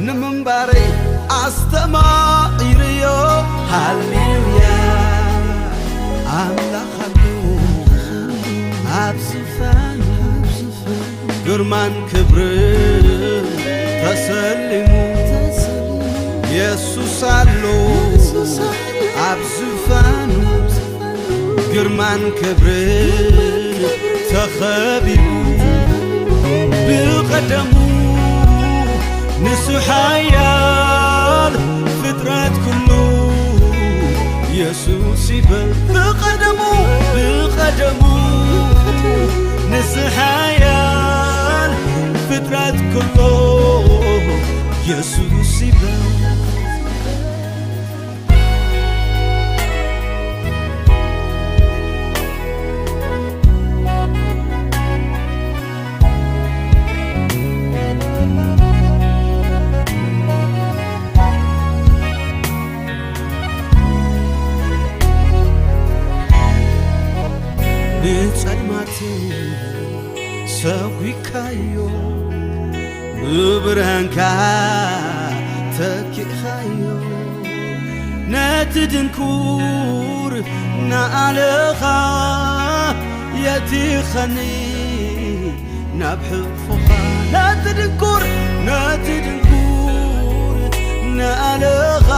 ንምንባረይ ኣስተማቒርዮ። ሃሌሉያ ኣምላኽ ኣሎ ኣብ ዝፋኑ፣ ግርማን ክብርን ተሰሊሙ። የሱስ ኣሎ ኣብ ዝፋኑ፣ ግርማን ክብርን ተኸቢቡ። ብቐደሙ ንሱ ሓያል፣ ፍጥረት ኩሉ የሱስ ይበል። ብቐደሙ፣ ብቐደሙ ንሱ ሓያል፣ ፍጥረት ኩሉ የሱስ ይበል። ንጸልማት ሰጒግካዮ፣ ብብርሃንካ ተኪእኻዮ። ነቲ ድንኩር ንኣለኻ የቲኸኒ ናብ ሕቕፎኻ። ነቲ ድንኩር፣ ነቲ ድንኩር ንኣለኻ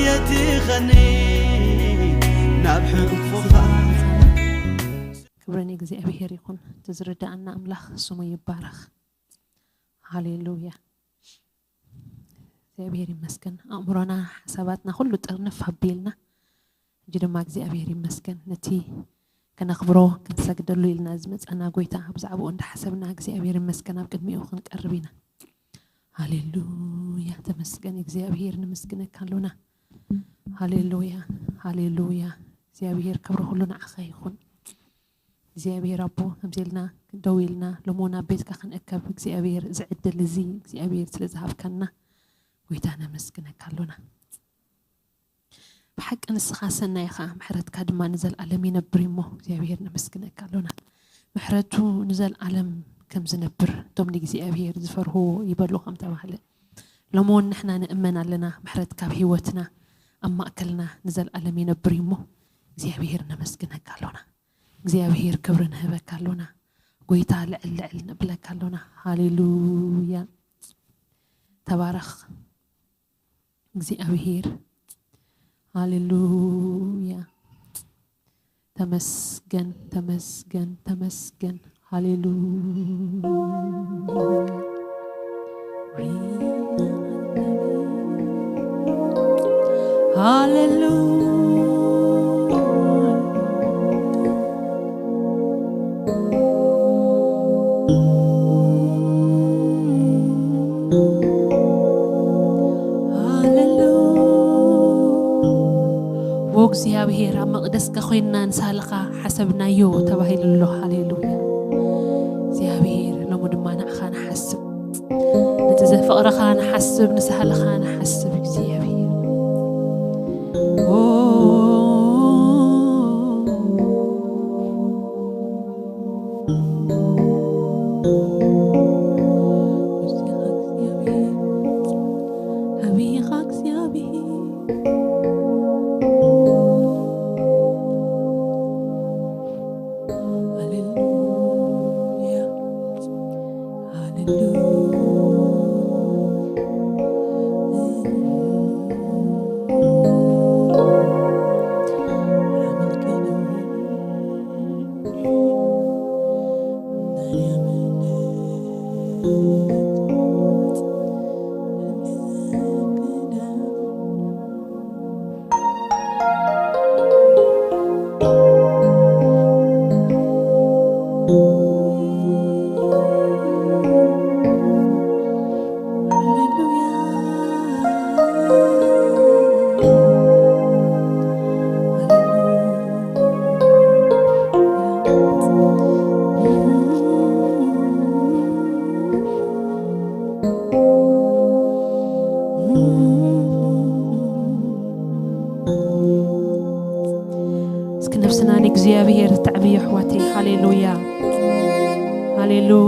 የቲኸኒ ናብ ሕቕፎኻ። ክብሪ ንእግዚኣብሔር ይኹን። እቲ ዝርድኣና ኣምላኽ ስሙ ይባረኽ። ሃሌሉያ። እግዚኣብሔር ይመስገን። ኣእምሮና፣ ሓሳባትና ኩሉ ጥርንፍ ኣቢልና፣ ሕጂ ድማ እግዚኣብሔር ይመስገን። ነቲ ከነኽብሮ፣ ክንሰግደሉ ኢልና ዝመጻና ጎይታ ብዛዕባኡ እንዳሓሰብና እግዚኣብሔር ይመስገን ኣብ ቅድሚኡ ክንቀርብ ኢና። ሃሌሉያ። ተመስገን እግዚኣብሔር፣ ንምስግነካ ኣሎና። ሃሌሉያ፣ ሃሌሉያ። እግዚኣብሔር ክብሪ ኩሉ ንዓኻ ይኹን። እግዚኣብሔር ኣቦ፣ ከምዚ ኢልና ደው ኢልና፣ ሎሚ እውን ኣብ ቤትካ ክንእከብ እግዚኣብሔር፣ እዚ ዕድል እዚ እግዚኣብሔር ስለ ዝሃብካና፣ ጎይታ ነመስግነካ ኣሎና። ብሓቂ ንስኻ ሰናይ ኢኻ፣ ምሕረትካ ድማ ንዘለኣለም ይነብር እዩ እሞ፣ እግዚኣብሔር ነመስግነካ ኣሎና። ምሕረቱ ንዘለኣለም ከም ዝነብር፣ እቶም ንእግዚኣብሔር ዝፈርህዎ ይበሉ ከም ተባህለ፣ ሎሚ እውን ንሕና ንእመን ኣለና፣ ምሕረትካ ኣብ ህይወትና፣ ኣብ ማእከልና ንዘለኣለም ይነብር እዩ እሞ፣ እግዚኣብሔር ነመስግነካ ኣሎና። እግዚኣብሔር ክብሪ ንህበካ ኣሎና። ጎይታ ልዕል ልዕል ንብለካ ኣሎና። ሃሌሉያ። ተባረኽ እግዚኣብሔር። ሃሌሉያ። ተመስገን፣ ተመስገን፣ ተመስገን። ሃሌሉያ። ሃሌሉያ። ሃሌሉያ። ዎ እግዚኣብሔር፣ ኣብ መቕደስካ ኮይንና ንሳልኻ ሓሰብናዮ ተባሂሉ ኣሎ። ሃሌሉያ። እግዚኣብሔር፣ ሎሚ ድማ ንዓኻ ንሓስብ፣ ነቲ ዘፍቕረኻ ንሓስብ፣ ንሳህልኻ ንሓስብ እግዚኣብሔር። ኦ፣ ኣቢኻ እግዚኣብሔር፣ ኣቢኻ እግዚኣብሔር። ሃሌሉያ፣ ሃሌሉያ። እስኪ ነፍስና ንእግዚኣብሔር ተዕብዮ ኣሕዋተይ። ሃሌሉያ፣ ሃሌሉያ።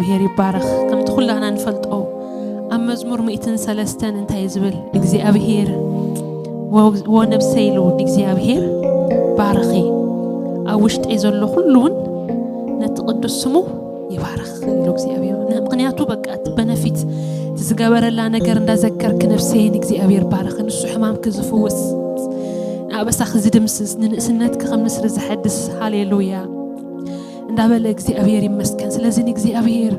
እግዚኣብሔር ይባረኽ። ከምቲ ኩላና ንፈልጦ ኣብ መዝሙር ሚእትን ሰለስተን እንታይ ዝብል እግዚኣብሔር፣ ወ- ወነብሰይ ኢሉ ንእግዚኣብሔር ባረኺ፣ ኣብ ውሽጠይ ዘሎ ኩሉ እውን ነቲ ቅዱስ ስሙ ይባረኽ ኢሉ እግዚኣብሔር። ምክንያቱ በቃ እቲ በነፊት እቲ ዝገበረላ ነገር እንዳዘከርክ ነፍሰይ ንእግዚኣብሔር ባረኺ፣ ንሱ ሕማምኪ ዝፍውስ፣ ንኣበሳኺ ዝድምስስ፣ ንንእስነትኪ ከም ንስሪ ዘሐድስ፣ ሃሌሉያ እንዳበለ እግዚኣብሔር ይመስገን። ስለዚ ንእግዚኣብሔር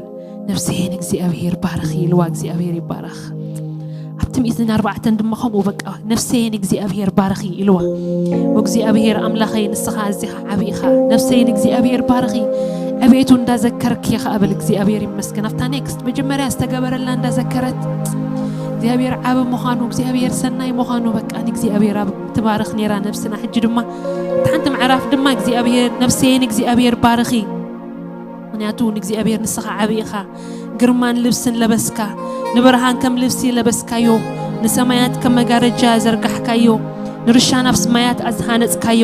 ነፍሰይ ንእግዚኣብሔር ባረኺ ኢልዋ፣ እግዚኣብሔር ይባረኽ። ኣብቲ ሚእትን ኣርባዕተን ድማ ከምኡ በቃ ነፍሰይ ንእግዚኣብሔር ባረኺ ኢልዋ። እግዚኣብሔር ኣምላኸይ ንስኻ ኣዚኻ ዓቢ ኢኻ፣ ነፍሰይ ንእግዚኣብሔር ባረኺ፣ ዕቤቱ እንዳዘከርክ ኢኻ በል። እግዚኣብሔር ይመስገን። ኣብታ ኔክስት መጀመርያ ዝተገበረላ እንዳዘከረት እግዚኣብሔር ዓቢ ምዃኑ፣ እግዚኣብሔር ሰናይ ምዃኑ በቃ ንእግዚኣብሔር ኣብ ትባርኽ ነይራ ነብስና። ሕጂ ድማ እታ ሓንቲ ምዕራፍ ድማ እግዚኣብሔር ነፍሰይ ንእግዚኣብሔር ባረኺ፣ ምክንያቱ ንእግዚኣብሔር ንስኻ ዓቢ ኢኻ። ግርማን ልብስን ለበስካ፣ ንብርሃን ከም ልብሲ ለበስካዮ፣ ንሰማያት ከም መጋረጃ ዘርጋሕካዮ፣ ንርሻን ኣብ ስማያት ኣዝሃነጽካዮ፣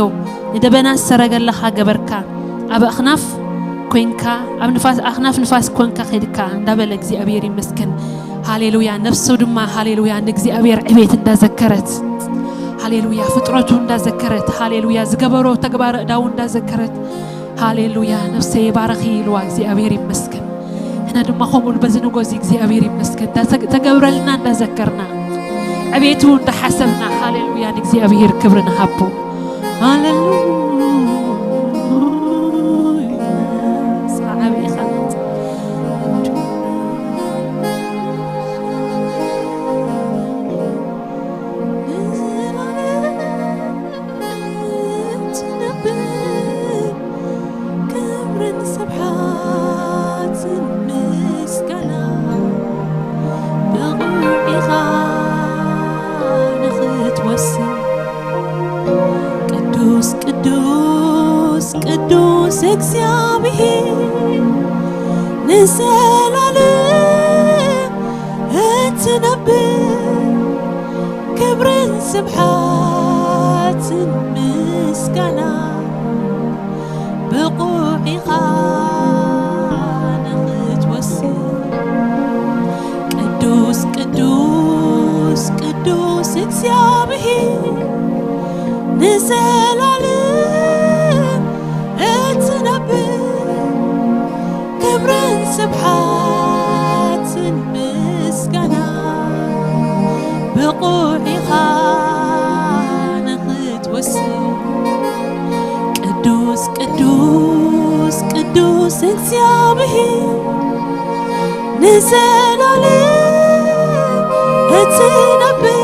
ንደበናት ሰረገላኻ ገበርካ፣ ኣብ ኣኽናፍ ኮንካ፣ ኣብ ንፋስ ኣኽናፍ ንፋስ ኮንካ ኸድካ እንዳበለ እግዚኣብሔር ይመስገን። ሃሌሉያ። ነፍሱ ድማ ሃሌሉያ ንእግዚኣብሔር ዕቤት እንዳዘከረት፣ ሃሌሉያ ፍጥረቱ እንዳዘከረት፣ ሃሌሉያ ዝገበሮ ተግባረ እዳው እንዳዘከረት፣ ሃሌሉያ ነፍሰይ ባረኺ ኢልዋ እግዚኣብሔር ይመስገን። ሕና ድማ ከምኡ በዚ ንጎዚ እግዚኣብሔር ይመስገን። እታ ተግ- ተገብረልና እንዳዘከርና፣ ዕቤቱ እንዳሓሰብና፣ ሃሌሉያ ንእግዚኣብሔር ክብሪ ንሃቦ። ሃሌሉያ። ንስኻ ዓቢ ኢኻ። ንዘላለም እትነብር፣ ክብርን ስብሓትን ምስጋና ብቑዕ ኢኻ ንኽትወስድ። ቅዱስ፣ ቅዱስ፣ ቅዱስ እግዚኣብሔር ንዘላለም እትነብር፣ ክብርን ስብሓትን ምስጋና ብቑዕ ኢኻ ንኽትወስድ። ቅዱስ፣ ቅዱስ፣ ቅዱስ እግዚኣብሔር ንዘላለም እትነብር፣ ክብርን ስብሓትን ምስጋና ብቑዕ ኢኻ ንኽትወስድ። ቅዱስ፣ ቅዱስ፣ ቅዱስ እግዚኣብሔር ንዘላለም እትነብር፣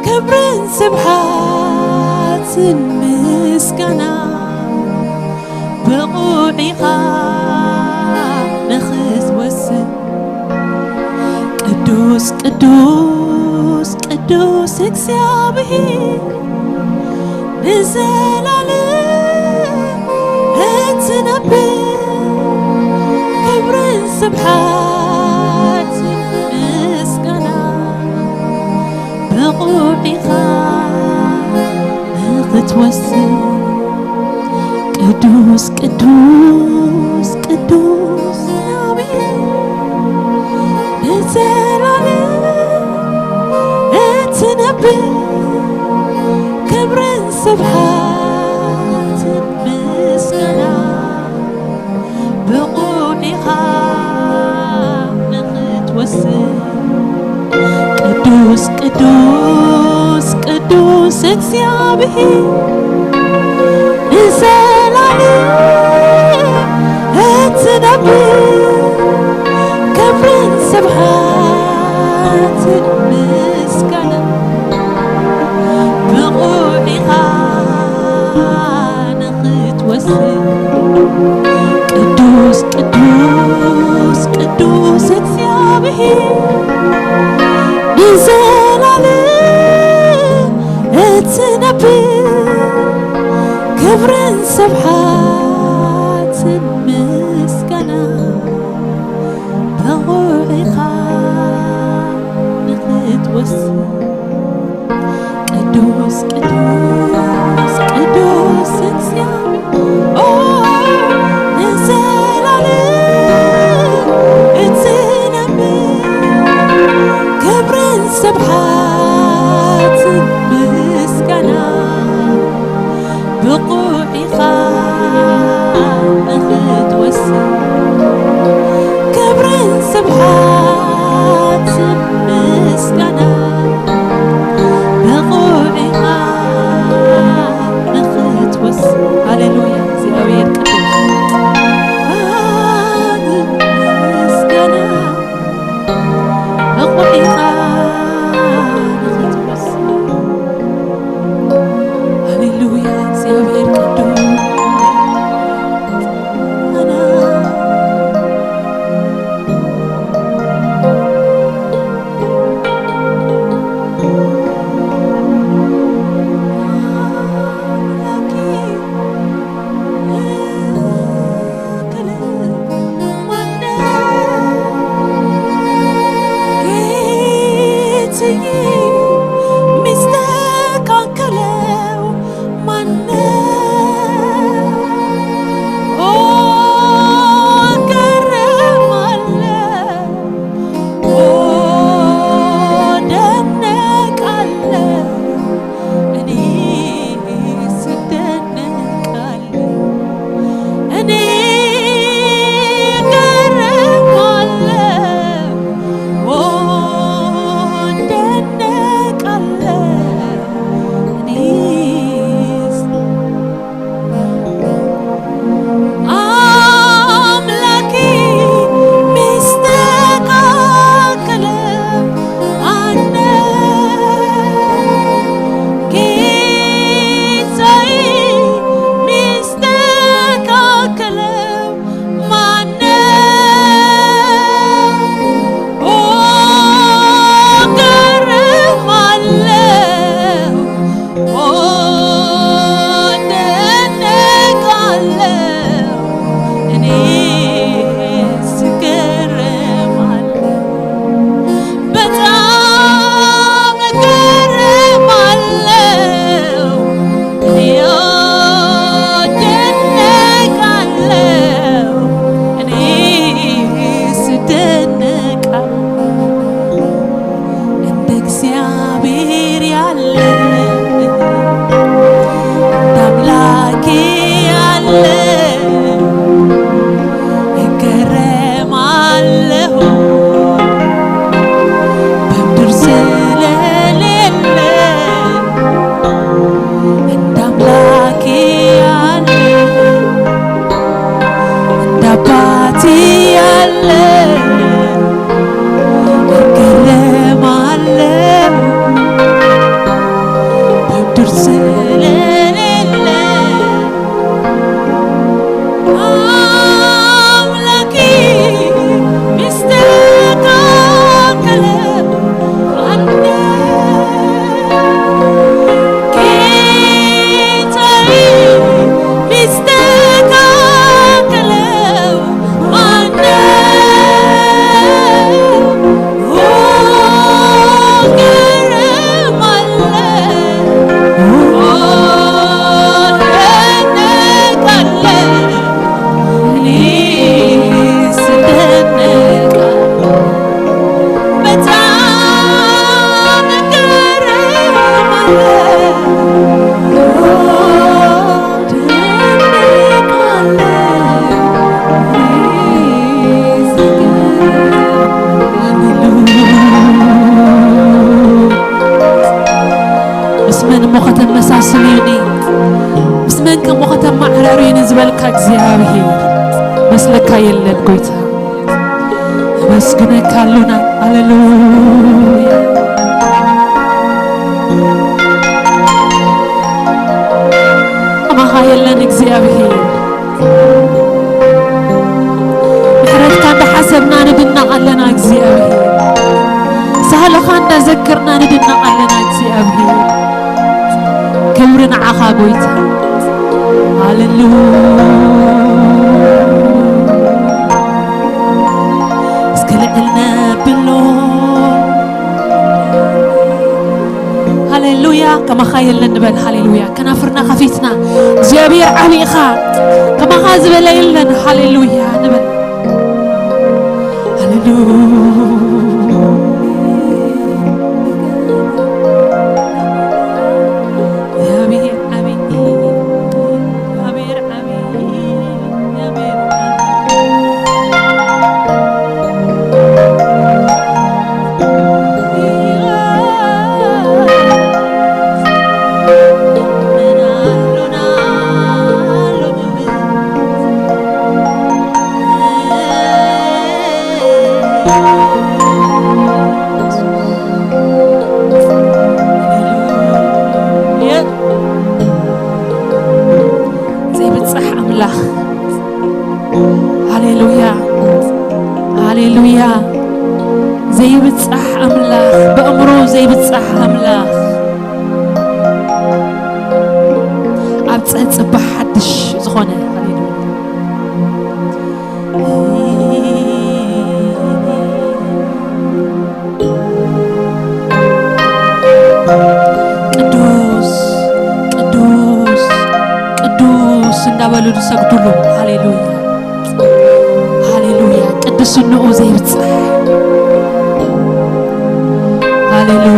ክብርን ስብሓትን ምስጋና ብቑዕ ኢኻ ንኽትወስድ። ቅዱስ፣ ቅዱስ፣ ቅዱስ እግዚኣብሔር ንዘላለም እትነብር፣ ክብርን ስብሓትን ምስጋና ብቑዕ ኢኻ ንኽትወስድ። ቅዱስ፣ ቅዱስ፣ ቅዱስ እግዚኣብሔር ንዘላለም እትነብር፣ ክብርን ስብሓትን ምስጋና ብቑዕ ኢኻ ንኽትወስድ። ቅዱስ፣ ቅዱስ፣ ቅዱስ እግዚኣብሔር ንዘላለም እትነብር፣ ክብርን ስብሓትን ምስጋና ብቑዕ ኢኻ ንኽትወስድ። ቅዱስ፣ ቅዱስ፣ ቅዱስ እግዚኣብሔር ንዘላለም እትነብር፣ ክብርን ስብሓትን ምስጋና ብቑዕ ኢኻ ንኽትወስድ። ቅዱስ፣ ቅዱስ፣ ቅዱስ እግዚኣብሔር፣ ኦ፣ ንዘላለም ብቑዕ ኢኻ ንኽትወስን፣ ክብርን ስብሓት ምስጋና፣ ብቑዕ ኢኻ ንኽትወስን። ሃሌሉያ፣ እግዚኣብሔር ቅዱስ። ምስጋና፣ ብቑዕ ኢኻ ንኽትወስን። ሃሌሉያ፣ እግዚኣብሔር ቅዱስ። ጌትዬ፣ ሚስተካከለው ማነው? ኦ፣ እገረማለሁ፣ ኦ፣ እደነቃለሁ፣ እኔስ እደነቃለሁ። እኔ እገረማለሁ፣ ኦ፣ እደነቃለሁ፣ እኔስ አምላኬ ሚስተካከለ አነ ጌታዬ ሚስተካከለ ማነ ኦ፣ እገረማለሁ፣ ኦ፣ እደነቃለሁ፣ እኔስ እገረማለሁ፣ በጣም እገረማለሁ። እኔ እደነቃለሁ፣ እኔስ እደነቃለሁ። እንደ እግዚአብሔር ያለ፣ እንደ አምላኬ ያለ እገረማለሁ። በምድር ስለሌለ እንደ አምላኬ ያለ፣ እንደ አባቴ ያለ እገረማለሁ። በምድር ስለሌለ አምላኬ ሚስተካከለ አንተ ጌታዬ ሚስተካከለው አንተ ምስ መን እሞ ከተመሳስልዩኒ? ምስ መን ከሞ ከተመዓራርዩኒ ዝበልካ እግዚኣብሔር መስለካ የለን። ጎይታ ኣመስግነካ ኣሎና። ሃሌሉያ። ከማኻ የለን እግዚኣብሔር። ምሕረትካ እንዳሓሰብና ንድነቕ ኣለና እግዚኣብሔር። ሳህልኻ እንዳዘከርና ንድነቕ ኣለና እግዚኣብሔር። ክብሪ ንዓኻ ጎይታ። ሃሌሉያ። እስኪ ልዕል ነብሎ። ሃሌሉያ። ከማኻ የለን ንበል። ሃሌሉያ። ከናፍርና ከፊትና እግዚኣብሔር ዓቢ ኢኻ፣ ከማኻ ዝበለ የለን። ሃሌሉያ ንበል። ሃሌሉያ። እግዚኣብሔር ዓቢ እዩ። ኣምላኽ ኣብ ጸጽባ ሓድሽ ዝኾነ። ሃሌሉያ። ቅዱስ፣ ቅዱስ፣ ቅዱስ እንዳበሉ ዝሰግዱሉ። ሃሌሉያ፣ ሃሌሉያ። ቅድስንኡ ዘይብጻሕ። ሃሌሉያ፣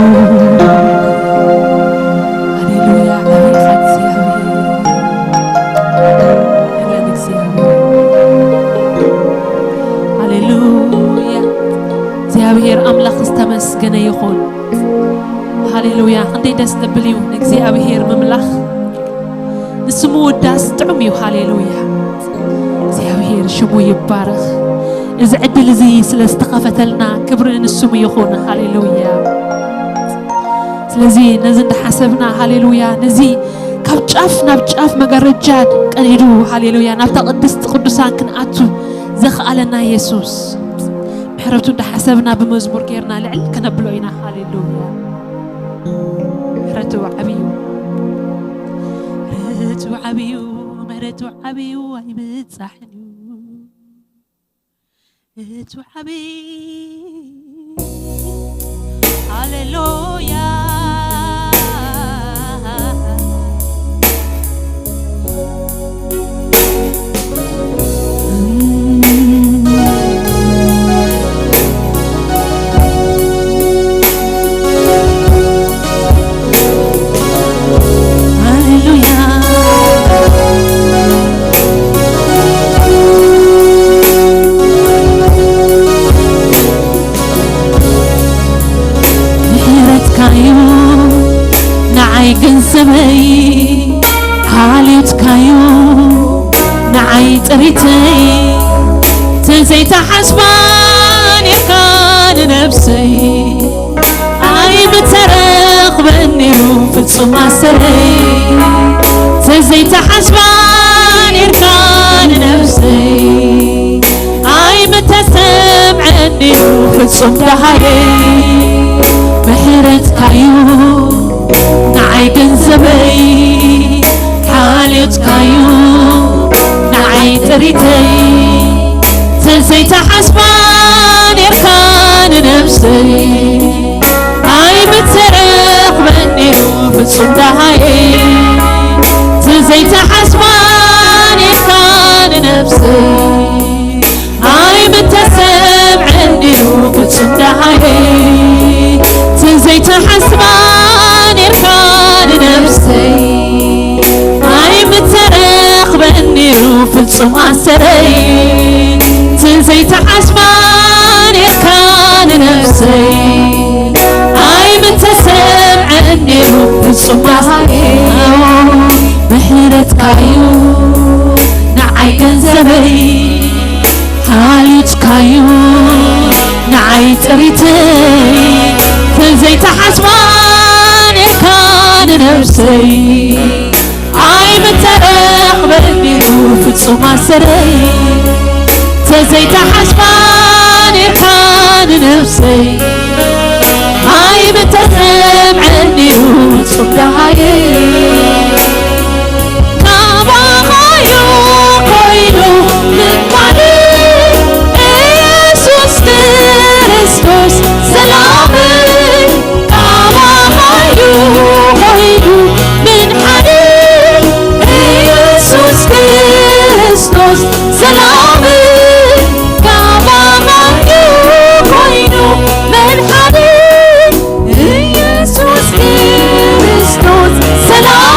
ሃሌሉያ። ኣቤት እግዚኣብሔር። ክብሪ ንእግዚኣብሔር። ሃሌሉያ። እግዚኣብሔር ኣምላኽ ዝተመስገነ ይኹን። ሃሌሉያ። ክንደይ ደስ ዘብል እዩ ንእግዚኣብሔር ምምላኽ፣ ንስሙ ውዳስ ጥዑም እዩ። ሃሌሉያ። እግዚኣብሔር ሽሙ ይባረኽ። እዚ ዕድል እዚ ስለ ዝተኸፈተልና ክብሪ ንስሙ ይኹን። ሃሌሉያ። ስለዚ ነዚ እንዳሓሰብና፣ ሃሌሉያ፣ ነዚ ካብ ጫፍ ናብ ጫፍ መጋረጃ ቀዲዱ፣ ሃሌሉያ፣ ናብታ ቅድስቲ ቅዱሳን ክንኣቱ ዘኽኣለና የሱስ ምሕረቱ እንዳሓሰብና ብመዝሙር ጌርና ልዕል ከነብሎ ኢና። ሃሌሉያ። ምሕረቱ ዓብዩ፣ ምሕረቱ ዓብዩ፣ ምሕረቱ ዓብዩ ኣይብጻሕን እዩ። እቱ ዓብይ። ሃሌሉያ። ሃሌሉያ። ምሕረትካዩ ንዓይ ገንዘበይ፣ ሓልዮትካዩ ንዓይ ጥሪተይ። ተዘይተሓስባ ኔርካ ንነብሰይ፣ ኣይምተረኽበን ነይሩ ፍጹም ኣሰረይ። ተዘይተሓስባ ኔርካ ንነብሰይ፣ ኣይምተሰምዐን ነይሩ ፍጹም ደሃየይ። ምሕረትካዩ ንዓይ ገንዘበይ፣ ሓልዮትካዩ ንዓይ ጥሪተይ። ተዘይተሓስባ ኔርካ ንነብሰይ፣ ኣይምተረኽበን ነይሩ ፍጹም ደሃየይ። ተዘይተሓስባ ኔርካ ንነብሰይ፣ ኣይምተሰምዐን ነይሩ ፍጹም ደሃየይ። ተዘይተሓስባ ኔርካ ንነብሰይ፣ ኣይምተረኽበን ነይሩ ፍጹም ኣሰረይ። ተዘይተሓስባ ኔርካ ንነብሰይ፣ ኣይምተሰምዐን ነይሩ ፍጹም ኣሰረይ። ምሕረትካዩ ንዓይ ገንዘበይ፣ ሓልዮትካዩ ንዓይ ጥሪተይ። ተዘይተሓስባ ኔርካ ንነብሰይ፣ ኣይምተረኽበን ነይሩ ፍጹም ኣሰረይ። ተዘይተሓስባ ኔርካ ንነብሰይ፣ ኣይምተሰምዐን ነይሩ ፍጹም ደሃየይ። ካባኻዩ ኮይኑ ምንባሪ፣ ኢየሱስ ክርስቶስ ሰላመይ። ካባኻዩ ኮይኑ ምንሓሪ፣ ኢየሱስ ክርስቶስ ሰላመይ። ካባኻዩ ኮይኑ ምንሓሪ፣ ኢየሱስ ክርስቶስ ሰላም።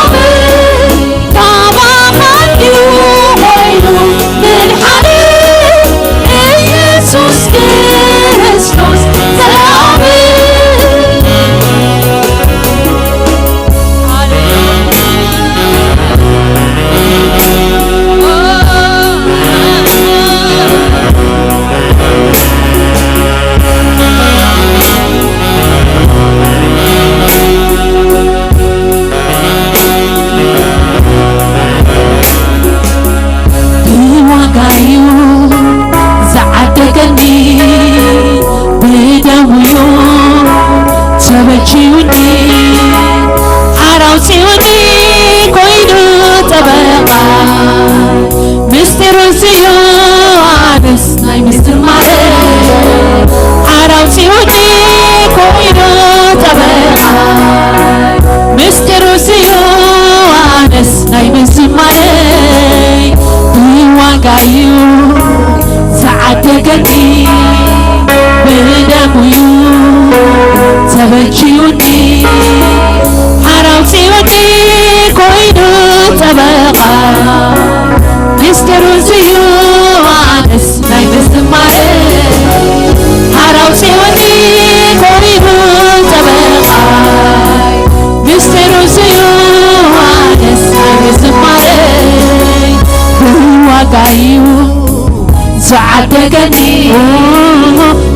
ደገኒ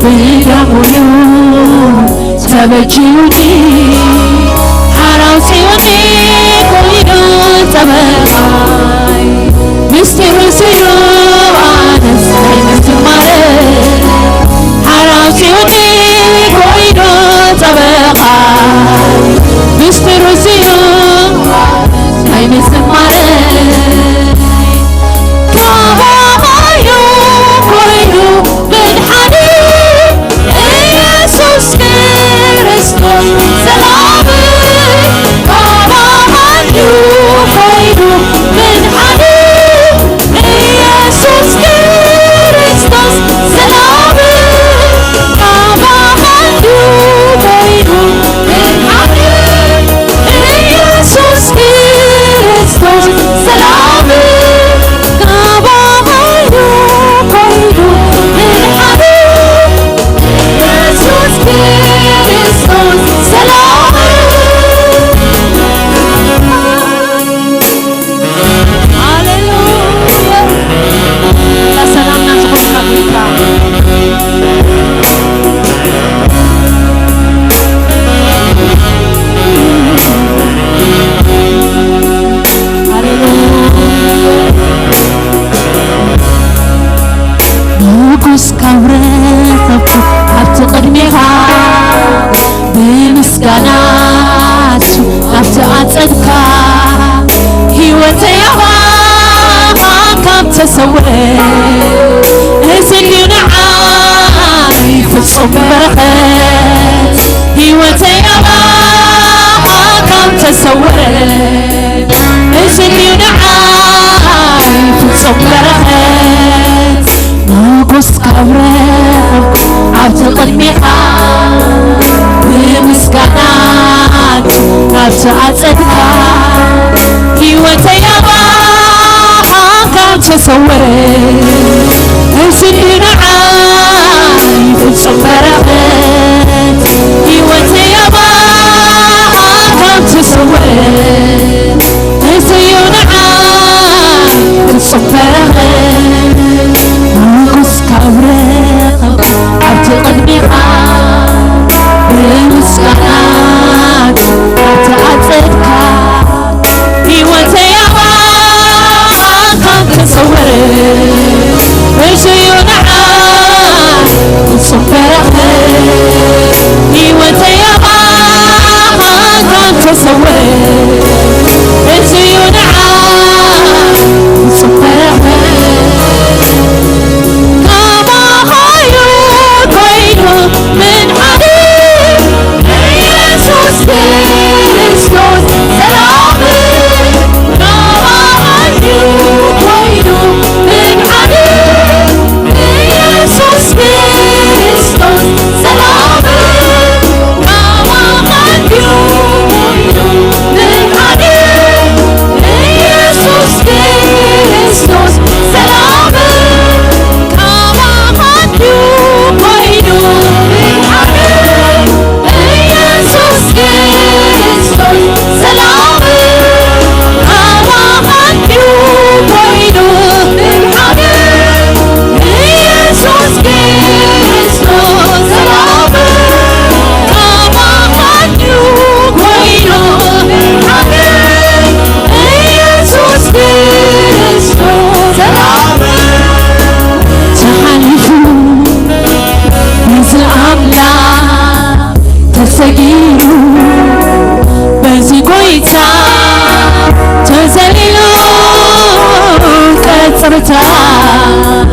ብደሙዩ ተበጅዩኒ ሓራው ጽዮኒ ኮይኑ ጠበቃይ ምስጢሩ ስዩ ኣነስ ናይ ምዝማረ ሓራው ጽዮኒ ኮይኑ ጠበቃይ ምስጢሩ ስዩ ናይ ምዝማረ ካባኻዩ ኮይኑ ምድሓኒ ኢየሱስ ክርስቶስ ሰላም ካባኻዩ ኮይኑ ምድሓኒ ኢየሱስ ክርስቶስ ሰላም ካባኻዩ ኮይኑ ምድሓኒ ኢየሱስ ክርስቶስ ሰላም ካባኻዩ ኮይኑ ምድሓኒ ኢየሱስ ክርስቶስ ሰላም ሃሌሉያ ሰላምና ዝኾንካ ጎይታ ንጉስ ካብ ረኸብኩ ኣብቲ ቅድሜኻ ብምስጋናት ኣብቲ ኣጸድካ ህይወተይ ኣባኻ ካብ ተሰውረ እዚ ድዩ ንዓይ ፍጹም በረኸት ህይወተይ ኣባኻ ካብ ተሰውረ እዚ ድዩ ንዓይ ፍጹም በረኸት ንጉስ ካብ ረኸብኩ ኣብቲ ቅድሜኻ ብምስጋናት ኣብቲ ኣጸድካ ህይወተይ ኣባኻ ካብ ተሰወረ እዚ ንዓይ ፍጹም በረኸት ህይወተይ ኣባኻ ካብ ተሰወረ እዚ እዩ ንዓይ ፍጹም በረኸት ንጉስ ካብ ረኸብኩ ኣብቲ ቅድሜኻ ብምስጋናት ኣብቲ ኣጸድካ ህይወተይ ኣባኻ ተሰወረ እዚ እዩ ንዓይ ፍጹም በረኸት ህይወተይ ኣባኻ ተሰወረ እዚ እዩ ንዓይ ፍጹም በረኸት ካባኻዩ ኮይኑ ምድሓኒ ኢየሱስ ክርስቶስ ሰላም ካባኻዩ ኮይኑ ምድሓኒ ኢየሱስ ክርስቶስ ሰላም ካባኻዩ ኮይኑ ምድሓኒ ኢየሱስ ክርስቶስ ሰላም ካባኻዩ ኮይኑ ምድሓኒ ኢየሱስ ክርስቶስ ሰላም ካባኻዩ ኮይኑ ምድሓኒ ኢየሱስ ክርስቶስ ሰላም ካባኻዩ ኮይኑ ምድሓኒ ኢየሱስ ክርስቶስ ሰላም ተሓሊፉ በዚ ኣምላኽ ተሰጊሩ በዚ ጎይታ ተዘሊሉ ቀጽርታት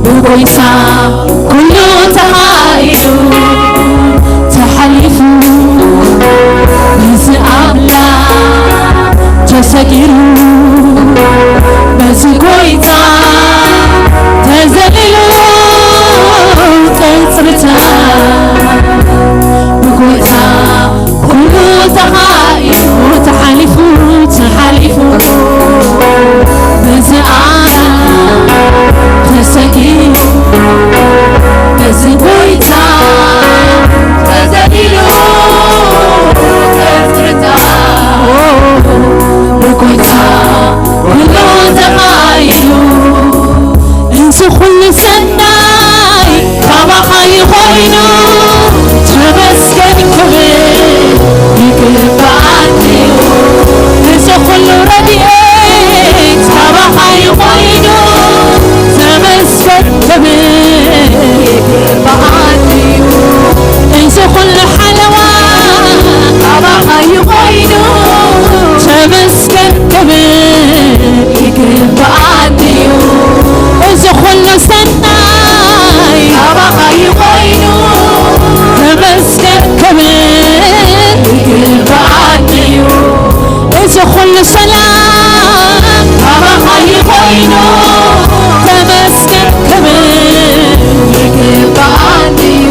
ብጎይታ ኩሉ ተኻኢሉ ተሓሊፉ በዚ ኣምላኽ ተሰጊሩ በዚ ጎይታ ተዘሊሉ ቀጽርታት ብጎይታ ኩሉ ተኻኢሉ ተሓሊፉ ተሓሊፉ በዚ ኣምላኽ ተሰጊሩ በዚ ጎይታ ተዘሊሉ ቀጽርታት ብጎይታ ኩሉ ተኻኢሉ እዚ ኩሉ ሰብ ይግባኣኒ እዩ። እዚ ኩሉ ሰላም ካባኻ እዩ ኮይኑ። ተመስገን ክብር ይግባኣኒ እዩ።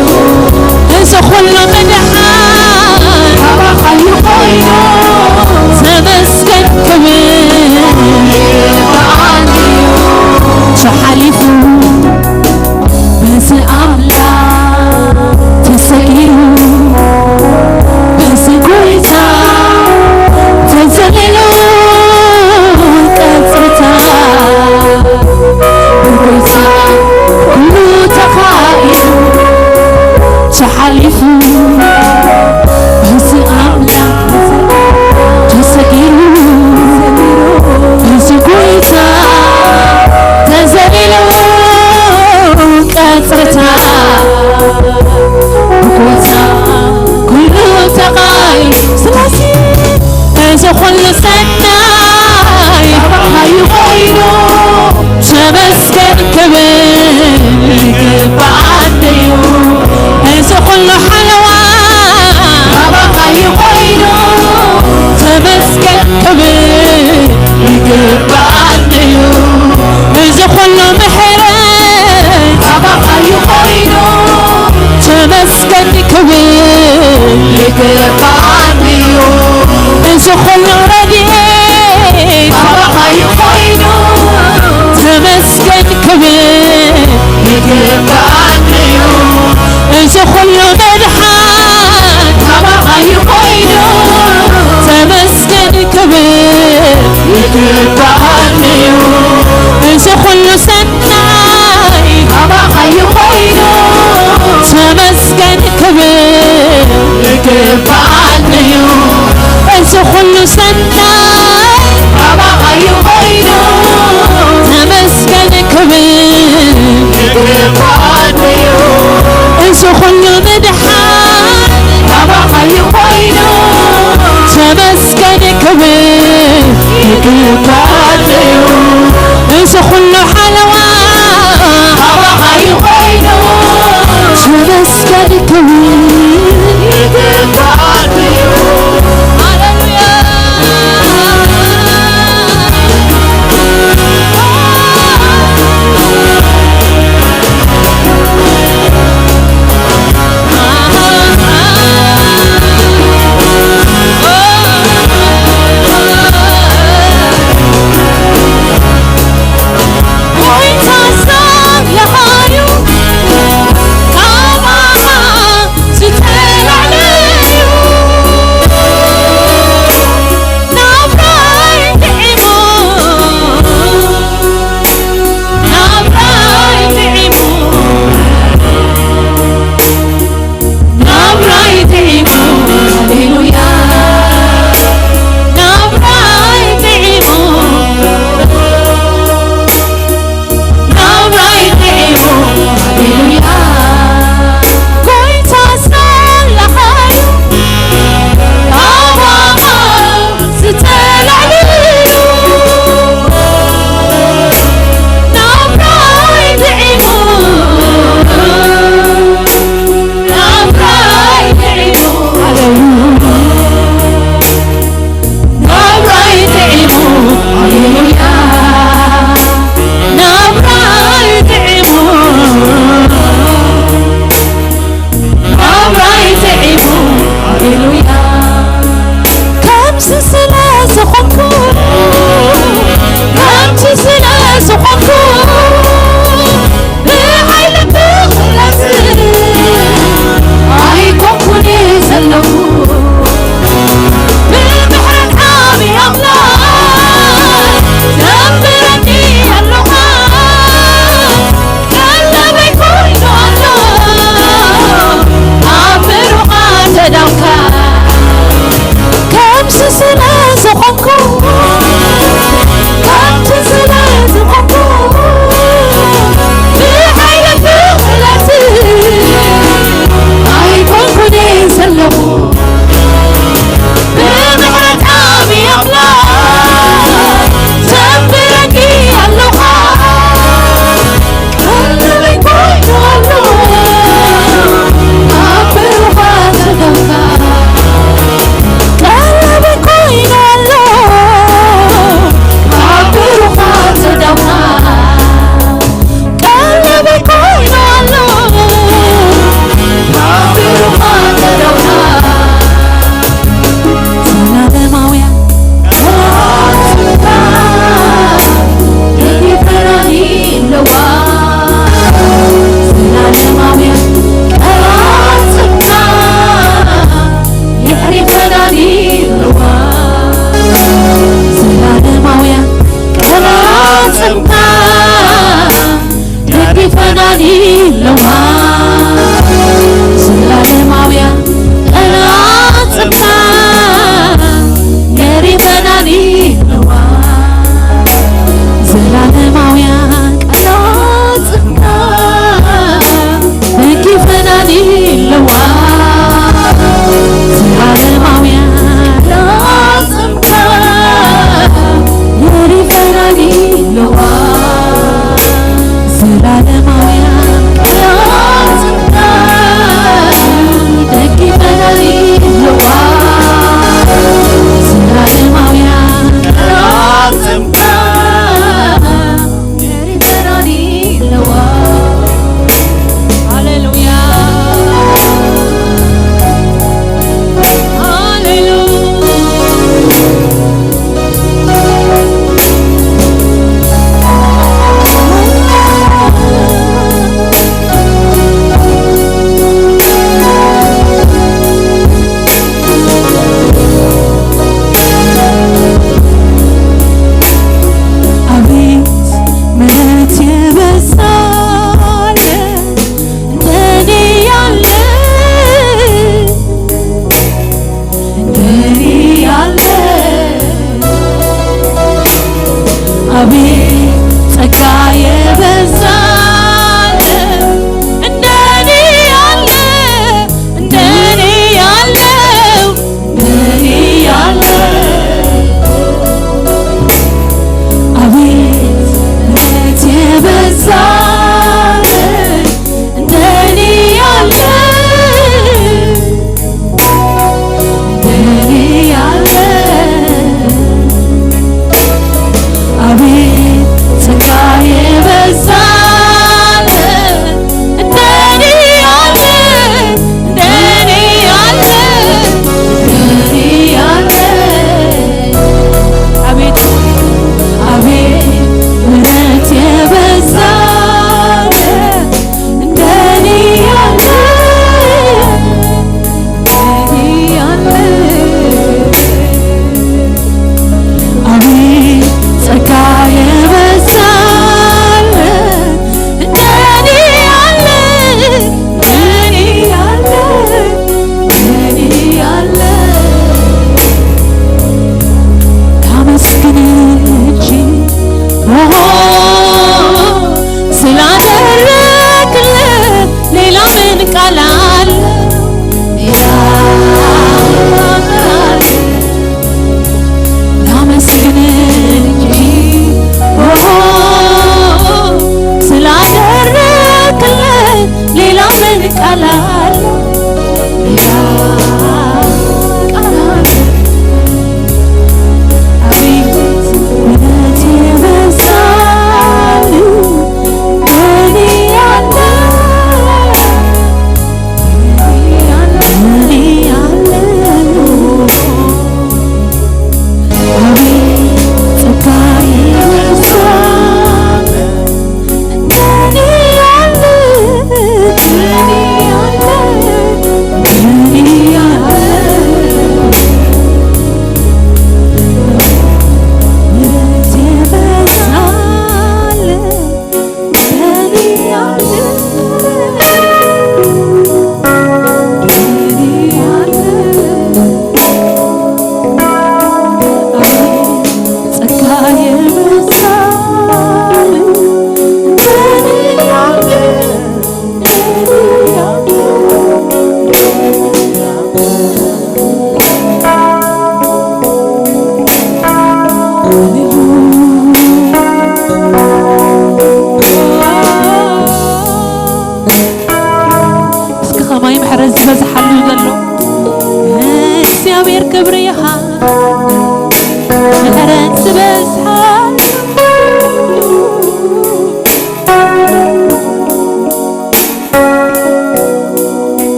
እዚ ኩሉ ምድሓን ካባኻ እዩ ኮይኑ። ተመስገን ክብር ይግባኣኒ እዩ። ተሓሊፉ በዚ ኣምላኽ ተሰጊሩ፣ በዚ ጎይታ ተዘሊሉ፣ ቀጽርታት ብጎይታ ኩሉ ተኻኢሉ፣ ተሓሊፉ በዚ ኣምላኽ ተሰጊሩ፣ በዚ ጎይታ ተዘሊሉ፣ ቀጽርታት ብጎይታ ኩሉ ተቓይሩ። ስለዚ እዚ ኩሉ ሰናይ ካባኻ እዩ ኮይኑ። ተመስገን ክብር ይግባኣኒ እዩ። እዚ ኩሉ ሓለዋ ካባኻ እዩ ኮይኑ። ተመስገን ክብር ይግባኣኒ እዩ። እዚ ኩሉ ምሕረት ካባኻ እዩ ኮይኑ። ተመስገን ክብር ይግባኣኒ እዩ። እዚ ኩሉ ረድኤት ካባኻ እዩ ኮይኑ። ተመስገን ክብር ይግባኣኒ እዩ። እዚ ኩሉ ምድሓን ካባኻ እዩ ኮይኑ። ተመስገን ክብር ይግባኣኒ እዩ። እዚ ኩሉ ሰናይ ካባኻ እዩ ኮይኑ። ተመስገን ክብር ይግባኣኒ እዩ። እዚ ኩሉ ሰናይ ካባኻ እዩ ኮይኑ። ተመስገን ክብር ይግባኣኒ እዩ። እዚ ኩሉ ምድሓን ካባኻ እዩ ኮይኑ። ተመስገን ክብር ይግባኣኒ እዩ። እዚ ኩሉ ሓለዋ ካባኻ እዩ ኮይኑ። ተመስገን ክብር ይግባኣኒ እዩ። ሃሌሉያ።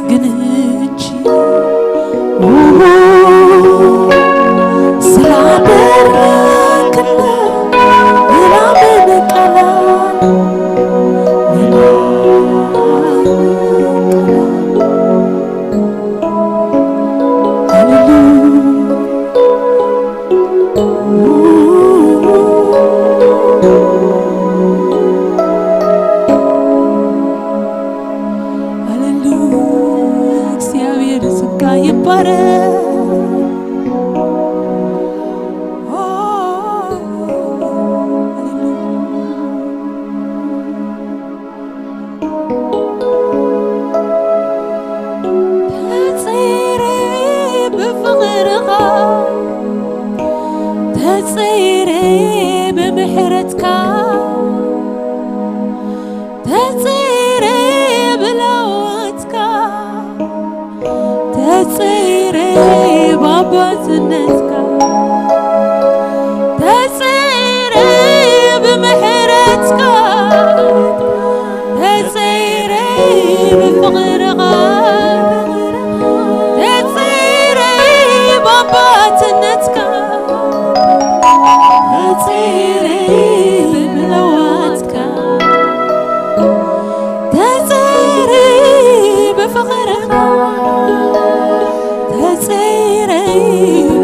ግን እንጂ ስላደረክልኝ ሌላ ምን ቃላት፣ ሌላ ምን ቃላት። ሃሌሉያ። ሃሌሉያ፣ እግዚኣብሔር ስምካ ይባረክ። ኦ፣ ሃሌሉያ። ተጸይረ ብፍቕርኻ፣ ተጸይረ ብምሕረትካ፣ ተጸይረ ብለዋትካ፣ ተጸይረ ብኣባትነትካ፣ ተጸይረ ብምሕረትካ፣ ተጸይረ ብፍቕርኻ፣ ተጸይረ ብኣባትነትካ፣ ተጸይረ ብለዋትካ፣ ተጸይረ ብፍቕርኻ፣ ተጸይረ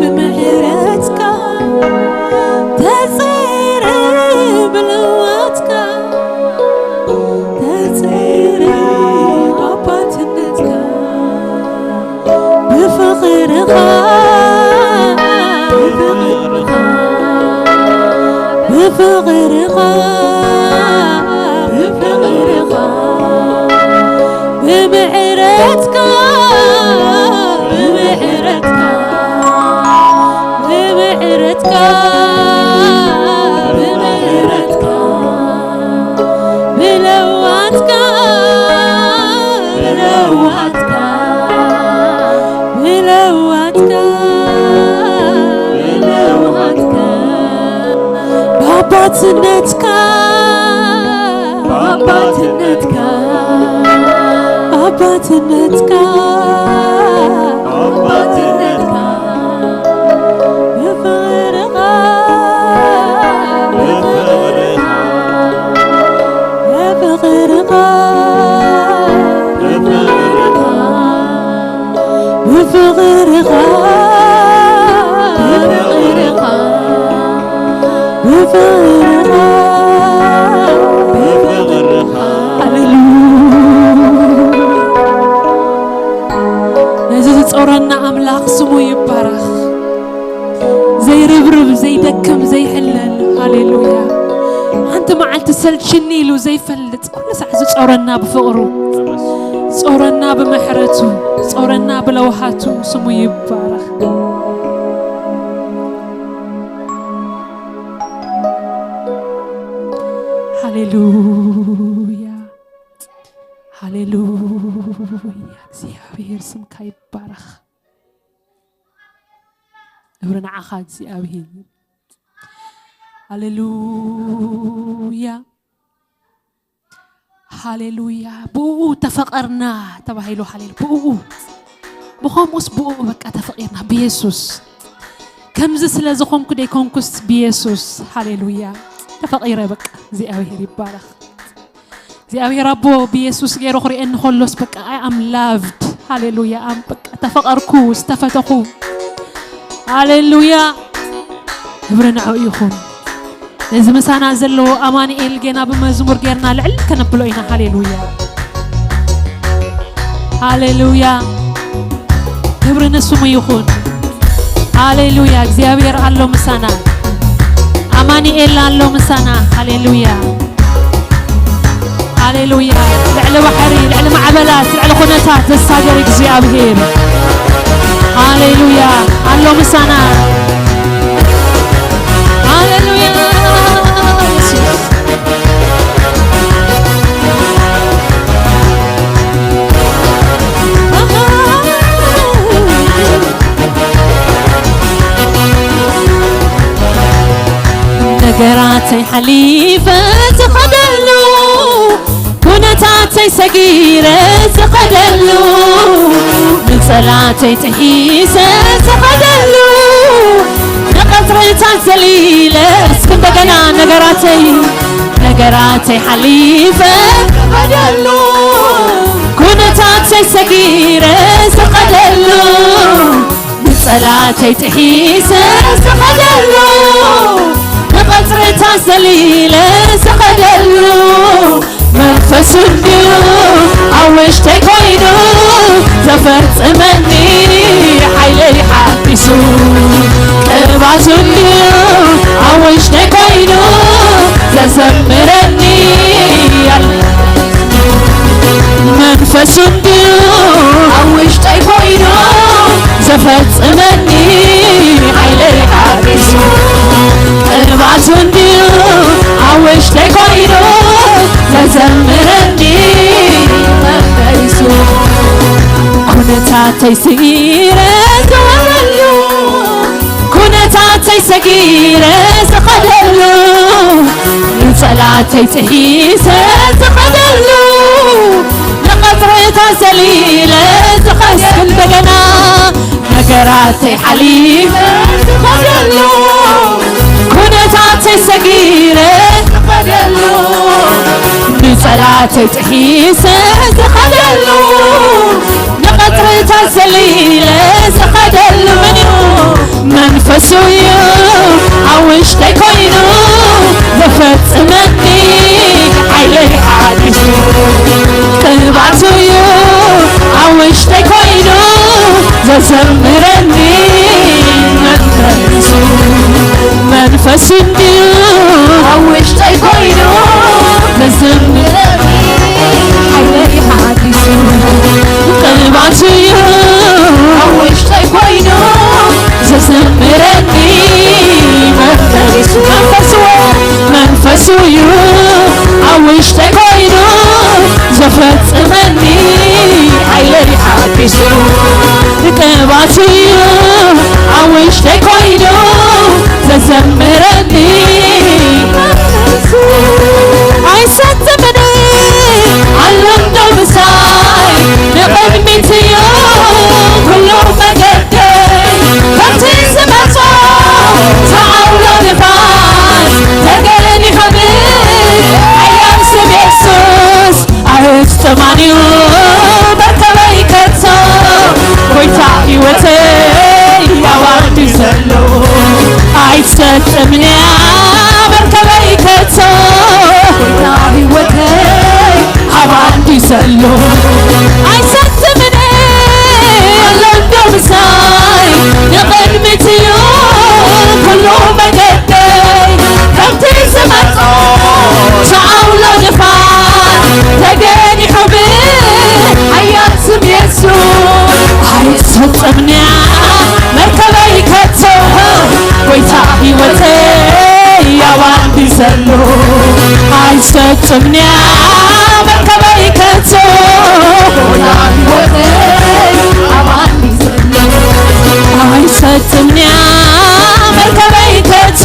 ብምሕረትካ፣ ተጸይረ ብለዋትካ፣ ተጸይረ ብኣባትነትካ፣ ብፍቕርኻ፣ ብፍቕርኻ፣ ብፍቕርኻ፣ ብፍቕርኻ፣ ብምሕረትካ፣ ብምሕረትካ፣ ብምሕረትካ፣ ብምሕረትካ፣ ብለዋትካ፣ ብለዋትካ፣ ብለዋትካ፣ ብለዋትካ፣ ብኣባትነትካ፣ ብኣባትነትካ፣ ብኣባትነትካ፣ ብኣባትነትካ፣ ብፍቕርኻ፣ ብፍቕርኻ፣ ብፍቕርኻ፣ ብፍቕርኻ፣ ብፍቕርኻ፣ ብፍቕርኻ፣ ብፍቕርኻ፣ ብፍቕርኻ። ሃሌሉያ። ነዚ ዝጾረና ኣምላኽ ስሙ ይባረኽ። ዘይርብርብ፣ ዘይደክም፣ ዘይሕለል። ሃሌሉያ። ሓንቲ መዓልቲ ሰልችኒ ኢሉ ዘይፈልጥ፣ ኩሉ ሳዕ ዝጾረና ብፍቕሩ፣ ጾረና ብምሕረቱ፣ ጾረና ብለውሃቱ ስሙ ይባረኽ። ሃሌሉያ፣ ሃሌሉያ። እግዚኣብሔር ስምካ ይባረኽ። ክብሪ ንዓኻ እግዚኣብሔር። ሃሌሉያ፣ ሃሌሉያ። ብእኡ ተፈቐርና ተባሂሉ። ሃሌሉ፣ ብእኡ፣ ብኸምኡስ ብእኡ በቃ ተፈቒርና ብየሱስ። ከምዚ ስለ ዝኾንኩ ደይኮንኩስ ብየሱስ። ሃሌሉያ፣ ተፈቒረ በቃ። እግዚኣብሔር ይባረኽ። እግዚኣብሔር ኣቦ ብየሱስ ገይሩ ክርእየኒ ከሎስ በቃ I am loved። ሃሌሉያ፣ ኣም በቃ ተፈቐርኩ፣ ዝተፈተኹ። ሃሌሉያ፣ ክብሪ ንዕኡ ይኹን። ነዚ ምሳና ዘለዎ ኣማኑኤል ጌና ብመዝሙር ጌርና ልዕል ከነብሎ ኢና። ሃሌሉያ፣ ሃሌሉያ፣ ክብሪ ንስሙ ይኹን። ሃሌሉያ፣ እግዚኣብሔር ኣሎ ምሳና። ኣማኑኤል ኣሎ ምሳና። ሃሌሉያ፣ ሃሌሉያ። ልዕሊ ባሕሪ፣ ልዕሊ ማዕበላት፣ ልዕሊ ኩነታት ዘሳገር እግዚኣብሔር። ሃሌሉያ፣ ኣሎ ምሳና። ሃሌሉያ፣ የሱስ። ነገራተይ ሓሊፈ ዝኸደሉ፣ ኩነታተይ ሰጊረ ዝኸደሉ፣ ጠላተይ ጥሒሰ ዝኸደሉ፣ ንቐጽርታት ዘሊለ፣ እስኪ እንደገና፣ ነገራተይ፣ ነገራተይ ሓሊፈ ዝኸደሉ፣ ኩነታተይ ሰጊረ ዝኸደሉ፣ ንጸላተይ ጥሒሰ ዝኸደሉ፣ ንቐጽርታት ዘሊለ ዝኸደሉ፣ መንፈሱ እንድዩ ኣብ ውሽጠይ ኮይኑ ዘፈጽመኒ፣ ሓይለይ ሓዲሱ፣ ቅባቱ እንድዩ ኣብ ውሽጠይ ኮይኑ ዘዘምረኒ፣ መንፈሱ እንድዩ ኣብ ውሽጠይ ኮይኑ ዘፈጽመኒ፣ ሓይለይ ሓዲሱ፣ ቅባቱ እንድዩ ኣብ ውሽጠይ ኮይኑ ዘዘምረኒ፣ መንፈሱ፣ ኩነታተይ ስኢረ ዝወረሉ፣ ኩነታተይ ሰጊረ ዝኸደሉ፣ ንጸላተይ ጥሒሰ ዝኸደሉ፣ ንቐጽርታት ዘሊለ ዝኸስ-፣ እንደገና፣ ነገራተይ ሓሊፈ ዝኸደሉ፣ ኩነታተይ ሰጊረ ዝኸደሉ፣ ንጸላተይ ጥሒሰ ዝኸደሉ፣ ንቐጽርታት ዘሊለ ዝኸደሉ፣ መን እዩ? መንፈሱ እዩ ኣብ ውሽጠይ ኮይኑ ዘፈጽመኒ፣ ሓይለይ ሓዲሱ፣ ቅባቱ እዩ ኣብ ውሽጠይ ኮይኑ ዘዘምረኒ፣ መንፈሱ፣ መንፈሱ እንድዩ ኣብ ውሽጠይ ኮይኑ ዘዘምረኒ፣ ሓይለይ ሓዲሱ፣ ቅባቱ እዩ ኣብ ውሽጠይ ኮይኑ ዘዘምረኒ፣ መንፈሱ፣ መንፈሱ፣ መንፈሱ እዩ ኣብ ውሽጠይ ኮይኑ ዘፈጽመኒ፣ ሓይለይ ሓዲሱ፣ ቅባቱ እዩ ኣብ ውሽጠይ ኮይኑ ዘዘምረኒ፣ መንፈሱ፣ ኣይሰጥምን ኣሎ እንዶ ምሳይ፣ ንቕድሚት እዩ ኩሉ መገደይ፣ ከምቲ ዝመጾ ዝዓውሎ ንፋስ ተገኒሖ ብሓያል ስም የሱስ። ኣይስጥማን እዩ መርከበይ ከቶ፣ ጎይታ ህይወተይ ኣባዲ ዘሎ፣ ኣይትሰጥምን እያ መርከበይ ከቶ፣ ጎይታ ህይወተይ ኣባዲ ዘሎ፣ ኣይሰጥምን ኣሎ እንዶ ምሳይ፣ ንቕድሚት እዩ ኩሉ መገደይ፣ ከምቲ ዝመጾ ዝዓውሎ ንፋስ ተገኒሑ ብሓያል ስም የሱስ። ኣይትሰጥምን እያ መርከበይ ከቶ፣ ጎይታ ህይወተይ ኣባዲ ዘሎ፣ ኣይትሰጥምን እያ መርከበይ ከቶ፣ ጎይታ ህይወተይ ኣባዲ ዘሎ፣ ኣይትሰጥምን እያ መርከበይ ከቶ፣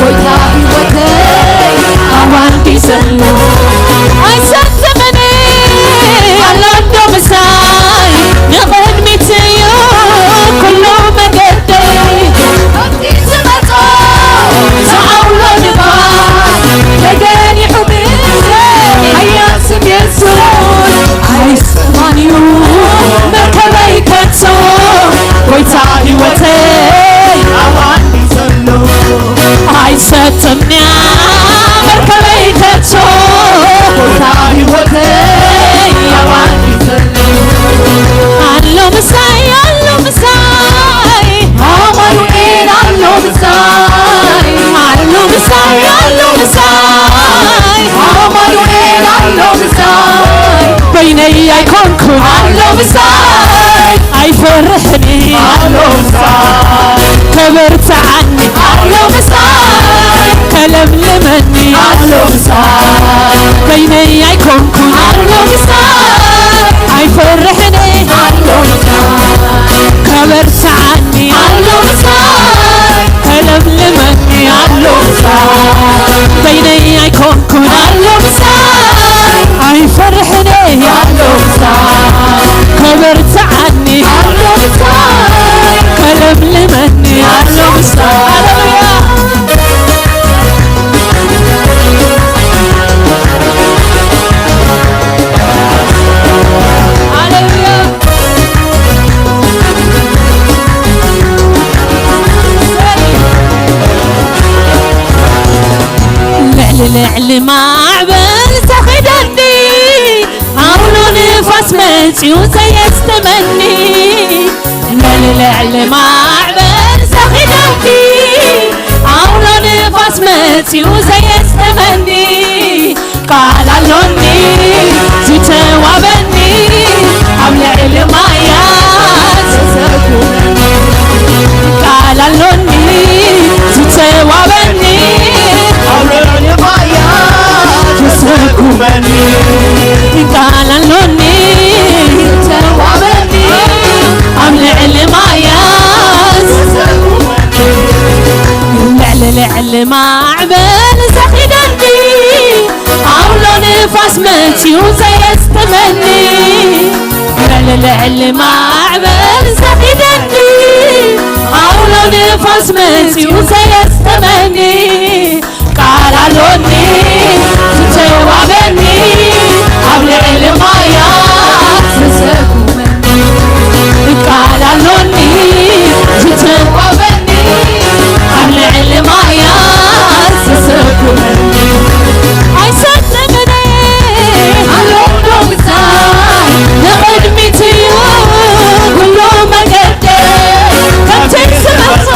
ጎይታ ህይወተይ ኣባዲ ዘሎ፣ ኣይሰጥምን ኣሎ እንዶ ምሳይ፣ ንቕድሚት እዩ ኩሉ መገደይ፣ ዝመጾ ዝዓውሎ ንፋስ ተገኒሑ ብሓያል ስም የሱስ። ኣይስጥማን እዩ መርከበይ ከቶ፣ ጎይታ ህይወተይ ኣባዲ ዘሎ፣ ኣይሰጥምን እያ መርከበይ ከቶ፣ ጎይታ ህይወተይ ኣባዲ ዘሎ፣ ኣሎ ምሳይ፣ ኣሎ ምሳይ፣ ኣማኑኤል ኣሎ ምሳይ፣ ኣሎ ምሳይ፣ ኣሎ ምሳይ፣ ኣማኑኤል ኣሎ ምሳይ፣ በይነይ ኣይኮንኩን ኣሎ ምሳይ፣ ኣይፈርሕን ኣሎ ምሳይ፣ ከበርትዓኒ ኣሎ ምሳይ፣ ከለምልመኒ ኣሎ ምሳይ፣ በይነይ ኣይኮንኩን ኣሎ ምሳይ፣ ኣይፈርሕን ኣሎ ምሳይ፣ ከበርትዓኒ ኣሎ ምሳይ፣ ከለምልመኒ ኣሎ ምሳይ፣ በይነይ ኣይኮንኩን ኣሎ ምሳይ፣ ኣይፈርሕን ኣሎ ምሳይ፣ ከበርትዓኒ ልዕሊ ማዕበል ተኺደኒ፣ ኣውሎ ንፋስ መጺኡ ዘየስጥመኒ። ልዕሊ ማዕበል ተኺደኒ፣ ኣውሎ ንፋስ መጺኡ ዘየስጥመኒ። ቃል ኣሎኒ ዝተዋበኒ፣ ኣብ ልዕሊ ማያት ቃል ኣሎኒ ዝተዋበኒ፣ ኣብ ልዕሊ ማያት ዘሰጉመኒ። ቃል ኣሎኒ ዝተዋበኒ፣ ኣብ ልዕሊ ማያት ልዕሊ ልዕሊ ማዕበል ዘኺደኒ፣ ኣውሎ ንፋስ መጺኡ ዘየስጥመኒ። ልዕሊ ልዕሊ ማዕበል ዘኺደኒ፣ ኣውሎ ንፋስ መጺኡ ዘየስጥመኒ። ቃል ኣሎኒ ዝተዋበኒ፣ ኣብ ልዕሊ ማያት ዝሰጉመኒ። ቃል ኣሎኒ ዝተዋበኒ፣ ኣብ ልዕሊ ማያት ዝሰጉመኒ። ኣይሰጥምን ኣሎ ዶ ምሳይ፣ ንቕድሚት እዩ ኩሉ መገደይ። ከምቲ ዝመጾ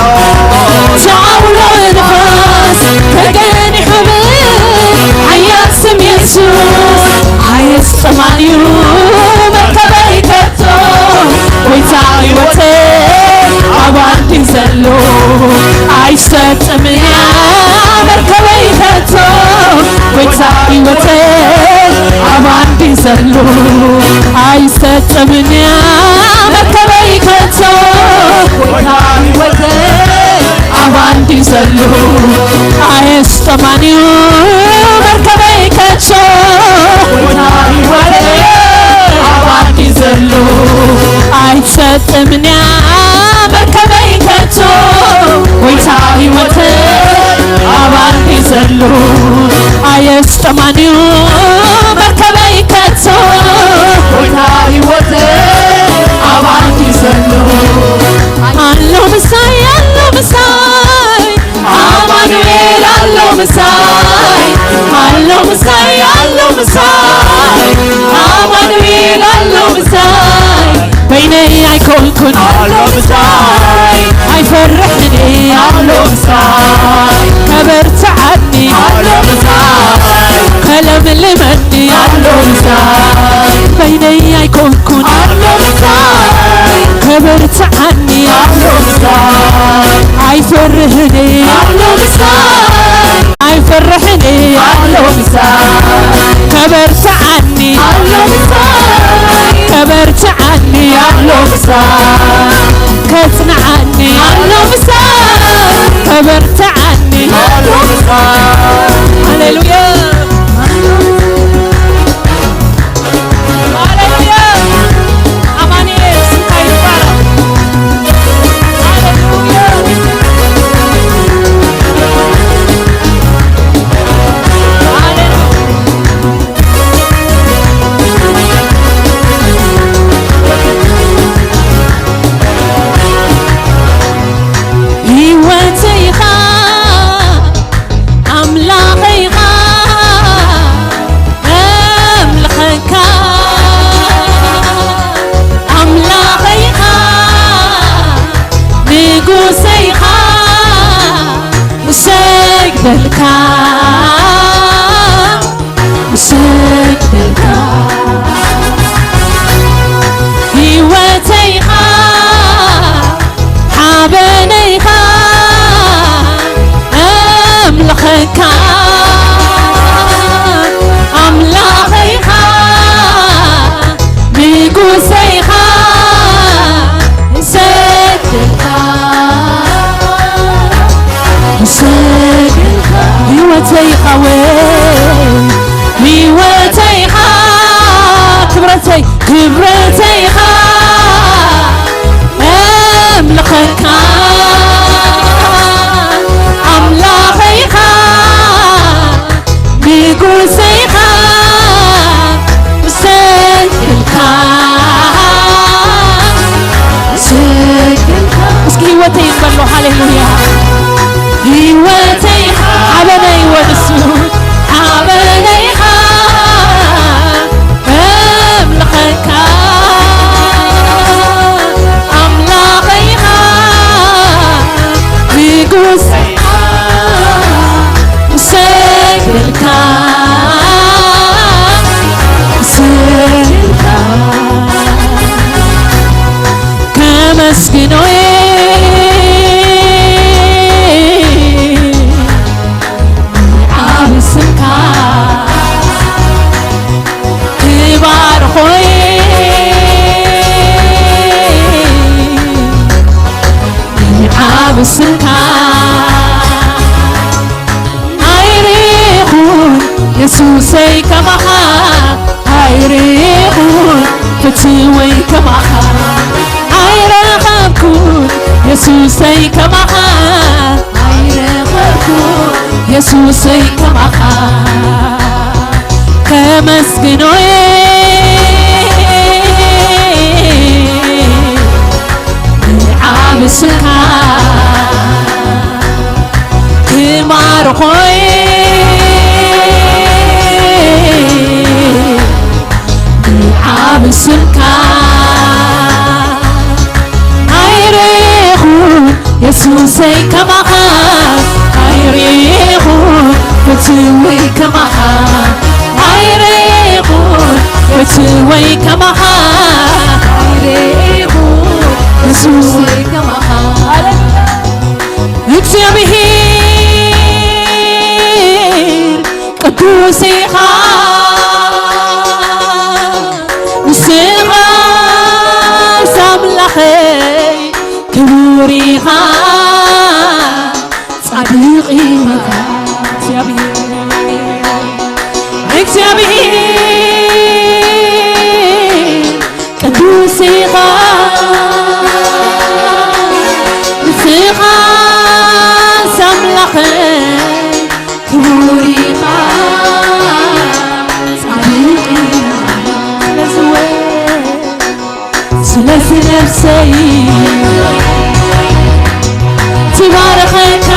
ዝዓውሎ ንፋስ ተገኒሑ ብሓያል ስም የሱስ። ኣየስጥማን እዩ መርከበይ ከቶ፣ ጎይታ ህይወተይ ኣብ ኣንዲ ዘሎ። ኣይሰጥምን እያ መርከበይ ከቶ፣ ጎይታ ህይወተይ ኣብ ኣንዲ ዘሎ። ኣይሰጥምን እያ መርከበይ ከቶ፣ ጎይታ ህይወተይ ኣብ ኣንዲ ዘሎ። ኣየስጥማን እዩ መርከበይ ከቶ፣ ጎይታ ህይወተይ ኣብ ኣንዲ ዘሎ። ኣይትሰጥምን እያ መርከበይ ከቶ፣ ጎይታ ህይወተይ ኣብ ኣንዲ ዘሎ። ኣየስጥማን እዩ መርከበይ ከቶ፣ ጎይታ ህይወተይ ኣብ ኣንዲ ዘሎ። ኣሎ ምሳይ፣ ኣሎ ምሳይ፣ ኣማኑኤል ኣሎ ምሳይ፣ ኣሎ ምሳይ፣ ኣሎ ምሳይ፣ ኣማኑኤል ኣሎ ምሳይ። በይነይ ኣይኮንኩን ኣሎ ምሳይ፣ ኣይፈርሕን ኣሎ ምሳይ፣ ከበርትዓኒ ኣሎ ምሳይ፣ ከለምልመኒ ኣሎ ምሳይ። በይነይ ኣይኮንኩን ኣሎ ምሳይ፣ ከበርትዓኒ ኣሎ ምሳይ፣ ኣይፈርህን ኣሎ ምሳይ፣ ኣይፈርሕን ኣሎ ምሳይ፣ ከበርትዓኒ ኣሎ ምሳይ፣ ከበርትዓኒ ኣሎ ምሳይ፣ ከጽንዓኒ ኣሎ ምሳይ፣ ከበርትዓኒ ኣሎ ምሳይ። ሃሌሉያ። ሃሌሉያ። ኣማኑኤል ስምካ ይባረክ። ሃሌሉያ። ሃሌሉያ። ህይወተይ ኢኻ ኣምላኸይ ኢኻ፣ ኣምልኸካ ኣምላኸይ ኢኻ፣ ንጉሰይ ኢኻ፣ እሰግደልካ፣ እሰግደልካ። ህይወተይ ኢኻ፣ ሓበነይ ኢኻ፣ ኣምልኸካ ኣምላኸይ ኢኻ፣ ንጉሰይ ኢኻ፣ እሰግደልካ፣ እሰግደልካ። ህይወተይ ኢኻ ወይ ህይወተይ ኢኻ፣ ክብረተይ ክብረተይ ኢኻ፣ ኣምልኸካ ኣምላኸይ ኢኻ፣ ንጉሰይ ኢኻ፣ እሰግደልካ፣ እሰግደልካ። እስኪ ህይወተይ በሎ፣ ሃሌሉያ። ህይወተይ ኢኻ፣ ሓበነይ ወንሱ፣ ወይ ከማኻ ኣይረኸብኩን፣ የሱሰይ ከማኻ ኣይረኸብኩን፣ የሱሰይ ከማኻ ከመስግኖ ንዓብ ስምካ ክባርኾ ንዓብ ስምካ ኣይረኹን የሱሰይ ከማኻ ኣይረኹን ፍትወይ ከማኻ ኣይረኹን ፍትወይ ከማኻ ኣይረኹን የሱሰይ ከማኻ እግዚኣብሔር ቅዱስ ኢኻ ንስኻስ ኣምላኸይ ክቡር ኢኻ ጻድቕ ኢኻ እግዚኣብሔር እግዚኣብሔር ቅዱስ ኢኻ ንስኻስ ኣምላኸይ ክቡር ኢኻ ጻድቕ ኢኻ ስለዚ ስለዚ ነፍሰይ ትባርኸካ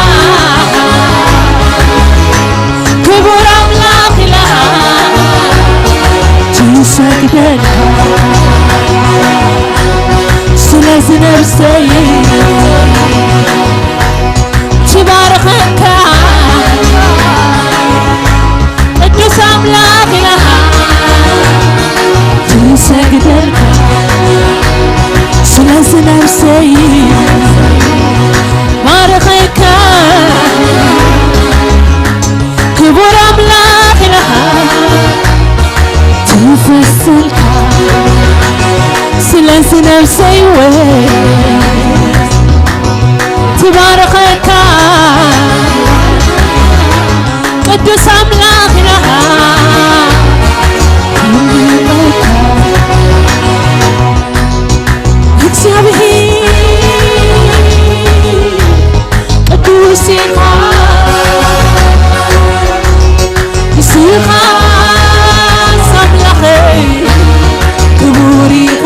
ክቡር ኣምላኽ ኢላ ትሰግደልካ ስለዚ ነፍሰይ ትባርኸካ ቅዱስ ኣምላኽ ኢላ ትሰግደልካ ስለዚ ነፍሰይ ባርኸካ ክቡር ኣምላኽ ኢላ ትፈስልካ ስለዚ ነፍሰይ ወይ ትባርኸካ ቅዱስ ኣምላኽ ኢላ እግዚኣብሔር ቅዱስ ኢኻ ንስኻ ኣምላኸይ ክቡር ኢኻ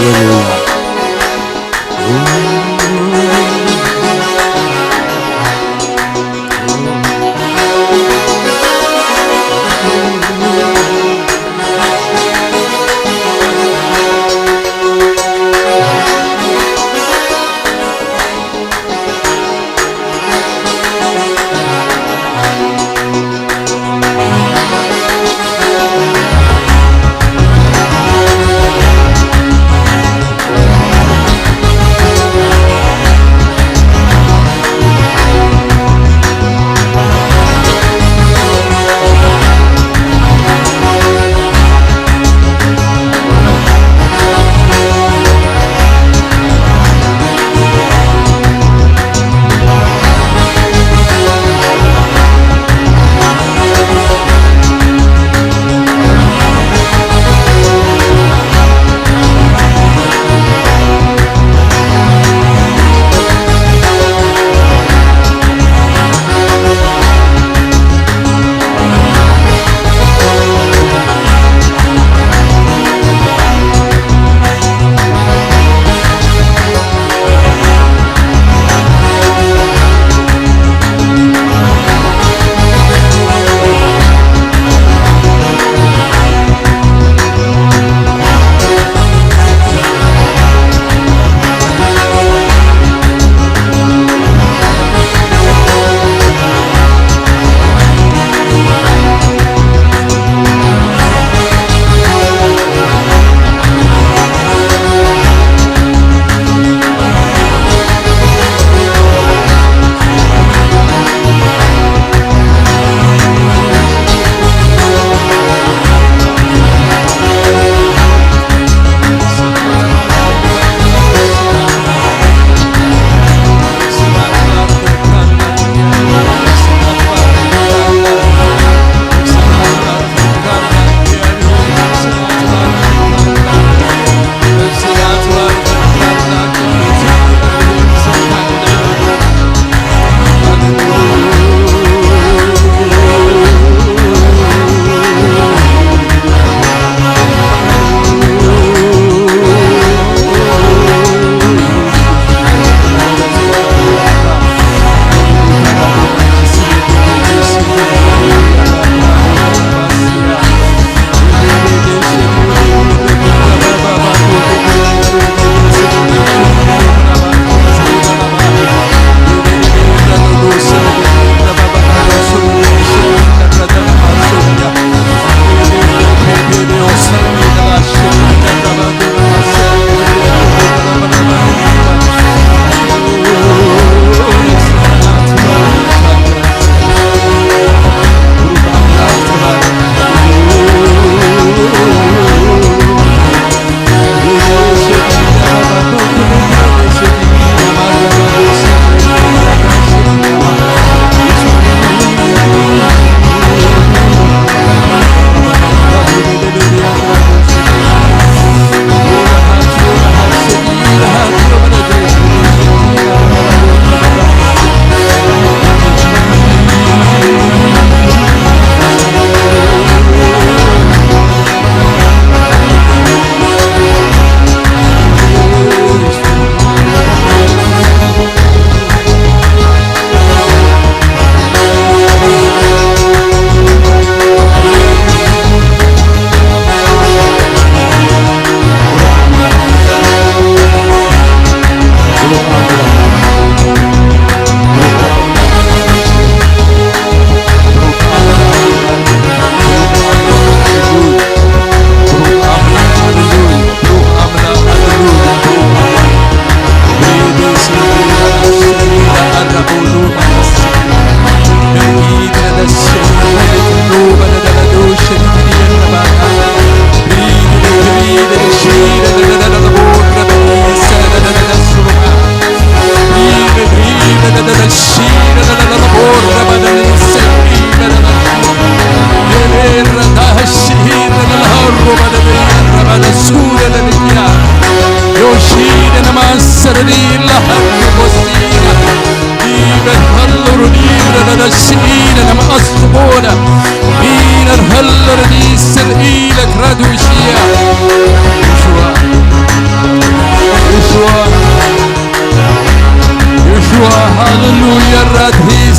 ሃሌሉያ።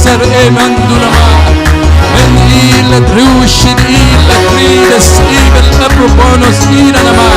Ser eman dunama. En ilet rushid ilet rides ibel ebrubonos idanama.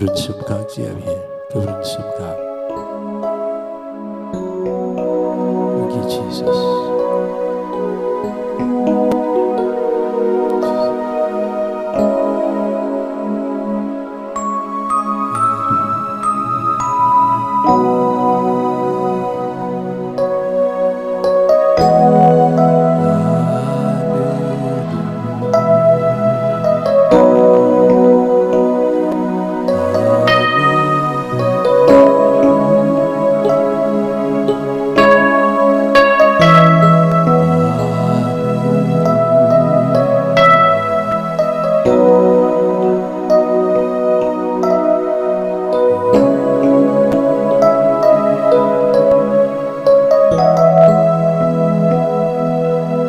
ክብሪ ንስምካ እግዚኣብሔር፣ ክብሪ ንስምካ። Thank you, Jesus.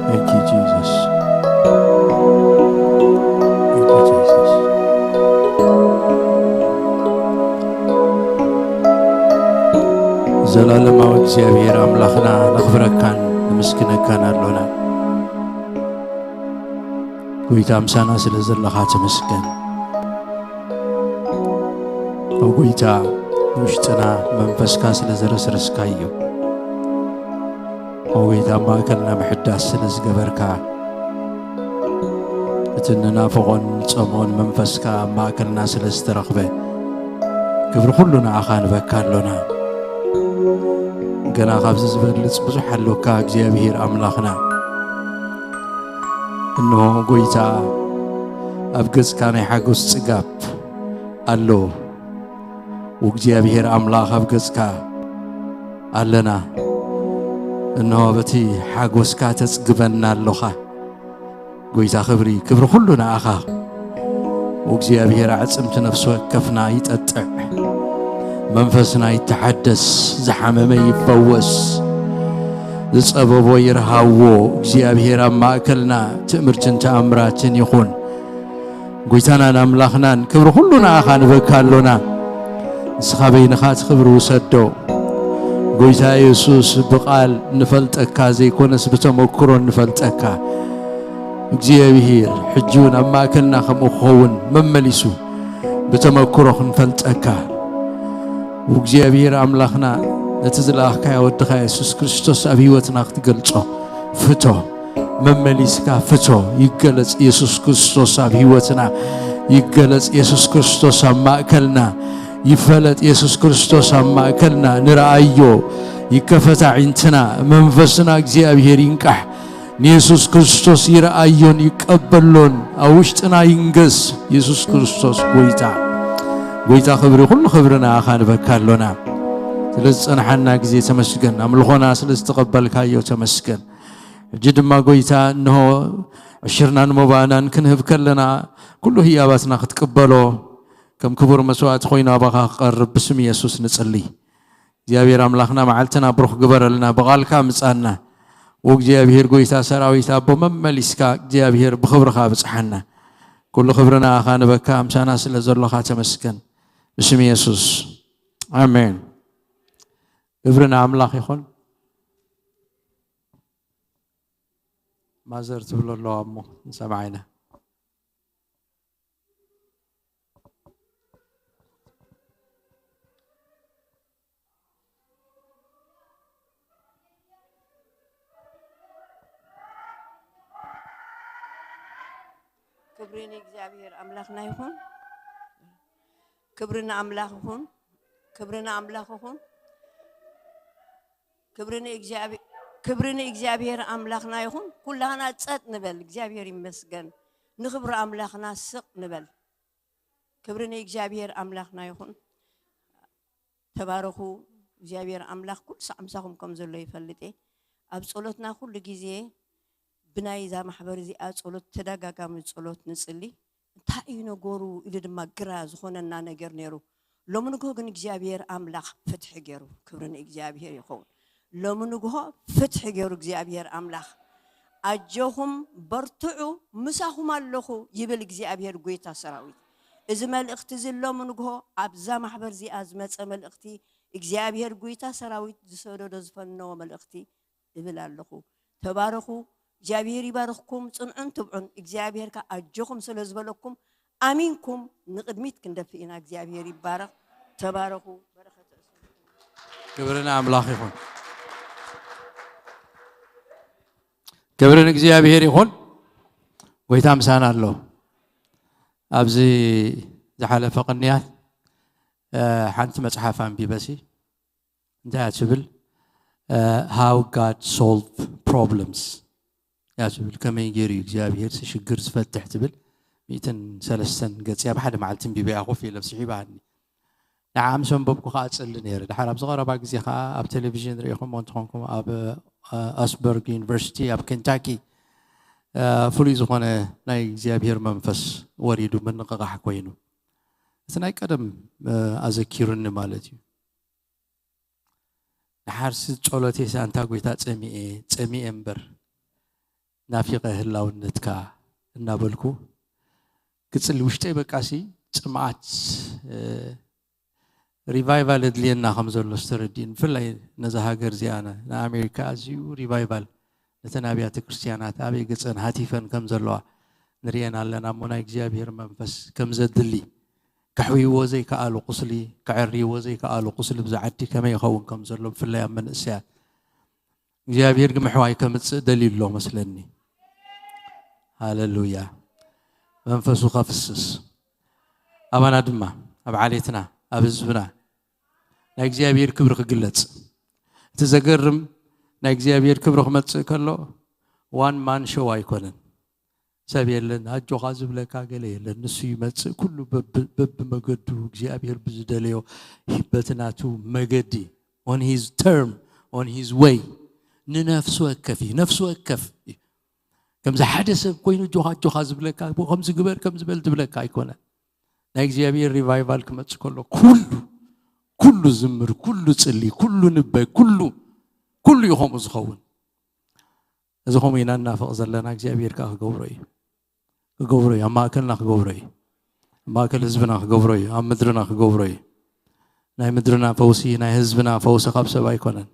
Thank you, Jesus. Thank you, Jesus. ዘላለማዊ እግዚኣብሔር ኣምላኽና፣ ነኽብረካን ንምስግነካን ኣሎና። ጎይታ፣ ምሳና ስለ ዘለኻ ተመስገን። ኦ ጎይታ፣ ውሽጥና መንፈስካ ስለ ዘረስረስካዮ፣ ኦ ጎይታ፣ ኣብ ማእከልና ምሕዳስ ስለ ዝገበርካ፣ እቲ ንናፍቖን ንጸምኦን መንፈስካ ኣብ ማእከልና ስለ ዝተረኽበ፣ ክብሪ ኩሉ ንዓኻ ንበካ ኣሎና። ገና ካብዚ ዝበልጽ ብዙሕ ኣሎካ እግዚኣብሔር ኣምላኽና። እንሆ ጎይታ፣ ኣብ ገጽካ ናይ ሓጎስ ጽጋብ ኣሎ። ወእግዚኣብሔር ኣምላኽ ኣብ ገጽካ ኣለና። እንሆ በቲ ሓጎስካ ተጽግበና ኣሎኻ። ጎይታ ክብሪ፣ ክብሪ ኩሉ ንኣኻ። ወእግዚኣብሔር ኣዕጽምቲ ነፍሲ ወከፍና ይጠጥዕ። መንፈስና ይተሓደስ፣ ዝሓመመ ይፈወስ፣ ዝጸበቦ ይርሃዎ። እግዚኣብሔር ኣብ ማእከልና ትእምርትን ተኣምራትን ይኹን። ጎይታናን ኣምላኽናን ክብሪ ኩሉ ንኣኻ ንበካ ኣሎና። ንስኻ በይንኻ እቲ ክብሪ ውሰዶ። ጎይታ የሱስ ብቓል ንፈልጠካ ዘይኮነስ ብተመክሮ ንፈልጠካ። እግዚኣብሔር ሕጂ እውን ኣብ ማእከልና ከምኡ ክኸውን መመሊሱ ብተመክሮ ክንፈልጠካ። እግዚኣብሔር ኣምላኽና ነቲ ዝለኣኽካዮ ወድኻ የሱስ ክርስቶስ ኣብ ህይወትና ክትገልጾ ፍቶ። መመሊስካ ፍቶ። ይገለጽ የሱስ ክርስቶስ ኣብ ህይወትና። ይገለጽ የሱስ ክርስቶስ ኣብ ማእከልና። ይፈለጥ የሱስ ክርስቶስ ኣብ ማእከልና። ንረኣዮ። ይከፈት ኣዒንትና። መንፈስና እግዚኣብሔር ይንቃሕ። ንየሱስ ክርስቶስ ይረኣዮን ይቀበሎን። ኣብ ውሽጥና ይንገስ። የሱስ ክርስቶስ ጎይታ። ጎይታ ክብሪ፣ ኩሉ ክብሪ ንኣኻ ንበካ ኣሎና። ስለ ዝጸንሓና ግዜ ተመስገን። ኣምልኾና ስለ ዝተቐበልካዮ ተመስገን። ሕጂ ድማ ጎይታ፣ እንሆ ዕሽርናን መባእናን ክንህብ ከለና፣ ኩሉ ህያባትና ክትቅበሎ፣ ከም ክቡር መስዋእቲ ኮይኑ ኣባኻ ክቐርብ ብስም የሱስ ንጽሊ። እግዚኣብሔር ኣምላኽና፣ መዓልትና ብሩኽ ግበረልና፣ ብቓልካ ምጻና። ወእግዚኣብሔር ጎይታ ሰራዊት ኣቦ፣ መመሊስካ እግዚኣብሔር ብኽብርኻ ብጽሓና። ኩሉ ክብሪ ንኣኻ ንበካ፣ ኣምሳና ስለ ዘሎኻ ተመስገን። ብስም የሱስ፣ ኣሜን። ክብሪ ንኣምላኽ ይኹን። ማዘር ትብሎ ኣለዋ እሞ ንሰምዓ ኢና። ክብሪ ንእግዚኣብሔር ኣምላኽና ይኹን። ክብሪ ንኣምላኽ ይኹን። ክብሪ ንኣምላኽ ይኹን። ክብሪ ንእግዚኣብሔር ኣምላኽና ይኹን። ኩላህና ጸጥ ንበል። እግዚኣብሔር ይመስገን። ንኽብሪ ኣምላኽና ስቕ ንበል። ክብሪ ንእግዚኣብሔር ኣምላኽና ይኹን። ተባረኹ። እግዚኣብሔር ኣምላኽ ኩሉ ሳዕ ምሳኹም ከም ዘሎ ይፈልጥ እየ። ኣብ ጸሎትና ኩሉ ግዜ ብናይ እዛ ማሕበር እዚኣ ጸሎት፣ ተደጋጋሚ ጸሎት ንጽሊ። እንታይ እዩ ነገሩ ኢሉ ድማ ግራ ዝኾነና ነገር ነይሩ። ሎሚ ንግሆ ግን እግዚኣብሔር ኣምላኽ ፍትሒ ገይሩ። ክብሪ ንእግዚኣብሔር ይኸውን። ሎሚ ንግሆ ፍትሒ ገይሩ እግዚኣብሔር ኣምላኽ። ኣጆኹም በርትዑ፣ ምሳኹም ኣለኹ ይብል እግዚኣብሔር ጎይታ ሰራዊት። እዚ መልእኽቲ እዚ ሎሚ ንግሆ ኣብዛ ማሕበር እዚኣ ዝመጸ መልእኽቲ እግዚኣብሔር ጎይታ ሰራዊት ዝሰደዶ ዝፈነወ መልእኽቲ እብል ኣለኹ። ተባረኹ። እግዚኣብሔር ይባርኽኩም። ጽንዑን ትብዑን። እግዚኣብሔር ከኣ ኣጆኹም ስለ ዝበለኩም ኣሚንኩም ንቕድሚት ክንደፍእ ኢና። እግዚኣብሔር ይባረኽ። ተባረኹ። በረኸት ክብሪ ንኣምላኽ ይኹን። ክብሪ ንእግዚኣብሔር ይኹን። ጎይታ ምሳና ኣሎ። ኣብዚ ዝሓለፈ ቅንያት ሓንቲ መፅሓፍ ኣንቢበሲ እንታይ እያ ትብል? How God solve problems እያ ትብል። ከመይ ገይሩ እዩ እግዚኣብሔር ሽግር ዝፈትሕ ትብል። ሚእትን ሰለስተን ገፂ ኣብ ሓደ መዓልቲ ኣንቢበያ ኮፍ ኢለ ስሒባኒ። ንዓ ምስ ኣንበብኩ ከዓ ፅሊ ነይረ። ድሓር ኣብዚ ቀረባ ግዜ ከዓ ኣብ ቴሌቪዥን ርኢኹሞ እንትኾንኩም ኣብ ኣስበርግ ዩኒቨርሲቲ ኣብ ኬንታኪ ፍሉይ ዝኾነ ናይ እግዚኣብሔር መንፈስ ወሪዱ ምንቕቓሕ ኮይኑ እቲ ናይ ቀደም ኣዘኪሩኒ ማለት እዩ። ድሓርሲ ጸሎተይ ሳንታ ጎይታ ጸሚኤ ጸሚኤ እምበር ናፊቐ ህላውነትካ እናበልኩ ግጽል ውሽጠይ በቃሲ ጽምኣት ሪቫይቫል እድልየና ከም ዘሎ ዝተረዲእን ብፍላይ ነዛ ሃገር እዚኣ ንኣሜሪካ ኣዝዩ ሪቫይቫል ነተን ኣብያተ ክርስትያናት ኣበይ ገጸን ሃቲፈን ከም ዘለዋ ንርእየን ኣለና እሞ ናይ እግዚኣብሔር መንፈስ ከም ዘድሊ ከሕውይዎ ዘይከኣሉ ቁስሊ ከዐርይዎ ዘይከኣሉ ቁስሊ ብዛ ዓዲ ከመይ ይኸውን ከም ዘሎ ብፍላይ ኣብ መንእሰያት እግዚኣብሔር ግን ምሕዋይ ከምፅእ ደልዩ ኣሎ መስለኒ። ሃለሉያ። መንፈሱ ከፍስስ ኣባና ድማ ኣብ ዓሌትና ኣብ ህዝብና ናይ እግዚኣብሔር ክብሪ ክግለፅ። እቲ ዘገርም ናይ እግዚኣብሔር ክብሪ ክመፅእ ከሎ ዋን ማን ሾው ኣይኮነን። ሰብ የለን ኣጆኻ ዝብለካ ገለ የለን። ንሱ ይመፅእ ኩሉ በብመገዱ እግዚኣብሔር ብዝደለዮ በቲ ናቱ መገዲ on his term on his way ንነፍሲ ወከፍ እዩ። ነፍሲ ወከፍ እዩ። ከምዚ ሓደ ሰብ ኮይኑ ጆኻ ጆኻ ዝብለካ ከምዚ ግበር ከምዚ በል ዝብለካ ኣይኮነን። ናይ እግዚኣብሔር ሪቫይቫል ክመፅእ ከሎ ኩሉ ኩሉ ዝምር ኩሉ ፅሊ ኩሉ ንበይ ኩሉ ኩሉ እዩ ከምኡ ዝኸውን። እዚ ከምኡ ኢና እናፈቕ ዘለና እግዚኣብሔር ከዓ ክገብሮ እዩ ክገብሮ እዩ ኣብ ማእከልና ክገብሮ እዩ ኣብ ማእከል ህዝብና ክገብሮ እዩ ኣብ ምድርና ክገብሮ እዩ። ናይ ምድርና ፈውሲ ናይ ህዝብና ፈውሲ ካብ ሰብ ኣይኮነን።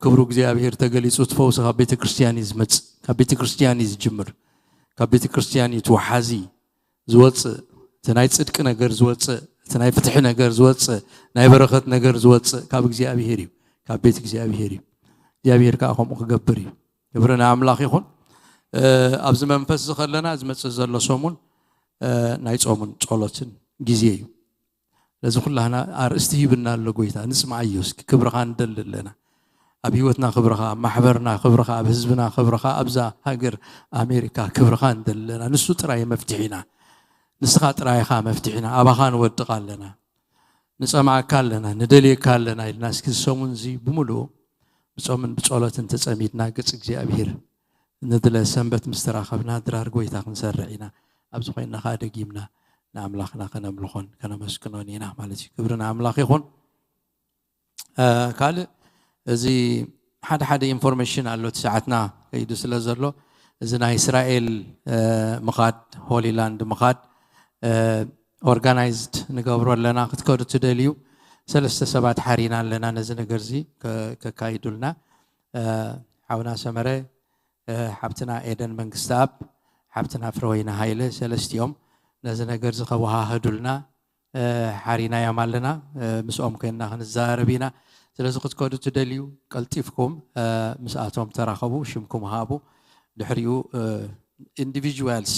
ክብሩ እግዚኣብሔር ተገሊፁ እቲ ፈውሲ ካብ ቤተ ክርስትያን እዩ ዝመፅእ ካብ ቤተ ክርስትያን እዩ ዝጅምር ካብ ቤተ ክርስትያን እዩ ትወሓዚ ዝወፅእ እቲ ናይ ፅድቂ ነገር ዝወፅእ እቲ ናይ ፍትሒ ነገር ዝወፅእ ናይ በረኸት ነገር ዝወፅእ ካብ እግዚኣብሔር እዩ ካብ ቤት እግዚኣብሔር እዩ። እግዚኣብሔር ከዓ ከምኡ ክገብር እዩ። ክብሪ ንኣምላኽ ይኹን። ኣብዚ መንፈስ እዚ ከለና ዝመፅእ ዘሎ ሰሙን ናይ ፆምን ፆሎትን ግዜ እዩ። ነዚ ኩላህና ኣርእስቲ ሂብና ኣሎ ጎይታ ንፅማዓዮ እስኪ ክብርኻ ንደሊ ኣለና። ኣብ ህይወትና ክብርኻ ኣብ ማሕበርና ክብርኻ ኣብ ህዝብና ክብርኻ ኣብዛ ሃገር ኣሜሪካ ክብርኻ ንደሊ ኣለና። ንሱ ጥራይ መፍትሒና ንስኻ ጥራይኻ መፍትሒና ኣባኻ ንወድቕ ኣለና። ንፀማኣካ ኣለና ንደልየካ ኣለና ኢልና እስኪ ዝሰሙን እዚ ብምሉኡ ብፆምን ብፀሎትን ተፀሚድና ገፅ እግዚኣብሔር ንድለ ሰንበት ምስ ተራኸብና ድራር ጎይታ ክንሰርዕ ኢና። ኣብዚ ኮይንና ከዓ ደጊምና ንኣምላኽና ከነምልኾን ከነመስግኖን ኢና ማለት እዩ። ክብሪ ንኣምላኽ ይኹን። ካልእ እዚ ሓደ ሓደ ኢንፎርሜሽን ኣሎ እቲ ሰዓትና ከይዱ ስለ ዘሎ እዚ ናይ እስራኤል ምኻድ ሆሊላንድ ምኻድ ኦርጋናይዝድ ንገብሮ ኣለና ክትከዱ ትደልዩ ሰለስተ ሰባት ሓሪና ኣለና ነዚ ነገር እዚ ከካይዱልና ሓውና ሰመረ ሓብትና ኤደን መንግስቲ ኣብ ሓብትና ፍረወይና ሃይለ ሰለስቲኦም ነዚ ነገር እዚ ከወሃህዱልና ሓሪናዮም ኣለና ምስኦም ኮይንና ክንዛረብ ኢና። ስለዚ ክትከዱ ትደልዩ ቀልጢፍኩም ምስኣቶም ተራኸቡ ሽምኩም ሃቡ ድሕሪኡ ኢንዲቪጁዋልስ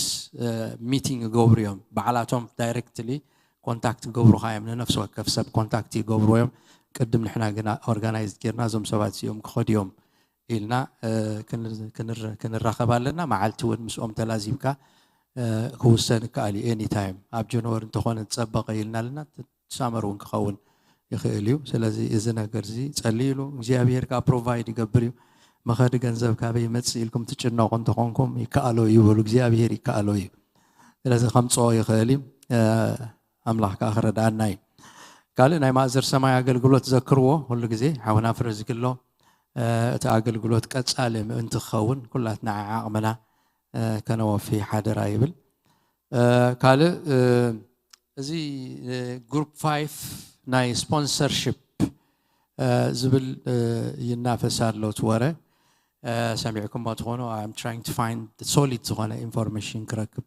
ሚቲንግ ይገብሩ እዮም ባዕላቶም ዳይሬክትሊ ኮንታክት ክገብሩኻ እዮም ንነፍሲ ወከፍ ሰብ ኮንታክት ይገብርዎ እዮም። ቅድም ንሕና ግና ኦርጋናይዝ ጌርና እዞም ሰባት እዚኦም ክኸዱ እዮም ኢልና ክንራኸብ ኣለና። መዓልቲ እውን ምስኦም ተላዚብካ ክውሰን ይከኣል እዩ። ኤኒ ታይም ኣብ ጀንወሪ እንተኾነ ዝፀበቐ ኢልና ኣለና። ሳመር እውን ክኸውን ይኽእል እዩ። ስለዚ እዚ ነገር እዚ ፀሊ ኢሉ እግዚኣብሄር ከዓ ፕሮቫይድ ይገብር እዩ። መኸዲ ገንዘብ ካበይ ይመፅእ ኢልኩም ትጭነቑ እንተኾንኩም ይከኣሎ እዩ በሉ። እግዚኣብሄር ይከኣሎ እዩ። ስለዚ ከምፅኦ ይኽእል እዩ። ኣምላኽ ከዓ ክረድኣና እዩ። ካልእ ናይ ማእዘር ሰማይ ኣገልግሎት ዘክርዎ ኩሉ ግዜ ሓውና ፍረ ዝግሎ እቲ ኣገልግሎት ቀፃሊ ምእንቲ ክኸውን ኩላትና ዓቕምና ከነወፊ ሓደራ ይብል። ካልእ እዚ ግሩፕ ፋይፍ ናይ ስፖንሰርሽፕ ዝብል ይናፈስ ኣሎ እቲ ወረ ሰሚዕኩሞ ትኾኑ I'm trying to find solid ዝኾነ ኢንፎርሜሽን ክረክብ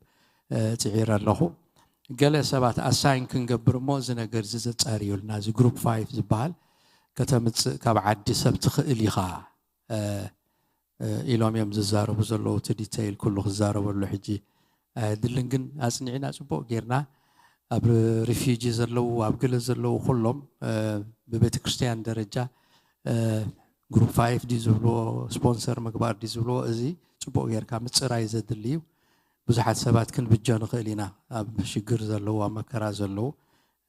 ፅዒር ኣለኹ። ገለ ሰባት ኣሳይን ክንገብር እሞ እዚ ነገር እዚ ዘጻርዩልና፣ እዚ ግሩፕ ፋይቭ ዝበሃል ከተምጽእ ካብ ዓዲ ሰብ ትኽእል ኢኻ፣ እ፣ እ፣ ኢሎም እዮም ዝዛረቡ ዘለዉ። እቲ ዲቴይል ኩሉ ክዛረበሉ ሕጂ ኣየድልን፣ ግን ኣጽኒዕና ጽቡቕ ጌርና ኣብ ሪፊጂ ዘለዉ፣ ኣብ ገለ ዘለዉ ኩሎም፣ እ፣ ብቤተ ክርስቲያን ደረጃ፣ እ፣ ግሩፕ ፋይቭ ድዩ ዝብልዎ፣ ስፖንሰር ምግባር ድዩ ዝብልዎ፣ እዚ ጽቡቕ ጌርካ ምጽራይ ዘድሊ እዩ። ብዙሓት ሰባት ክንብጆ ንኽእል ኢና፣ ኣብ ሽግር ዘለዉ፣ ኣብ መከራ ዘለዉ፣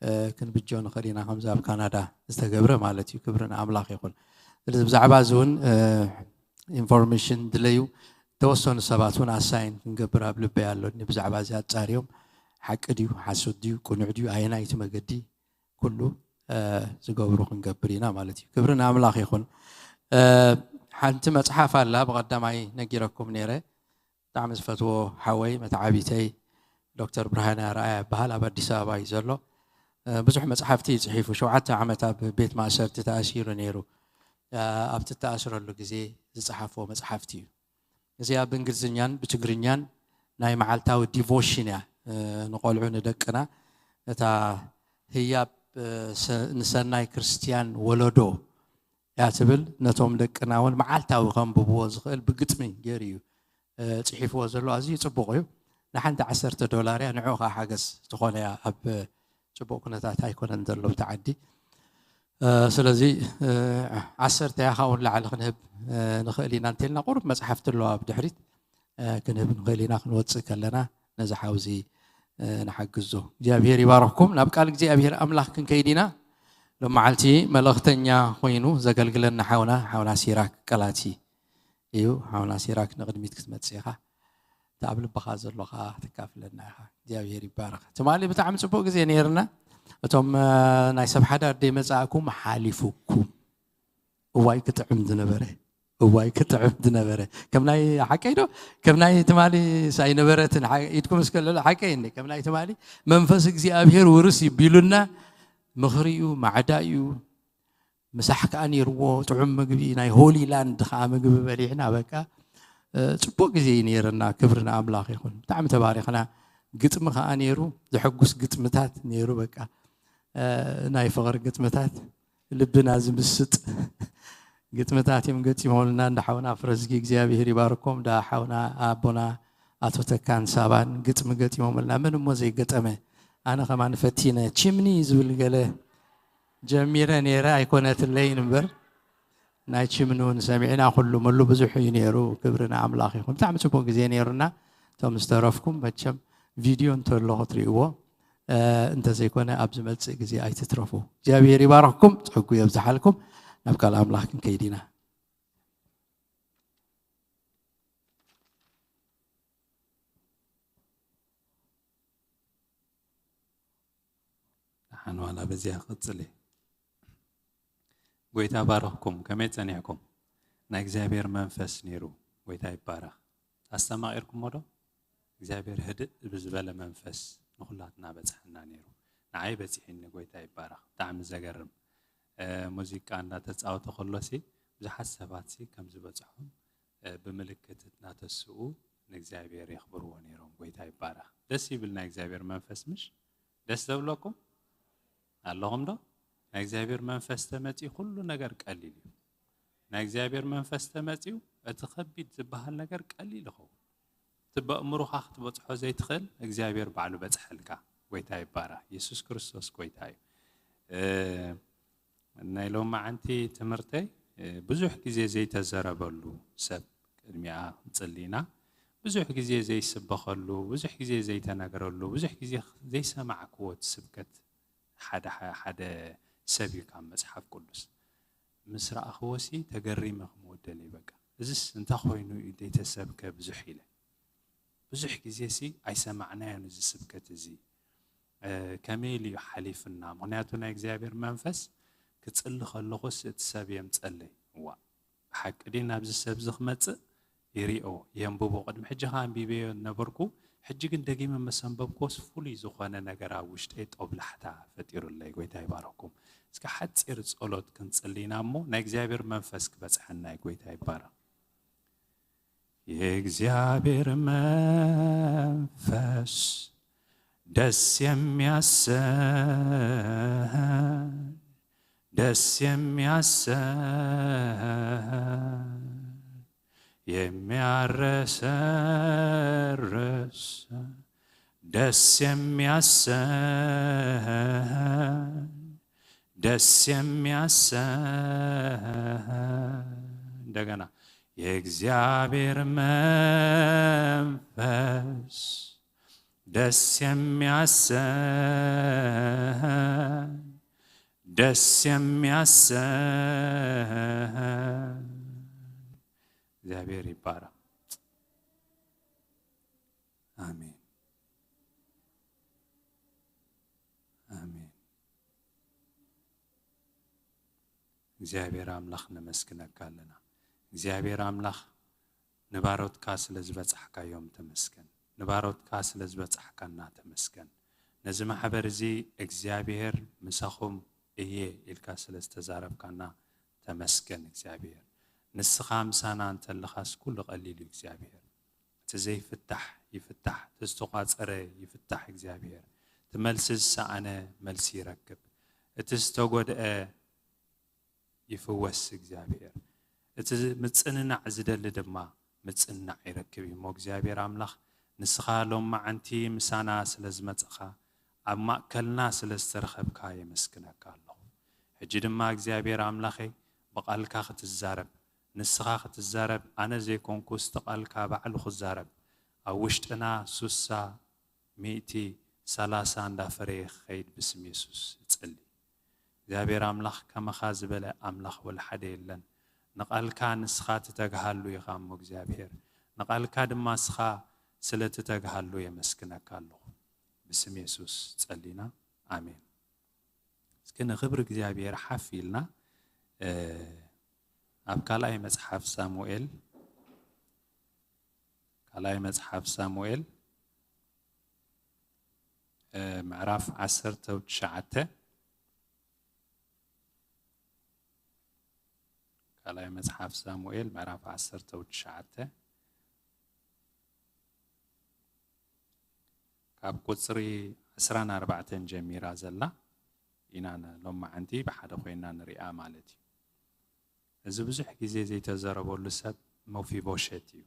እ፣ ክንብጆ ንኽእል ኢና፣ ከምዚ ኣብ ካናዳ ዝተገብረ ማለት እዩ። ክብሪ ንኣምላኽ ይኹን። ስለዚ ብዛዕባ እዚ እውን፣ እ፣ ኢንፎርሜሽን ድለዩ። ተወሰኑ ሰባት እውን ኣሳይን ክንገብር ኣብ ልበይ ኣሎኒ። ብዛዕባ እዚ ኣጻርዮም፣ ሓቂ ድዩ፣ ሓሶት ድዩ፣ ቅኑዕ ድዩ፣ ኣየናይ እቲ መገዲ፣ ኩሉ፣ እ፣ ዝገብሩ ክንገብር ኢና ማለት እዩ። ክብሪ ንኣምላኽ ይኹን። እ፣ ሓንቲ መጽሓፍ ኣላ፣ ብቐዳማይ ነጊረኩም ነይረ። ብጣዕሚ ዝፈትዎ ሓወይ መተዓቢተይ ዶክተር ብርሃነ ኣርኣያ ይበሃል። ኣብ ኣዲስ ኣበባ እዩ ዘሎ። እ፣ ብዙሕ መጽሓፍቲ እዩ ጽሒፉ። ሸውዓተ ዓመት ኣብ ቤት ማእሰርቲ ተኣሲሩ ነይሩ። እ፣ ኣብቲ እተኣስረሉ ግዜ ዝጸሓፎ መጽሓፍቲ እዩ። እዚኣ ብእንግሊዝኛን ብትግርኛን ናይ መዓልታዊ ዲቮሽን እያ። እ፣ ንቖልዑ ንደቅና እታ ህያብ፣ እ፣ ሰ-፣ ንሰናይ ክርስትያን ወለዶ እያ ትብል። ነቶም ደቅና እውን መዓልታዊ ከንብብዎ ዝኽእል ብግጥሚ ገይሩ እዩ፣ እ፣ ጽሒፍዎ ዘሎ። ኣዝዩ ጽቡቕ እዩ። ንሓንቲ ዓሰርተ ዶላር እያ፣ ንዕኡ ኸዓ ሓገዝ ትኾነ እያ። ኣብ ጽቡቕ ኩነታት ኣይኮነን ዘሎ ብቲ ዓዲ። እ፣ ስለዚ፣ እ፣ ዓሰርተ እያ፣ ካብኡ ንላዕሊ ክንህብ፣ እ፣ ንኽእል ኢና እንተልና፣ ቁሩብ መጽሓፍቲ ኣለዋ ኣብ ድሕሪት፣ እ፣ ክንህብ ንኽእል ኢና። ክንወጽእ ከለና ነዚ ሓውዚ፣ እ፣ ንሓግዞ። እግዚኣብሔር ይባርኽኩም። ናብ ቃል እግዚኣብሔር ኣምላኽ ክንከይድ ኢና። ሎም መዓልቲ መልእኽተኛ ኮይኑ ዘገልግለና ሓውና፣ ሓውና ሲራክ ቀላቲ እዩ። ሓውና ሲራክ ንቕድሚት ክትመጽእ ኢኻ። እቲ ኣብ ልብኻ ዘሎ ኸኣ ትካፍለና ኢኻ። እግዚኣብሔር ይባረኽ። ትማሊ ብጣዕሚ ጽቡቕ ግዜ ነይርና። እቶም፣ እ፣ ናይ ሰብ ሓዳር ደይመጻእኩም ሓሊፉኩም። እዋይ ክጥዕም ዝነበረ፣ እዋይ ክጥዕም ዝነበረ። ከም ናይ ሓቀይ ዶ? ከም ናይ ትማሊ ሳይነበረትን ሓ-፣ ኢድኩም እስከ ልዕሉ ሓቀይ እንዴ? ከም ናይ ትማሊ መንፈስ እግዚኣብሔር ውርስ ይቢሉና፣ ምኽሪኡ፣ ማዕዳዩ፣ ምሳሕ ከኣ ነይርዎ፣ ጥዑም ምግቢ፣ ናይ ሆሊ ላንድ ከኣ ምግቢ በሊዕና፣ በቃ፣ እ፣ ጽቡቕ ግዜ እዩ ነይርና። ክብሪ ንኣምላኽ ይኹን። ብጣዕሚ ተባሪኽና። ግጥሚ ከኣ ነይሩ፣ ዘሐጉስ ግጥምታት ነይሩ፣ በቃ፣ እ፣ ናይ ፍቕሪ ግጥምታት፣ ልብና ዝምስጥ ግጥምታት እዮም ገጢሞምልና። እንዳ ሓውና ፍረዝጊ እግዚኣብሔር ይባርኮም፣ እንዳ ሓውና ኣቦና ኣቶ ተካን ሳባን ግጥሚ ገጢሞምልና። መን እሞ ዘይገጠመ? ኣነ ከማን ፈቲነ፣ ቺምኒ ዝብል ገለ ጀሚረ ነይረ፣ ኣይኮነትለይን እምበር፣ ናይ ቺምኒ እውን ሰሚዕና፣ ኩሉ መሉ ብዙሕ እዩ ነይሩ። ክብሪ ንኣምላኽ ይኹን። ብጣዕሚ ጽቡቕ ግዜ ነይሩና። እቶም ዝተረፍኩም መቸም ቪድዮ እንተሎ ክትርእይዎ፣ እ፣ እንተዘይኮነ ኣብ ዝመጽእ ግዜ ኣይትትረፉ። እግዚኣብሔር ይባርኽኩም፣ ጸጉ የብዝሓልኩም። ናብ ቃል ኣምላኽ ክንከይድ ኢና። ደሓን ዋላ በዚኣ ክቕጽል እየ። ጎይታ ባረኽኩም። ከመይ ጸኒሕኩም? ናይ እግዚኣብሔር መንፈስ ነይሩ። ጎይታ ይባረኽ። ኣስተማቒርኩሞ ዶ? እግዚኣብሔር ህድእ ብዝበለ መንፈስ ንኹላትና በጽሐና ነይሩ። ንዓይ በጺሒኒ። ጎይታ ይባረኽ። ብጣዕሚ ዘገርም። እ፣ ሙዚቃ እንዳተጻወተ ከሎሲ ብዙሓት ሰባትሲ ከም ዝበጽሖም፣ እ፣ ብምልክት እናተስኡ ንእግዚኣብሔር የኽብርዎ ነይሮም። ጎይታ ይባረኽ። ደስ ይብል ናይ እግዚኣብሔር መንፈስ፣ ምሽ? ደስ ዘብለኩም ኣለኹም ዶ? ናይ እግዚኣብሔር መንፈስ ተመጺኡ ኩሉ ነገር ቀሊል እዩ። ናይ እግዚኣብሔር መንፈስ ተመጺኡ እቲ ከቢድ ዝበሃል ነገር ቀሊል ይኸውን። እቲ በእምሮኻ ክትበጽሖ ዘይትኽእል እግዚኣብሔር ባዕሉ በጽሐልካ። ጎይታ ይባረኽ። የሱስ ክርስቶስ ጎይታ እዩ። እ፣ ናይ ሎማዓንቲ ትምህርተይ፣ እ፣ ብዙሕ ግዜ ዘይተዘረበሉ ሰብ ቅድሚኣ ንጽሊ ኢና። ብዙሕ ግዜ ዘይስበኸሉ፣ ብዙሕ ግዜ ዘይተነገረሉ፣ ብዙሕ ግዜ ዘይሰማዕክዎ እቲ ስብከት ሓደ፣ ሓደ ሰብ እዩ ካብ መጽሓፍ ቅዱስ። ምስ ረኣኽዎሲ ተገሪመ ክምወደለይ በቃ። እዝስ እንታይ ኮይኑ እዩ ዘይተሰብከ ብዙሕ ኢለ። ብዙሕ ግዜሲ ኣይሰማዕናዮን እዚ ስብከት እዚ። እ፣ ከመይ ኢሉ እዩ ሓሊፉና? ምኽንያቱ ናይ እግዚኣብሔር መንፈስ ክጽሊ ከለኹስ እቲ ሰብ የምጸለይ። እዋ፣ ብሓቂ ድዩ ናብዚ ሰብ እዚ ክመጽእ? ይሪኦ፣ የንብቦ። ቅድሚ ሕጂ ከኣ ኣንቢበዮ ነበርኩ። ሕጂ ግን ደጊመ ምስ ኣንበብኩዎስ ፍሉይ ዝኾነ ነገር ኣብ ውሽጠይ ጦብላሕታ ፈጢሩለይ። ጎይታ ይባርኽኩም። እስከ ሓጺር ጸሎት ክንጽሊ ኢና እሞ ናይ እግዚኣብሔር መንፈስ ክበጽሐና እዩ። ጎይታ ይባረኽ። የእግዚኣብሔር መንፈስ ደስ የሚያሰኝ ደስ የሚያሰኝ የሚያረሰርስ ደስ የሚያሰኝ ደስ የሚያሰኝ እንደገና የእግዚአብሔር መንፈስ ደስ የሚያሰኝ ደስ የሚያሰኝ እግዚአብሔር ይባረክ። አሜን፣ አሜን። እግዚኣብሔር ኣምላኽ ነመስግነካ ኣለና። እግዚኣብሔር ኣምላኽ ንባሮትካ ስለ ዝበጻሕካዮም ተመስገን። ንባሮትካ ስለ ዝበጻሕካና ተመስገን። ነዚ ማሕበር እዚ እግዚኣብሔር ምሳኹም እየ ኢልካ ስለ ዝተዛረብካና ተመስገን እግዚኣብሔር። ንስኻ ምሳና እንተለኻስ ኩሉ ቀሊል እዩ እግዚኣብሔር። እቲ ዘይፍታሕ ይፍታሕ፣ እቲ ዝተቋጸረ ይፍታሕ እግዚኣብሔር። እቲ መልሲ ዝሰኣነ መልሲ ይረክብ። እቲ ዝተጎድአ ይፍወስ እግዚኣብሔር። እቲ ምጽንናዕ ዝደሊ ድማ ምጽንናዕ ይረክብ እዩ እሞ እግዚኣብሔር ኣምላኽ ንስኻ ሎማዓንቲ ምሳና ስለ ዝመጻኻ ኣብ ማእከልና ስለ ዝተረኸብካ የመስግነካ ኣለኹ። ሕጂ ድማ እግዚኣብሔር ኣምላኸይ ብቓልካ ክትዛረብ ንስኻ ክትዛረብ ኣነ ዘይኮንኩስ እቲ ቓልካ ባዕሉ ክዛረብ ኣብ ውሽጥና ሱሳ ሚእቲ ሰላሳ እንዳፈረየ ክኸይድ ብስም የሱስ እጸሊ። እግዚኣብሔር ኣምላኽ ከማኻ ዝበለ ኣምላኽ ወላ ሓደ የለን። ንቓልካ ንስኻ ትተግሃሉ ኢኻ እሞ እግዚኣብሔር ንቓልካ ድማ ንስኻ ስለ ትተግሃሉ የመስግነካ ኣለኹ። ብስም የሱስ ጸሊና ኣሜን። እስኪ ንኽብሪ እግዚኣብሔር ሓፍ ኢልና ኣብ ካልኣይ መጽሓፍ ሳሙኤል ካልኣይ መጽሓፍ ሳሙኤል ምዕራፍ ዓሰርተ ትሽዓተ ካልኣይ መጽሓፍ ሳሙኤል ምዕራፍ ዓሰርተ ትሽዓተ ካብ ቁጽሪ ዕስራን ኣርባዕተን ጀሚራ ዘላ ኢና ሎማዓንቲ ብሓደ ኮይና ንሪኣ ማለት እዩ። እዚ ብዙሕ ግዜ ዘይተዘረበሉ ሰብ መፊቦሸት እዩ።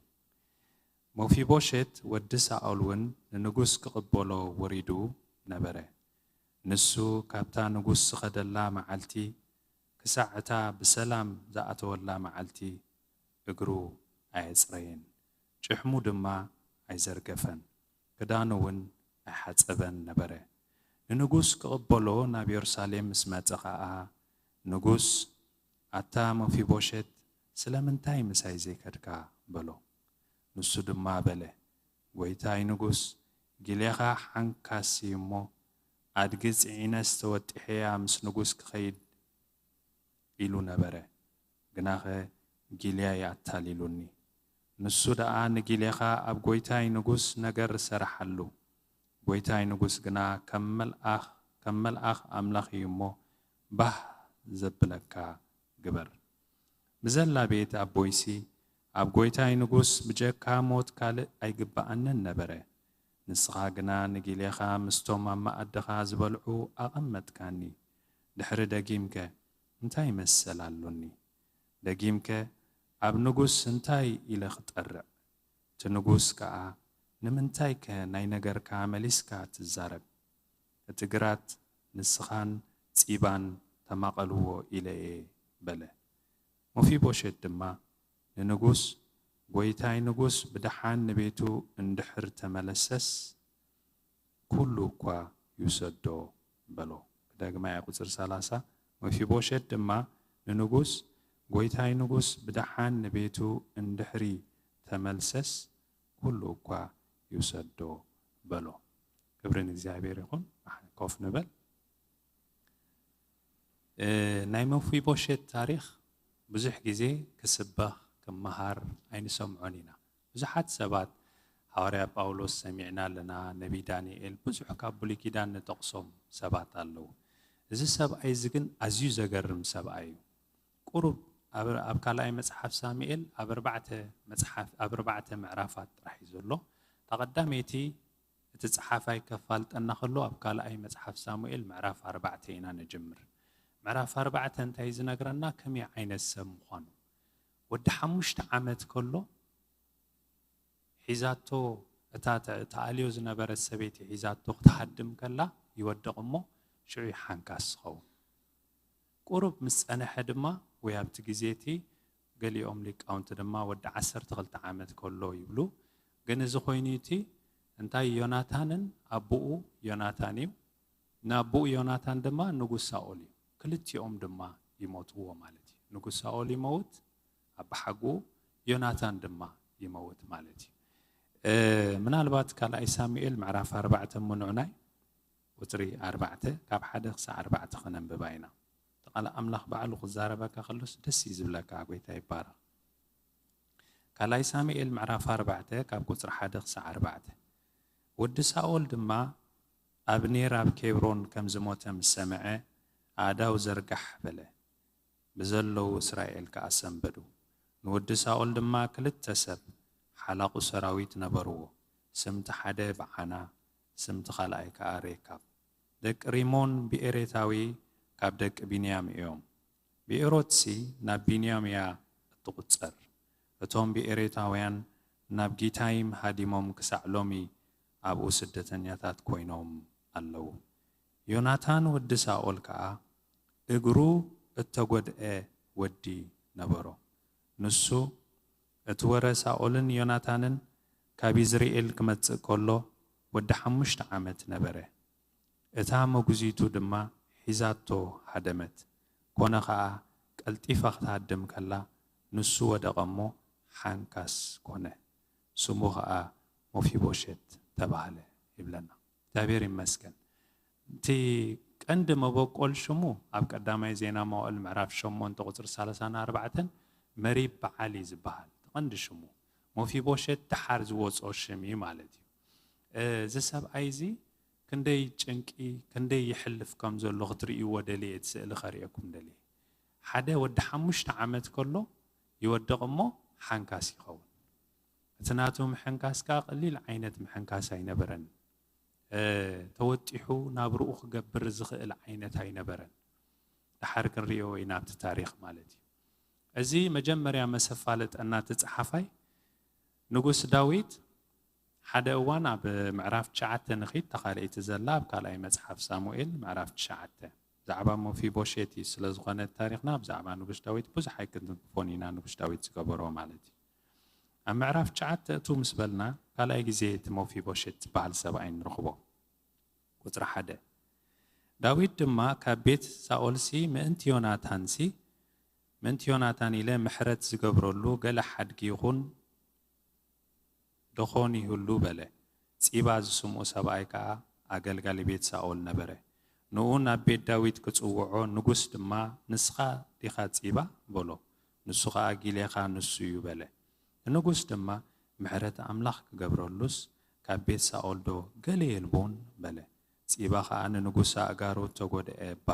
መፊቦሸት ወዲ ሳኦል እውን ንንጉስ ክቕበሎ ወሪዱ ነበረ። ንሱ ካብታ ንጉስ ዝኸደላ መዓልቲ ክሳዕ እታ ብሰላም ዝኣተወላ መዓልቲ እግሩ ኣየጽረየን፣ ጭሕሙ ድማ ኣይዘርገፈን፣ ክዳኑ እውን ኣይሓጸበን ነበረ። ንንጉስ ክቕበሎ ናብ የሩሳሌም ምስ መጸ ኸኣ ንጉስ ኣታ መፊቦሸት ስለምንታይ ምሳይ ዘይከድካ በሎ። ንሱ ድማ በለ ጎይታይ ንጉስ ጊሌኻ ሓንካስ እዩ እሞ ኣድጊ ጽዒነስ ተወጢሐያ ምስ ንጉስ ክኸይድ ኢሉ ነበረ። ግናኸ ጊልያይ ኣታሊሉኒ። ንሱ ደኣ ንጊልያኻ ኣብ ጐይታይ ንጉስ ነገር ሰረሓሉ። ጐይታይ ንጉስ ግና ከም መልኣኽ ከም መልኣኽ ኣምላኽ እዩ እሞ፣ ባህ ዘብለካ ግበር። ብዘላ ቤት ኣቦይሲ ኣብ ጐይታይ ንጉስ ብጀካ ሞት ካልእ ኣይግብኣንን ነበረ። ንስኻ ግና ንጊልያኻ ምስቶም ኣብ መኣድኻ ዝበልዑ ኣቐመጥካኒ። ድሕሪ ደጊምከ እንታይ መሰል ኣሎኒ? ደጊምከ ኣብ ንጉስ እንታይ ኢለ ክጠርዕ? እቲ ንጉስ ከኣ ንምንታይከ ናይ ነገርካ መሊስካ ትዛረብ? እቲ ግራት ንስኻን ጺባን ተማቐልዎ ኢለ እየ በለ። መፊቦሸት ድማ ንንጉስ፣ ጐይታይ ንጉስ ብደሓን ንቤቱ እንድሕር ተመለሰስ፣ ኩሉ እኳ ይውሰዶ በሎ። ክደግማ እየ፣ ቁጽሪ ሰላሳ። መፊቦሸት ድማ ንንጉስ፣ ጐይታይ ንጉስ ብደሓን ንቤቱ እንድሕሪ ተመልሰስ፣ ኩሉ እኳ ይውሰዶ በሎ። ክብሪ ንእግዚኣብሔር ይኹን። ኮፍ ንበል። እ፣ ናይ መፊቦሸት ታሪኽ ብዙሕ ግዜ ክስበኽ፣ ክመሃር ኣይንሰምዖን ኢና። ብዙሓት ሰባት፣ ሃዋርያ ጳውሎስ ሰሚዕና ኣለና፣ ነቢይ ዳንኤል፣ ብዙሕ ካብ ብሉይ ኪዳን ንጠቕሶም ሰባት ኣለዉ። እዚ ሰብኣይ እዚ ግን ኣዝዩ ዘገርም ሰብኣይ እዩ። ቁሩብ ኣብ፣ ኣብ ካልኣይ መጽሓፍ ሳሙኤል ኣብ ኣርባዕተ መጽሓፍ፣ ኣብ ኣርባዕተ ምዕራፋት ጥራሕ እዩ ዘሎ። እታ ቀዳመይቲ እቲ ጸሓፋይ ከፋልጠና ከሎ ኣብ ካልኣይ መጽሓፍ ሳሙኤል ምዕራፍ ኣርባዕተ ኢና ንጅምር። ምዕራፍ ኣርባዕተ እንታይ ዝነግረና? ከመይ ዓይነት ሰብ ምዃኑ። ወዲ ሓሙሽተ ዓመት ከሎ ሒዛቶ፣ እታ ተ-፣ ተኣልዮ ዝነበረት ሰበይቲ ሒዛቶ ክትሃድም ከላ ይወድቕ እሞ ሽዑ ይሓንካስ ዝኸውን። ቁሩብ ምስ ጸንሐ ድማ፣ ወይ ኣብቲ ግዜ እቲ ገሊኦም ሊቃውንቲ ድማ ወዲ ዓሰርተ ክልተ ዓመት ከሎ ይብሉ። ግን እዚ ኮይኑ እቲ እንታይ፣ ዮናታንን ኣቦኡ ዮናታን እዩ። ንኣቦኡ ዮናታን ድማ ንጉስ ሳኦል እዩ። ክልቲኦም ድማ ይሞትዎ ማለት እዩ። ንጉስ ሳኦል ይመውት፣ ኣባሓጎኡ ዮናታን ድማ ይመውት ማለት እዩ። እ፣ ምናልባት ካልኣይ ሳሙኤል ምዕራፍ ኣርባዕተ ምንዑናይ ቁጽሪ ኣርባዕተ፣ ካብ ሓደ ክሳዕ ኣርባዕተ ከነንብባ ኢና። እቲ ቃል ኣምላኽ ባዕሉ ክዛረበካ ከሎስ ደስ እዩ ዝብለካ፣ ጎይታ ይባረኽ። ካልኣይ ሳሙኤል ምዕራፍ ኣርባዕተ ካብ ቁጽሪ ሓደ ክሳዕ ኣርባዕተ። ወዲ ሳኦል ድማ ኣብኔር ኣብ ኬብሮን ከም ዝሞተ ምስ ሰምዐ፣ ኣእዳው ዘርጋሕ በለ። ብዘለዉ እስራኤል ከኣ ሰንበዱ። ንወዲ ሳኦል ድማ ክልተ ሰብ ሓላቑ ሰራዊት ነበርዎ። ስምቲ ሓደ በዓና፣ ስምቲ ካልኣይ ከኣ ሬካብ። ደቂ ሪሞን ብኤሬታዊ ካብ ደቂ ቢንያም እዮም። ብኤሮትሲ ናብ ቢንያም እያ እትቑጸር። እቶም ብኤሬታውያን ናብ ጊታይም ሃዲሞም ክሳዕ ሎሚ ኣብኡ ስደተኛታት ኮይኖም ኣለዉ። ዮናታን ወዲ ሳኦል ከኣ እግሩ እተጎድአ ወዲ ነበሮ። ንሱ፣ እቲ ወረ ሳኦልን ዮናታንን ካብ ይዝርኤል ክመጽእ ከሎ ወዲ ሓሙሽተ ዓመት ነበረ። እታ መጉዚቱ ድማ ሒዛቶ ሃደመት። ኮነ ኸኣ ቀልጢፋ ክትሃድም ከላ ንሱ ወደቐ እሞ ሓንካስ ኮነ። ስሙ ኸኣ ሞፊቦሸት ተባህለ ይብለና። እግዚኣብሔር ይመስገን። እቲ ቀንዲ መበቆል ሽሙ ኣብ ቀዳማይ ዜና መዋእል ምዕራፍ ሸሞንተ ቁጽሪ ሰላሳን ኣርባዕተን መሪብ በዓል እዩ ዝበሃል። እቲ ቀንዲ ሽሙ፣ ሞፊቦሸት ደሓር ዝወጾ ሽም እዩ ማለት እዩ። እ፣ እዚ ሰብኣይ እዚ ክንደይ ጭንቂ፣ ክንደይ ይሕልፍ ከም ዘሎ ክትርእይዎ ደልየ፣ እቲ ስእሊ ከርእየኩም ደልየ። ሓደ ወዲ ሓሙሽተ ዓመት ከሎ ይወድቕ እሞ ሓንካስ ይኸውን። እቲ ናቱ ምሕንካስ ከኣ ቀሊል ዓይነት ምሕንካስ ኣይነበረን። እ፣ ተወጢሑ ናብርኡ ክገብር ዝኽእል ዓይነት ኣይነበረን። ደሓር ክንርእዮ ኢና ኣብቲ ታሪኽ ማለት እዩ። እዚ መጀመርያ መሰፋለጠና እቲ ጸሓፋይ ንጉስ ዳዊት ሓደ እዋን ኣብ ምዕራፍ ትሽዓተ ንኺድ፣ እታ ካልኣይቲ ዘላ ኣብ ካልኣይ መጽሓፍ ሳሙኤል ምዕራፍ ትሽዓተ። ብዛዕባ ሞፊቦሼት እዩ ስለ ዝኾነ ታሪኽና፣ ብዛዕባ ንጉስ ዳዊት ብዙሕ ኣይክንትንክፎን ኢና፣ ንጉስ ዳዊት ዝገበሮ ማለት እዩ። ኣብ ምዕራፍ ትሽዓተ እቱ ምስ በልና፣ ካልኣይ ግዜ እቲ ሞፊቦሼት ዝበሃል ሰብኣይ ንረኽቦ። ቁጽሪ ሓደ። ዳዊት ድማ ካብ ቤት ሳኦልሲ ምእንቲ ዮናታንሲ፣ ምእንቲ ዮናታን ኢለ ምሕረት ዝገብረሉ ገለ ሓድጊ ይኹን ደኾን ይህሉ በለ። ጺባ ዝስምኡ ሰብኣይ ከኣ ኣገልጋሊ ቤት ሳኦል ነበረ። ንኡ ናብ ቤት ዳዊት ክጽውዖ፣ ንጉስ ድማ፣ "ንስኻ ዲኻ ጺባ?" በሎ። ንሱ ኸኣ፣ "ጊሌኻ ንሱ እዩ" በለ። ንጉስ ድማ፣ "ምሕረት ኣምላኽ ክገብረሉስ ካብ ቤት ሳኦል ዶ ገለ የልቦን?" በለ። ጺባ ኸኣ ንንጉስ፣ "ኣእጋሩ እተጎድአ እባ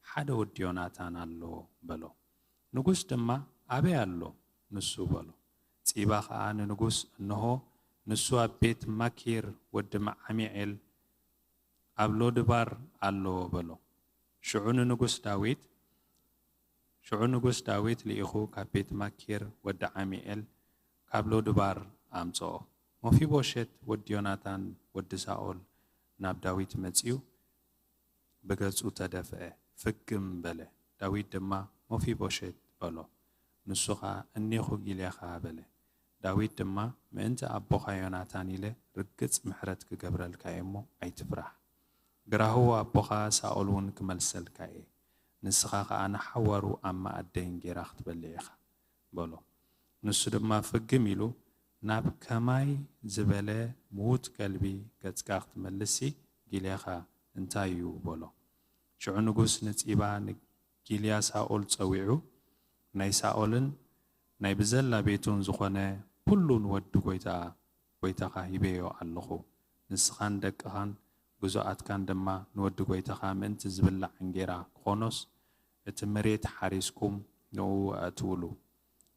ሓደ ወዲ ዮናታን ኣሎ" በሎ። ንጉስ ድማ፣ "ኣበይ ኣሎ ንሱ?" በሎ። ጺባ ኸኣ ንንጉስ፣ "እንሆ፣ ንሱ ኣብ ቤት ማኪር ወዲ ዓሚዔል ኣብ ሎድባር ኣሎ" በሎ። ሽዑ ንንጉስ ዳዊት፣ ሽዑ ንጉስ ዳዊት ልኢኹ ካብ ቤት ማኪር ወዲ ዓሚኤል ካብ ሎድባር ኣምጽኦ። መፊቦሸት ወዲ ዮናታን ወዲ ሳኦል ናብ ዳዊት መጺኡ ብገጹ ተደፍአ፣ ፍግም በለ። ዳዊት ድማ፣ "መፊቦሸት" በሎ። ንሱ ኸኣ፣ "እኔኹ ጊሌኻ" በለ። ዳዊት ድማ፣ "ምእንቲ ኣቦኻ ዮናታን ኢለ ርግጽ ምሕረት ክገብረልካ እየ እሞ ኣይትፍራሕ። ግራህዎ ኣቦኻ ሳኦል እውን ክመልሰልካ እየ። ንስኻ ኸኣ ንሓዋሩ ኣብ መኣደይ እንጌራ ክትበልዕ ኢኻ" በሎ። ንሱ ድማ ፍግም ኢሉ፣ "ናብ ከማይ ዝበለ ምዉት ከልቢ ገጽካ ክትመልስሲ ጊሌኻ እንታይ እዩ?" በሎ። ሽዑ ንጉስ ንጺባ ንጊልያ ሳኦል ጸዊዑ፣ "ናይ ሳኦልን ናይ ብዘላ ቤቱን ዝኾነ ኩሉ ንወዲ ጐይታ፣ ጐይታኻ ሂበዮ ኣለኹ። ንስኻን ደቅኻን ግዙኣትካን ድማ ንወዲ ጐይታኻ ምእንቲ ዝብላዕ እንጌራ ክኾኖስ፣ እቲ መሬት ሓሪስኩም ንእኡ ኣእትውሉ።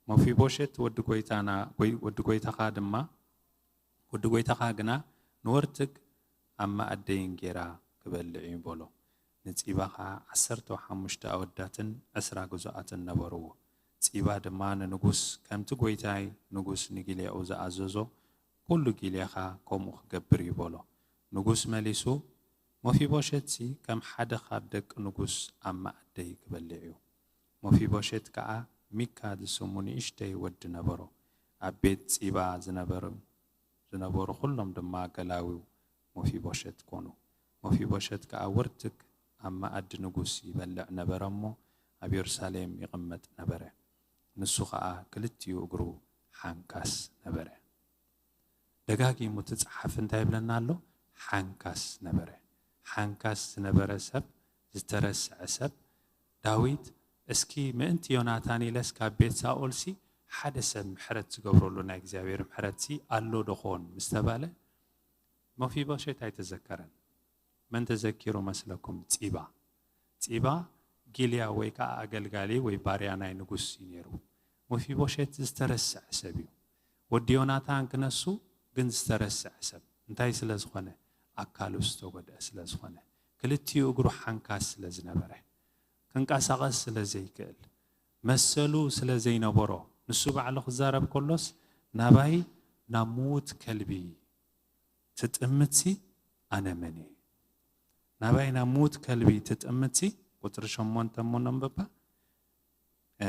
መፊቦሸት ወዲ ጐይታና፣ ጐይ-፣ ወዲ ጐይታኻ ድማ፣ ወዲ ጐይታኻ ግና ንወርትግ ኣብ መኣደይ እንጌራ ክበልዕ እዩ በሎ። ንጺባ ኸኣ ዓሰርተ ሓሙሽተ ኣወዳትን ዕስራ ግዙኣትን ነበርዎ። ጺባ ድማ ንንጉስ፣ ከምቲ ጐይታይ ንጉስ ንጊልያኡ ዝኣዘዞ፣ ኩሉ ጊልያኻ ከምኡ ክገብር እዩ በሎ። ንጉስ መሊሱ፣ መፊቦሸትሲ ከም ሓደ ኻብ ደቂ ንጉስ ኣብ መኣደይ ክበልዕ እዩ። መፊቦሸት ከኣ ሚካ ዝስሙ ንእሽተይ ወዲ ነበሮ። ኣብ ቤት ጺባ ዝነበሩ ዝነበሩ ኹሎም ድማ ገላዊው መፊቦሸት ኮኑ። መፊቦሸት ከኣ ውርትግ ኣብ መኣዲ ንጉስ ይበልዕ ነበረ እሞ፣ ኣብ የሩሳሌም ይቕመጥ ነበረ። ንሱ ኸኣ ክልቲኡ እግሩ ሓንካስ ነበረ። ደጋጊሙ እቲ ጸሓፊ እንታይ ይብለና ኣሎ? ሓንካስ ነበረ። ሓንካስ ዝነበረ ሰብ፣ ዝተረስዐ ሰብ፣ ዳዊት፣ እስኪ ምእንቲ ዮናታን ኢለስ ካብ ቤት ሳኦልሲ ሓደ ሰብ ምሕረት ዝገብረሉ ናይ እግዚኣብሔር ምሕረትሲ ኣሎ ዶ ኾን ምስ ተባለ፣ መፊቦሸት ኣይተዘከረን። መን ተዘኪሩ መስለኩም? ጺባ። ጺባ ጊልያ ወይ ከኣ ኣገልጋሊ ወይ ባርያ ናይ ንጉስ እዩ ነይሩ። መፊቦሸት ዝተረስዐ ሰብ እዩ። ወዲ ዮናታን ክነሱ ግን ዝተረስዐ ሰብ። እንታይ ስለ ዝኾነ? ኣካሉ ዝተጎድአ ስለ ዝኾነ። ክልቲኡ እግሩ ሓንካስ ስለ ዝነበረ። ክንቀሳቐስ ስለ ዘይክእል። መሰሉ ስለ ዘይነበሮ። ንሱ ባዕሉ ክዛረብ ከሎስ፣ ናባይ ናብ ምዉት ከልቢ ትጥምትሲ ኣነ መን እየ? ናባይ ናብ ምዉት ከልቢ ትጥምትሲ፣ ቁጽሪ ሸሞንተ እሞ ነንብባ። እ፣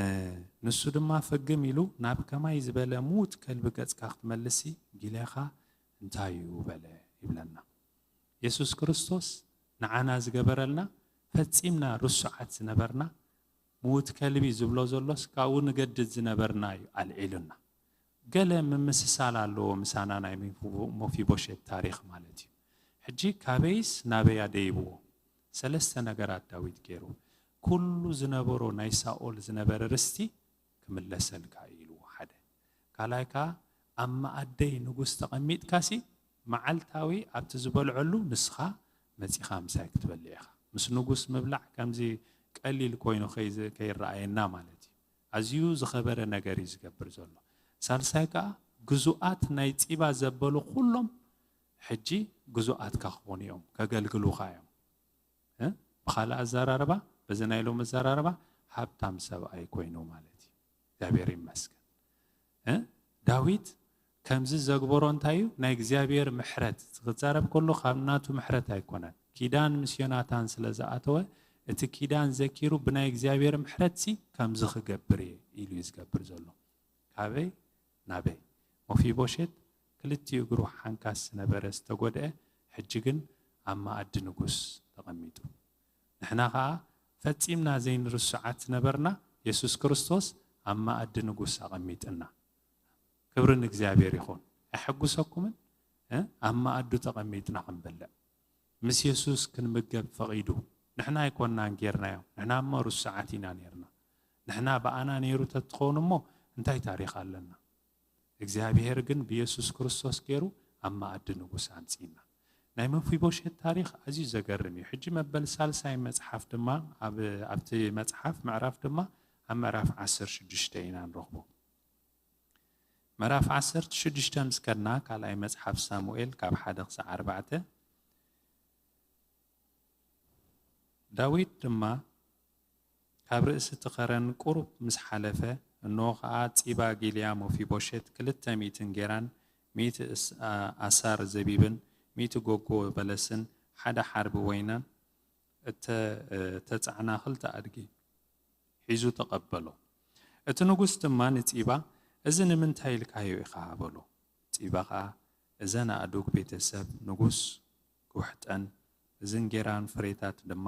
ንሱ ድማ ፍግም ኢሉ፣ ናብ ከማይ ዝበለ ምዉት ከልቢ ገጽካ ክትመልሲ ጊልያኻ እንታይ እዩ በለ ይብለና። የሱስ ክርስቶስ ንዓና ዝገበረልና፣ ፈጺምና ርሱዓት ዝነበርና፣ ምዉት ከልቢ ዝብሎ ዘሎስ ካብኡ ንገድድ ዝነበርና እዩ ኣልዒሉና። ገለ ምምስሳል ኣለዎ ምሳና ናይ መፊቦ-፣ መፊቦሸት ታሪኽ ማለት እዩ። ሕጂ ካበይስ ናበይ ኣደይብዎ? ሰለስተ ነገራት ዳዊት ገይሩ። ኩሉ ዝነበሮ ናይ ሳኦል ዝነበረ ርስቲ ክምለሰልካ እዩ ኢልዎ ሓደ። ካልኣይ ከኣ ኣብ መኣደይ ንጉስ ተቐሚጥካሲ መዓልታዊ ኣብቲ ዝበልዐሉ ንስኻ መጺኻ ምሳይ ክትበልዕ ኢኻ። ምስ ንጉስ ምብላዕ ከምዚ ቀሊል ኮይኑ ከይዝ-፣ ከይረኣየና ማለት እዩ። ኣዝዩ ዝኸበረ ነገር እዩ ዝገብር ዘሎ። ሳልሳይ ከኣ ግዙኣት ናይ ጺባ ዘበሉ ኩሎም ሕጂ ግዙኣትካ ክኾኑ እዮም፣ ከገልግሉኻ እዮም። እ? ብኻልእ ኣዘራርባ፣ በዚ ናይ ሎሚ ኣዘራርባ ሃብታም ሰብኣይ ኮይኑ ማለት እዩ። እግዚኣብሔር ይመስገን። እ? ዳዊት ከምዚ ዘግበሮ እንታይ እዩ? ናይ እግዚኣብሔር ምሕረት። ክዛረብ ከሎ ካብ ናቱ ምሕረት ኣይኮነን። ኪዳን ምስ ዮናታን ስለ ዝኣተወ፣ እቲ ኪዳን ዘኪሩ ብናይ እግዚኣብሔር ምሕረትሲ ከምዚ ክገብር እየ ኢሉ እዩ ዝገብር ዘሎ። ካበይ ናበይ? መፊቦሼት ክልቲኡ እግሩ ሓንካስ ዝነበረ ዝተጎድአ፣ ሕጂ ግን ኣብ መኣዲ ንጉስ ተቐሚጡ። ንሕና ኸኣ ፈጺምና ዘይንርስዓት ዝነበርና፣ የሱስ ክርስቶስ ኣብ መኣዲ ንጉስ ኣቐሚጥና። ክብሪ ንእግዚኣብሔር ይኹን። ኣየሐጉሰኩምን? እ? ኣብ መኣዱ ተቐሚጥና ክንበልዕ። ምስ የሱስ ክንምገብ ፈቒዱ። ንሕና ኣይኮንናን ጌርናዮ። ንሕና እሞ ርሱዓት ኢና ኔርና። ንሕና ብኣና ነይሩ ተትኸውን እሞ እንታይ ታሪኽ ኣለና? እግዚኣብሔር ግን ብየሱስ ክርስቶስ ገይሩ ኣብ መኣዲ ንጉስ ኣምጺእና። ናይ መፊቦሼት ታሪኽ ኣዝዩ ዘገርም እዩ። ሕጂ መበል ሳልሳይ መጽሓፍ ድማ ኣብ፣ ኣብቲ መጽሓፍ ምዕራፍ ድማ ኣብ ምዕራፍ ዓሰርተ ሽዱሽተ ኢና ንረኽቦ። ምዕራፍ ዓሰርተ ሽዱሽተ ምስ ከድና፣ ካልኣይ መጽሓፍ ሳሙኤል ካብ ሓደ ክሳዕ ኣርባዕተ። ዳዊት ድማ ካብ ርእሲ እቲ ኸረን ቁሩብ ምስ ሓለፈ፣ እንሆ ኸኣ ጺባ ጊልያ መፊቦሼት ክልተ ሚእቲ እንጌራን ሚእቲ እስ-፣ ኣ-፣ ኣሳር ዘቢብን ሚእቲ ጎጎ በለስን ሓደ ሓርቢ ወይንን እተ-፣ እተጻዕና ክልተ ኣድጊ ሒዙ ተቐበሎ። እቲ ንጉስ ድማ ንጺባ፣ "እዚ ንምንታይ ኢልካዮ ኢኻ?" በሎ። ጺባ ኸኣ፣ "እዘን ኣእዱግ ቤተሰብ ንጉስ ክውሕጠን፣ እዚ እንጌራን ፍሬታት ድማ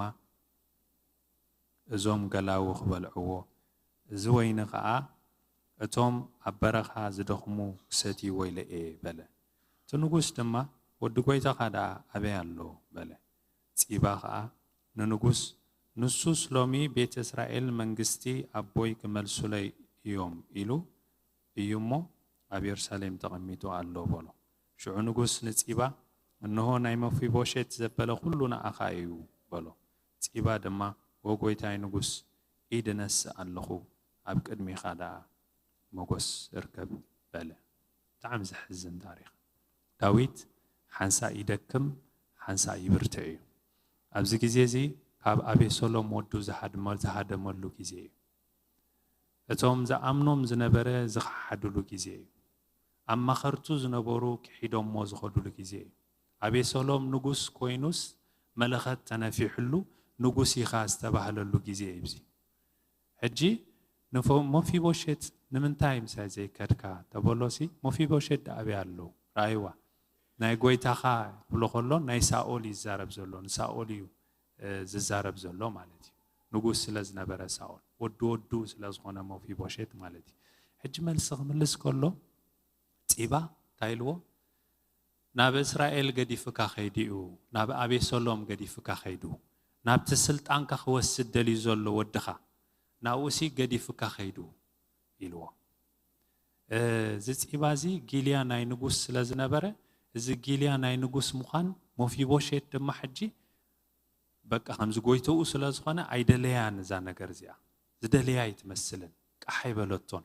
እዞም ገላዉ ክበልዕዎ፣ እዚ ወይኒ ኸኣ እቶም ኣብ በረኻ ዝደኽሙ ክሰትይዎ ኢለ እየ" በለ። እቲ ንጉስ ድማ፣ "ወዲ ጐይታኻ ደኣ ኣበይ ኣሎ?" በለ። ጺባ ኸኣ ንንጉስ፣ "ንሱስ ሎሚ ቤት እስራኤል መንግስቲ ኣቦይ ክመልሱለይ እዮም ኢሉ እዩ እሞ፣ ኣብ የሩሳሌም ተቐሚጡ ኣሎ" በሎ። ሽዑ ንጉስ ንጺባ፣ "እንሆ ናይ መፊቦሼት ዘበለ ኹሉ ንኣኻ እዩ" በሎ። ጺባ ድማ፣ "ወ ጐይታይ ንጉስ፣ ኢድ እነስእ ኣለኹ፣ ኣብ ቅድሚኻ ደኣ ሞገስ እርከብ" በለ። ብጣዕሚ ዘሕዝን ታሪኽ። ዳዊት ሓንሳእ ይደክም፣ ሓንሳእ ይብርትዕ እዩ። ኣብዚ ግዜ እዚ ካብ ኣቤሰሎም ወዱ ዝሃድመ-፣ ዝሃደመሉ ግዜ እዩ። እቶም ዝኣምኖም ዝነበረ ዝኸሓድሉ ግዜ እዩ። ኣማኸርቱ ዝነበሩ ክሒዶሞ ዝኸዱሉ ግዜ እዩ። ኣቤሰሎም ንጉስ ኮይኑስ መለኸት ተነፊሕሉ ንጉስ ኢኻ ዝተባህለሉ ግዜ እዩ። እዚ ሕጂ ንፎ-፣ ሞፊቦሼት ንምንታይ ምሳይ ዘይከድካ ተበሎሲ፣ ሞፊቦሼት ደኣ ኣበይ ኣሎ? ረኣይዋ። ናይ ጎይታኻ ክብሎ ከሎ ናይ ሳኦል ይዛረብ ዘሎ፣ ንሳኦል እዩ፣ እ፣ ዝዛረብ ዘሎ ማለት እዩ። ንጉስ ስለ ዝነበረ ሳኦል፣ ወዲ ወዱ ስለ ዝኾነ ሞፊቦሼት ማለት እዩ። ሕጂ መልሲ ክምልስ ከሎ ጺባ እንታይ ኢልዎ? ናብ እስራኤል ገዲፍካ ከይዱ እዩ፣ ናብ ኣቤሰሎም ገዲፍካ ከይዱ፣ ናብቲ ስልጣንካ ክወስድ ደልዩ ዘሎ ወድኻ፣ ናብኡሲ ገዲፍካ ከይዱ ኢልዎ። እ፣ እዚ ጺባ እዚ ጊልያ ናይ ንጉስ ስለ ዝነበረ፣ እዚ ጊልያ ናይ ንጉስ ምዃን ሞፊቦሼት ድማ ሕጂ በቃ ከምዚ ጎይተኡ ስለ ዝኾነ ኣይደለያን እዛ ነገር እዚኣ። ዝደለያ ኣይትመስልን። ቃሕ ኣይበለቶን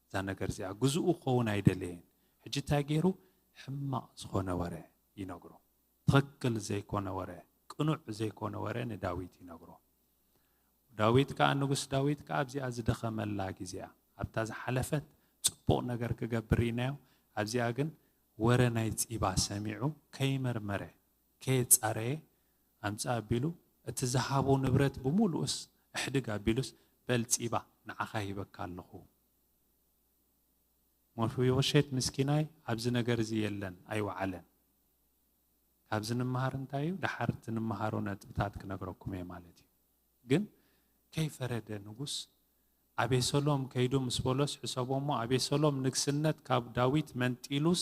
እዛ ነገር እዚኣ። ግዝኡ ክኸውን ኣይደለየን። ሕጂ እንታይ ገይሩ? ሕማቕ ዝኾነ ወረ ይነግሮ። ትኽክል ዘይኮነ ወረ፣ ቅኑዕ ዘይኮነ ወረ ንዳዊት ይነግሮ። ዳዊት ከኣ፣ ንጉስ ዳዊት ከኣ ኣብዚኣ ዝደኸመላ ግዜኣ፣ ኣብታ ዝሓለፈት ጽቡቕ ነገር ክገብር ርኢናዮ። ኣብዚኣ ግን ወረ ናይ ጺባ ሰሚዑ ከይመርመረ፣ ከየጻረየ ኣምጽእ ኣቢሉ፣ እቲ ዝሃቦ ንብረት ብምሉኡስ ኣሕድግ ኣቢሉስ፣ በል ጺባ ንዓኻ ሂበካ ኣለኹ። መፊቦሼት ምስኪናይ ኣብዚ ነገር እዚ የለን፣ ኣይወዓለን። ካብዚ ንምሃር እንታይ እዩ? ደሓር እቲ ንምሃሮ ነጥብታት ክነግረኩም እየ ማለት እዩ። ግን ከይፈረደ ንጉስ፣ ኣቤሰሎም ከይዱ ምስ በሎስ፣ ሕሰቦ እሞ፣ ኣቤሰሎም ንግስነት ካብ ዳዊት መንጢሉስ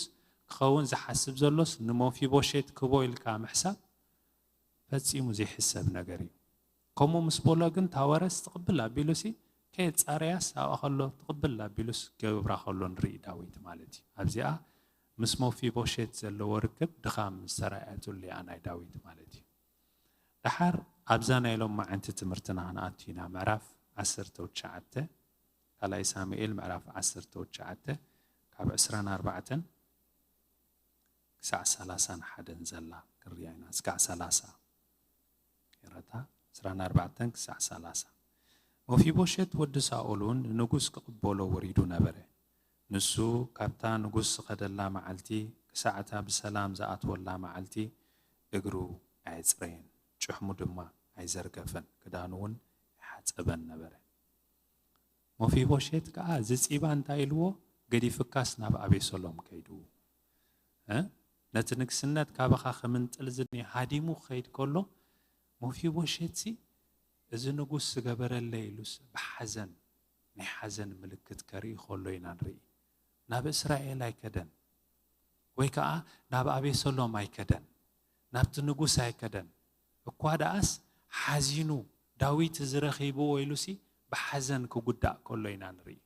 ክኸውን ዝሓስብ ዘሎስ ንሞፊቦሼት ክቦ ኢልካ ምሕሳብ ፈጺሙ ዘይሕሰብ ነገር እዩ። ከምኡ ምስ በሎ ግን፣ እታ ወረስ ትቕብል ኣቢሉሲ፣ ከየጻረያስ ኣብኣ ከሎ ትቕብል ኣቢሉስ ገብራ ከሎ ንርኢ ዳዊት ማለት እዩ። ኣብዚኣ ምስ ሞፊቦሼት ዘለዎ ርክብ ድኻም ዝተራእየትሉ እያ ናይ ዳዊት ማለት እዩ። ደሓር ኣብዛ ናይ ሎማዓንቲ ትምህርትና ክንኣቱ ኢና። ምዕራፍ ዓሰርተ ትሽዓተ፣ ካልኣይ ሳሙኤል ምዕራፍ ዓሰርተ ትሽዓተ፣ ካብ ዕስራን ኣርባዕተን ክሳዕ ሰላሳን ሓደን ዘላ ክንሪኣ ኢና። እስካዕ ሰላሳ ይረታ፣ ዕስራን ኣርባዕተን ክሳዕ ሰላሳ። መፊቦሸት ወዲ ሳኦል እውን ንንጉስ ክቕበሎ ወሪዱ ነበረ። ንሱ ካብታ ንጉስ ዝኸደላ መዓልቲ ክሳዕ እታ ብሰላም ዝኣትወላ መዓልቲ እግሩ ኣየጽረየን፣ ጭሕሙ ድማ ኣይዘርገፈን፣ ክዳኑ እውን ኣይሓጸበን ነበረ። መፊቦሸት ከኣ ዝጺባ እንታይ ኢልዎ? ገዲፍካስ ናብ ኣቤሰሎም ከይዱ፣ እ? ነቲ ንግስነት ካባኻ ክምንጥል ዝኒ ሃዲሙ ክኸይድ ከሎ፣ መፊቦሸትሲ እዚ ንጉስ ዝገበረለይ ኢሉስ ብሓዘን፣ ናይ ሓዘን ምልክት ከርኢ ከሎ ኢና ንርኢ። ናብ እስራኤል ኣይከደን፣ ወይ ከኣ ናብ ኣቤሰሎም ኣይከደን፣ ናብቲ ንጉስ ኣይከደን። እኳ ደኣስ ሓዚኑ፣ ዳዊት እዚ ረኺብዎ ኢሉሲ ብሓዘን ክጉዳእ ከሎ ኢና ንርኢ።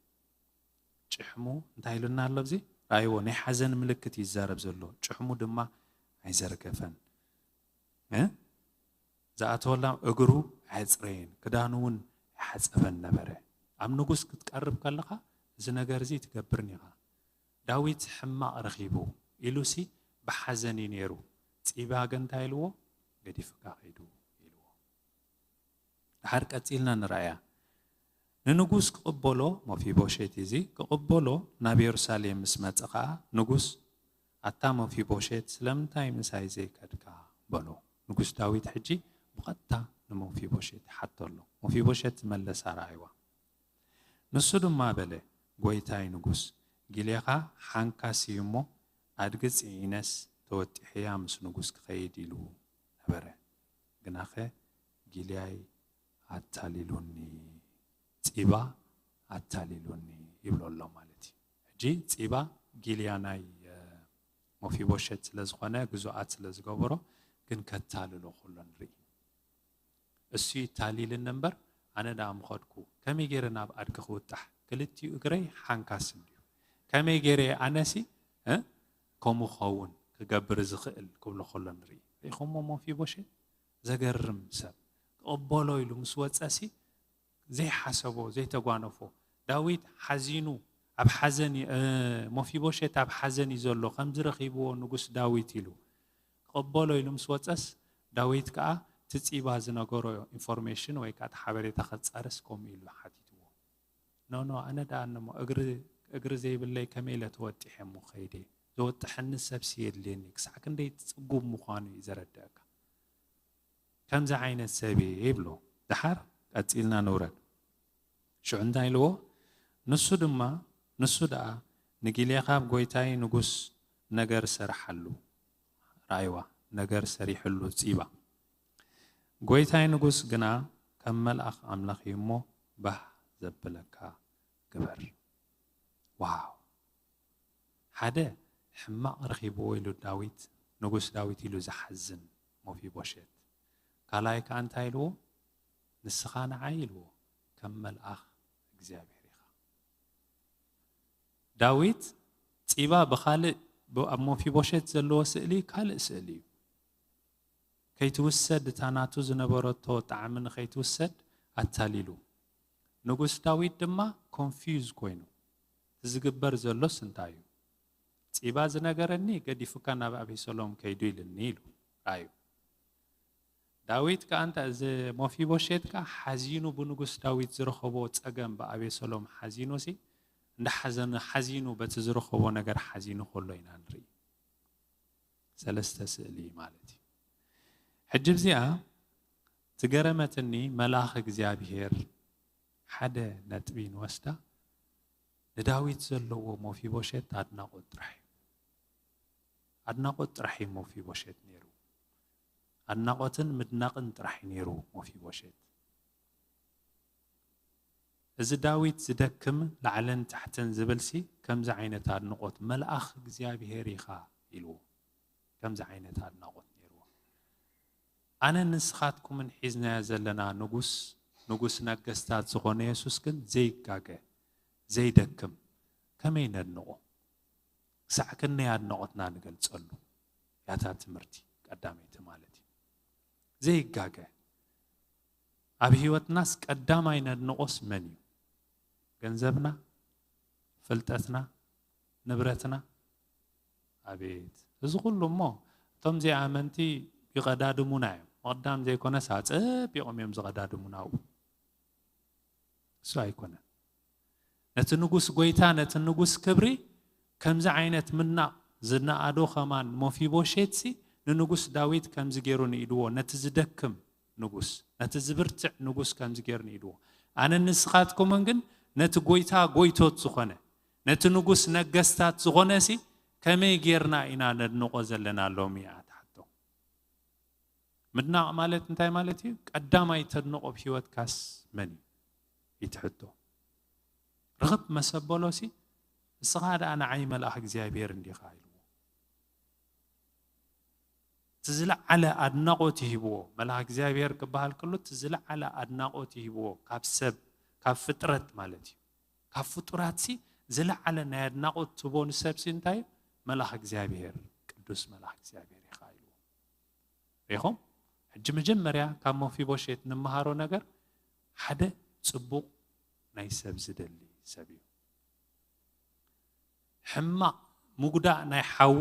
ጭሕሙ እንታይ ኢሉና ኣሎ ኣብዚ? ረኣይዎ፣ ናይ ሓዘን ምልክት እዩ ዝዛረብ ዘሎ። ጭሕሙ ድማ ኣይዘርገፈን። እ? ዝኣተወላ እግሩ ኣየጽረየን፣ ክዳኑ እውን ኣይሓጸበን ነበረ። ኣብ ንጉስ ክትቀርብ ከለኻ እዚ ነገር እዚ ትገብርን ኢኻ። ዳዊት ሕማቕ ረኺቡ ኢሉሲ ብሓዘን እዩ ነይሩ። ጺባ ግን እንታይ ኢልዎ? ገዲፍካ ከይዱ ኢልዎ። ድሓር ቀጺልና ንርኣያ። ንንጉስ ክቕበሎ፣ መፊቦሼት እዚ ክቕበሎ ናብ የሩሳሌም ምስ መጸ ኸኣ፣ ንጉስ፣ "ኣታ መፊቦሼት፣ ስለምንታይ ምሳይ ዘይከድካ?" በሎ። ንጉስ ዳዊት ሕጂ ብቐጥታ ንመፊቦሼት ይሓቶ ኣሎ። መፊቦሼት ዝመለሳ ረኣይዋ። ንሱ ድማ በለ፣ "ጐይታይ ንጉስ፣ ጊሌኻ ሓንካስ እዩ እሞ፣ ኣድጊ ጽዒነስ ተወጢሐያ ምስ ንጉስ ክኸይድ" ኢሉ ነበረ። ግናኸ ጊልያይ ኣታሊሉኒ፣ ጺባ ኣታሊሉኒ ይብሎ ኣሎ ማለት እዩ። ሕጂ ጺባ ጊልያ ናይ፣ እ፣ መፊቦሸት ስለ ዝኾነ፣ ግዙኣት ስለ ዝገበሮ፣ ግን ከታልሎ ከሎ ንርኢ። እሱ ይታሊልኒ እምበር፣ ኣነ ደኣ ምኸድኩ፣ ከመይ ገይረ ናብ ኣድጊ ክውጣሕ? ክልቲኡ እግረይ ሓንካስ እንድዩ። ከመይ ገይረ ኣነሲ፣ እ፣ ከምኡ ኸውን ክገብር ዝኽእል ክብሎ ከሎ ንርኢ። ርኢኹሞ መፊቦሸት? ዘገርም ሰብ። ክቕበሎ ኢሉ ምስ ወጸሲ፣ ዘይሓሰቦ፣ ዘይተጓነፎ። ዳዊት ሓዚኑ፣ ኣብ ሓዘን እዩ፣ እ፣ መፊቦሸት ኣብ ሓዘን እዩ ዘሎ፣ ከምዚ ረኺብዎ ንጉስ ዳዊት ኢሉ። ክቕበሎ ኢሉ ምስ ወጸስ፣ ዳዊት ከዓ እቲ ፂባ ዝነገሮ ኢንፎርሜሽን ወይ ከዓ እቲ ሓበሬታ ከፃርስ ከምኡ ኢሉ ሓቲትዎ። ኖ ኖ፣ ኣነ ደኣ እሞ እግሪ እግሪ ዘይብለይ ከመይ ኢለ ተወጢሐ እሞ ከይደ? ዘወጥሐኒ ሰብሲ የድልየኒ። ክሳዕ ክንደይ ፅጉም ምዃኑ እዩ ዘረድአካ። ከምዚ ዓይነት ሰብ እየ ይብሎ። ደሓር ቀፂልና ንውረድ። ሽዑ እንታይ ኢልዎ? ንሱ ድማ ንሱ ደኣ ንጊልያካብ ጎይታይ ንጉስ ነገር ሰርሓሉ። ራእይዋ ነገር ሰሪሕሉ ፂባ። ጎይታይ ንጉስ ግና ከም መልኣኽ ኣምላኽ እዩ እሞ ባህ ዘብለካ ግበር። ዋው! ሓደ ሕማቕ ረኺብዎ ኢሉ ዳዊት፣ ንጉስ ዳዊት ኢሉ ዝሓዝን ሞፊቦሸት። ካልኣይ ከኣ እንታይ ኢልዎ? ንስኻ ንዓይ ኢልዎ፣ ከም መልኣኽ እግዚኣብሔር ኢኻ። ዳዊት ፂባ ብኻልእ ብ- ኣብ ሞፊቦሸት ዘለዎ ስእሊ ካልእ ስእሊ እዩ። ከይትውሰድ እታ ናቱ ዝነበረቶ ጣዕሚ ንኸይትውሰድ ኣታሊሉ። ንጉስ ዳዊት ድማ ኮንፊውዝ ኮይኑ፣ እቲ ዝግበር ዘሎስ እንታይ እዩ? ፂባ ዝነገረኒ ገዲፉካ ናብ ኣቤሰሎም ከይዱ ኢልኒ ኢሉ ራእዩ። ዳዊት ከኣ እንተ እዚ ሞፊቦሼት ከኣ ሓዚኑ ብንጉስ ዳዊት ዝረኸቦ ጸገም ብኣቤሰሎም ሓዚኑ ሲ እንዳሓዘነ ሓዚኑ በቲ ዝረኸቦ ነገር ሓዚኑ ከሎ ኢና ንርኢ። ሰለስተ ስእሊ ማለት እዩ። ሕጂ እዚኣ ትገረመትኒ መልኣኽ እግዚኣብሔር ሓደ ነጥቢ ንወስዳ ንዳዊት ዘለዎ ሞፊቦሼት ኣድናቖት ጥራሕ እዩ። ኣድናቖት ጥራሕ እዩ ሞፊቦሼት ነይሩ። ኣድናቖትን ምድናቕን ጥራሕ እዩ ነይሩ ሞፊቦሼት። እዚ ዳዊት ዝደክም ላዕልን ታሕትን ዝብልሲ ከምዚ ዓይነት ኣድንቖት መልኣኽ እግዚኣብሔር ኢኻ ኢልዎ። ከምዚ ዓይነት ኣድናቖት ነይርዎ። ኣነ ንስኻትኩምን ሒዝናዮ ዘለና ንጉስ ንጉስ ነገስታት ዝኾነ የሱስ ግን ዘይጋገ ዘይደክም ከመይ ነድንቖ? ክሳዕ ክንደይ ኣድናቖትና ንገልጸሉ ያታ ትምህርቲ ቀዳመይቲ ማለት እዩ። ዘይጋገ ኣብ ህይወትናስ ቀዳማይ ነድንቖስ መን እዩ? ገንዘብና፣ ፍልጠትና፣ ንብረትና? ኣቤት እዚ ኩሉ እሞ እቶም ዘይኣመንቲ ይቐዳድሙና እዮም። ምቕዳም ዘይኮነስ ኣጸቢቖም እዮም ዝቐዳድሙና ኣብኡ። እሱ ኣይኮነን። ነቲ ንጉስ ጎይታ ነቲ ንጉስ ክብሪ ከምዚ ዓይነት ምናቕ ዝነኣዶ ኸማን ሞፊቦሼትሲ ንንጉስ ዳዊት ከምዚ ገይሩ ንኢድዎ ነቲ ዝደክም ንጉስ ነቲ ዝብርትዕ ንጉስ ከምዚ ገይሩ ንኢድዎ ኣነ ንስኻትኩምን ግን ነቲ ጎይታ ጎይቶት ዝኾነ ነቲ ንጉስ ነገስታት ዝኾነ ሲ ከመይ ጌርና ኢና ነድንቆ ዘለና ሎሚ እያ ትሓቶ። ምድናቕ ማለት እንታይ ማለት እዩ? ቀዳማይ ተድንቆ ኣብ ህይወትካስ መን እዩ? ይትሕቶ። ርኽብ መሰበሎ ሲ እስኻ ደኣ ንዓይ መልኣኽ እግዚኣብሔር እንዲኻ ኢልዎ። እቲ ዝለዓለ ኣድናቖት ይህብዎ። መልኣኽ እግዚኣብሔር ክበሃል ከሎ እቲ ዝለዓለ ኣድናቖት ይህብዎ። ካብ ሰብ፣ ካብ ፍጥረት ማለት እዩ። ካብ ፍጡራት ሲ ዝለዓለ ናይ ኣድናቖት ትቦ ንሰብ ሲ እንታይ እዩ? መልኣኽ እግዚኣብሔር፣ ቅዱስ መልኣኽ እግዚኣብሔር ኢኻ ኢልዎ። ሪኹም? ሕጂ መጀመርያ ካብ መፊቦሼት ንመሃሮ ነገር ሓደ ጽቡቕ ናይ ሰብ ዝደሊ ሰብ እዩ። ሕማቕ ምጉዳእ ናይ ሓዉ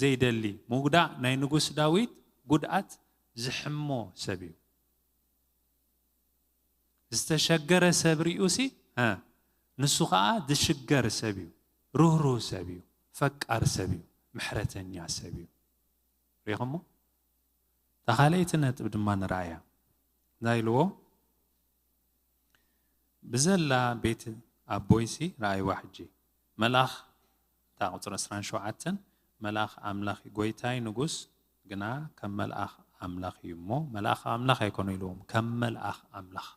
ዘይደሊ ምጉዳእ ናይ ንጉስ ዳዊት ጉድኣት ዝሕሞ ሰብ እዩ። ዝተሸገረ ሰብ ሪኡ ሲ እ፣ ንሱ ኸዓ ዝሽገር ሰብ እዩ። ርህሩህ ሰብ እዩ። ፈቃር ሰብ እዩ። ምሕረተኛ ሰብ እዩ። ሪኹሞ? እታ ካልኣይቲ ነጥብ ድማ ንረኣያ። እንታይ ኢልዎ? ብዘላ ቤት ኣቦይሲ ረኣይዋ ሕጂ። መልኣኽ፣ እታ ቁፅሪ ዕስራን ሸውዓተን፣ መልኣኽ ኣምላኽ ጎይታይ ንጉስ ግና ከም መልኣኽ ኣምላኽ እዩ እሞ፣ መልኣኽ ኣምላኽ ኣይኮነ ኢልዎም፣ ከም መልኣኽ ኣምላኽ።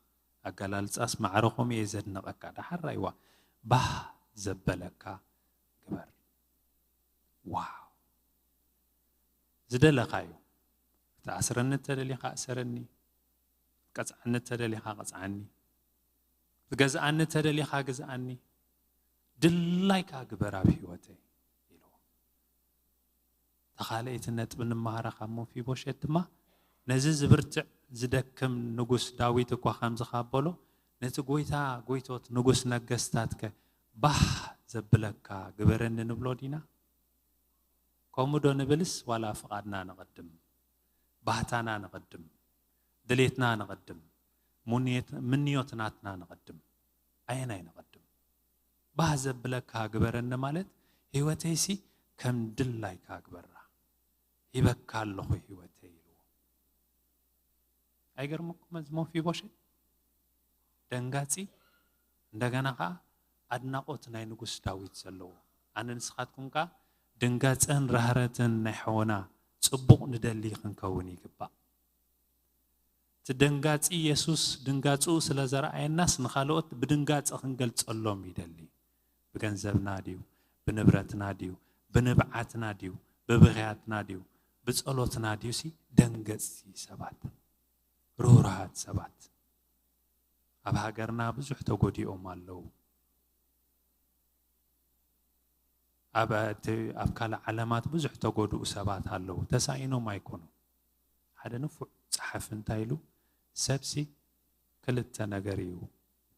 ኣገላልፃስ ማዕረኹም እየ ዘድንቐካ። ደሓር ረኣይዋ፣ ባህ ዘበለካ ግበር። ዋው! ዝደለኻዮ። ክትኣስረኒ እተደሊኻ እሰረኒ። ክትቀጽዓኒ እተደሊኻ ቅጽዓኒ። ክትገዝኣኒ እተደሊኻ ግዝኣኒ። ድላይካ ግበር ኣብ ህይወተይ ኢልዎ። እታ ካልኣይቲ ነጥቢ ንመሃራ ካብ መፊቦሸት ድማ ነዚ ዝብርትዕ ዝደክም ንጉስ ዳዊት እኳ ከምዚ ካብ በሎ ነቲ ጎይታ ጎይቶት ንጉስ ነገስታትከ ባህ ዘብለካ ግበረኒ ንብሎ ዲና? ከምኡ ዶ ንብልስ ዋላ ፍቓድና ነቐድም? ባህታና ንቐድም፣ ድሌትና ንቐድም፣ ሙንየት-፣ ምንዮት ናትና ንቐድም። ኣየናይ ንቐድም? ባህ ዘብለካ ግበረኒ ማለት ህይወተይሲ ከም ድላይካ ግበራ፣ ሂበካ ኣለኹ ህይወተይ ኢልዎ። ኣይገርመኩም እዚ ሞፊቦሸት? ደንጋጺ፣ እንደገና ኸዓ ኣድናቖት ናይ ንጉስ ዳዊት ዘለዎ። ኣነ ንስኻትኩም ከኣ ድንጋጸን ራህረትን ናይ ሓወና ጽቡቕ ንደሊ ክንከውን ይግባእ። እቲ ደንጋጺ የሱስ ድንጋጽኡ ስለ ዘረኣየናስ ንኻልኦት ብድንጋጸ ክንገልጸሎም ይደሊ። ብገንዘብና ድዩ? ብንብረትና ድዩ? ብንብዓትና ድዩ? ብብኽያትና ድዩ? ብጸሎትና ድዩሲ ደንገጽቲ ሰባት፣ ርህሩሃት ሰባት። ኣብ ሃገርና ብዙሕ ተጎዲኦም ኣለዉ። ኣብ እቲ፣ ኣብ ካልእ ዓለማት ብዙሕ ተጎድኡ ሰባት ኣለዉ። ተሳኢኖም ኣይኮኑን። ሓደ ንፉዕ ጸሓፊ እንታይ ኢሉ? ሰብሲ ክልተ ነገር እዩ፣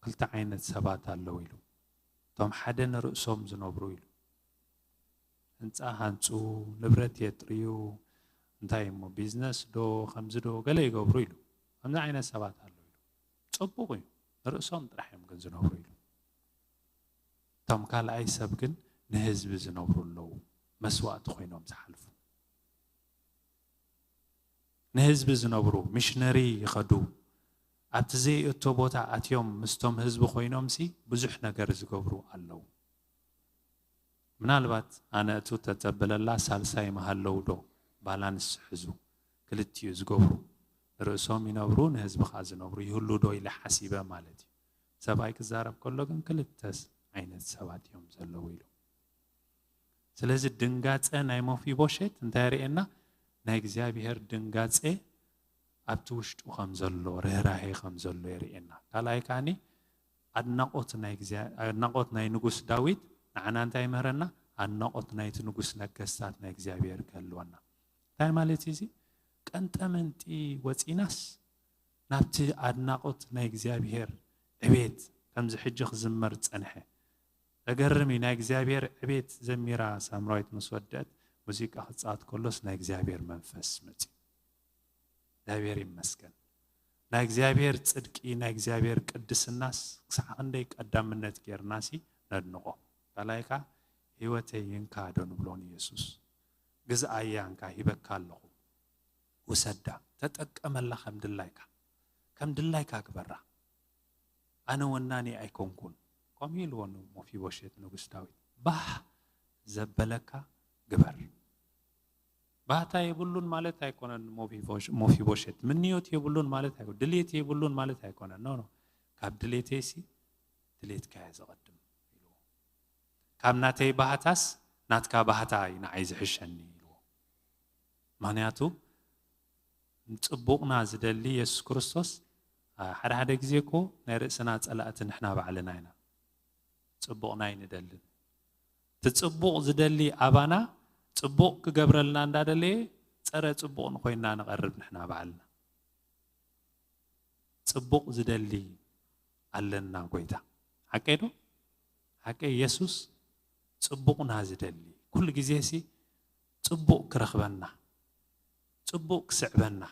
ክልተ ዓይነት ሰባት ኣለዉ ኢሉ። እቶም ሓደ ንርእሶም ዝነብሩ ኢሉ። ህንጻ ሃንጹ፣ ንብረት የጥርዩ፣ እንታይ እሞ ቢዝነስ ዶ፣ ከምዚ ዶ፣ ገለ ይገብሩ ኢሉ። ከምዚ ዓይነት ሰባት ኣለዉ ኢሉ። ጽቡቕ እዩ። ንርእሶም ጥራሕ እዮም ግን ዝነብሩ ኢሉ። እቶም ካልኣይ ሰብ ግን ንህዝቢ ዝነብሩ ኣለዉ፣ መስዋእቲ ኮይኖም ዝሓልፉ። ንህዝቢ ዝነብሩ፣ ሚሽነሪ ይኸዱ፣ ኣብቲ ዘይእቶ ቦታ ኣትዮም ምስቶም ህዝቢ ኮይኖምሲ ብዙሕ ነገር ዝገብሩ ኣለዉ። ምናልባት ኣነ እቱ ተተብለላ ሳልሳይ መሃለዉ ዶ ባላንስ ሕዙ፣ ክልቲኡ ዝገብሩ፣ ንርእሶም ይነብሩ፣ ንህዝቢ ኸዓ ዝነብሩ ይህሉ ዶ ኢለ ሓሲበ ማለት እዩ። ሰብኣይ ክዛረብ ከሎ ግን ክልተ ዓይነት ሰባት እዮም ዘለዉ ኢሉ። ስለዚ ድንጋጸ ናይ መፊቦሸት እንታይ የርእየና? ናይ እግዚኣብሔር ድንጋጸ ኣብቲ ውሽጡ ከም ዘሎ፣ ርህራሄ ከም ዘሎ የርእየና። ካልኣይ ከኣኒ ኣድናቖት ናይ እግዚኣብ-፣ ኣድናቖት ናይ ንጉስ ዳዊት ንዓና እንታይ ይምህረና? ኣድናቖት ናይቲ ንጉስ ነገስታት ናይ እግዚኣብሔር ክህልወና። እንታይ ማለት እዩ እዚ? ቀንጠመንጢ ወጺናስ ናብቲ ኣድናቖት ናይ እግዚኣብሔር ዕቤት ከምዚ ሕጂ ክዝመር ዝጸንሐ። ዘገርም እዩ። ናይ እግዚኣብሔር ዕቤት ዘሚራ ሳምራዊት ምስ ወደአት ሙዚቃ ክጻወት ከሎስ ናይ እግዚኣብሔር መንፈስ መጺኡ። እግዚኣብሔር ይመስገን። ናይ እግዚኣብሔር ጽድቂ፣ ናይ እግዚኣብሔር ቅድስናስ ክሳዕ ክንደይ ቀዳምነት ጌርናሲ ነድንቖ። ካልኣይ ከኣ ህይወተይ እንካ ዶ ንብሎ ንየሱስ? ግዝኣያ እንካ ሂበካ ኣለኹ። ውሰዳ፣ ተጠቀመላ ከም ድላይካ፣ ከም ድላይካ ግበራ። ኣነ ወናኒ ኣይኮንኩን። ከምኡ ኢልዎ ንሞፊቦሸት ንጉስ ዳዊት። ባህ ዘበለካ ግበር። ባህታ የብሉን ማለት ኣይኮነን። ሞፊቦሽ-፣ ሞፊቦሸት ምንዮት የብሉን ማለት ኣይኮ-፣ ድሌት የብሉን ማለት ኣይኮነን። ኖ፣ ኖ። ካብ ድሌተይሲ ድሌትካ እየ ዘቐድም ኢልዎ። ካብ ናተይ ባህታስ ናትካ ባህታ እዩ ንዓይ ዝሕሸኒ ኢልዎ። ምኽንያቱ ንጽቡቕና ዝደሊ የሱስ ክርስቶስ፣ አ፣ ሓደ ሓደ ግዜ እኮ ናይ ርእስና ጸላእቲ ንሕና ባዕልና ኢና። ጽቡቕና ኣይንደልን። እቲ ጽቡቕ ዝደሊ ኣባና ጽቡቕ ክገብረልና እንዳደለየ ጸረ ጽቡቕ ንኮይንና ንቐርብ ንሕና ባዕልና። ጽቡቕ ዝደሊ ኣለና ጎይታ። ሓቀይ ዶ? ሓቀይ የሱስ ጽቡቕና ዝደሊ። ኩሉ ግዜሲ ጽቡቕ ክረኽበና፣ ጽቡቕ ክስዕበና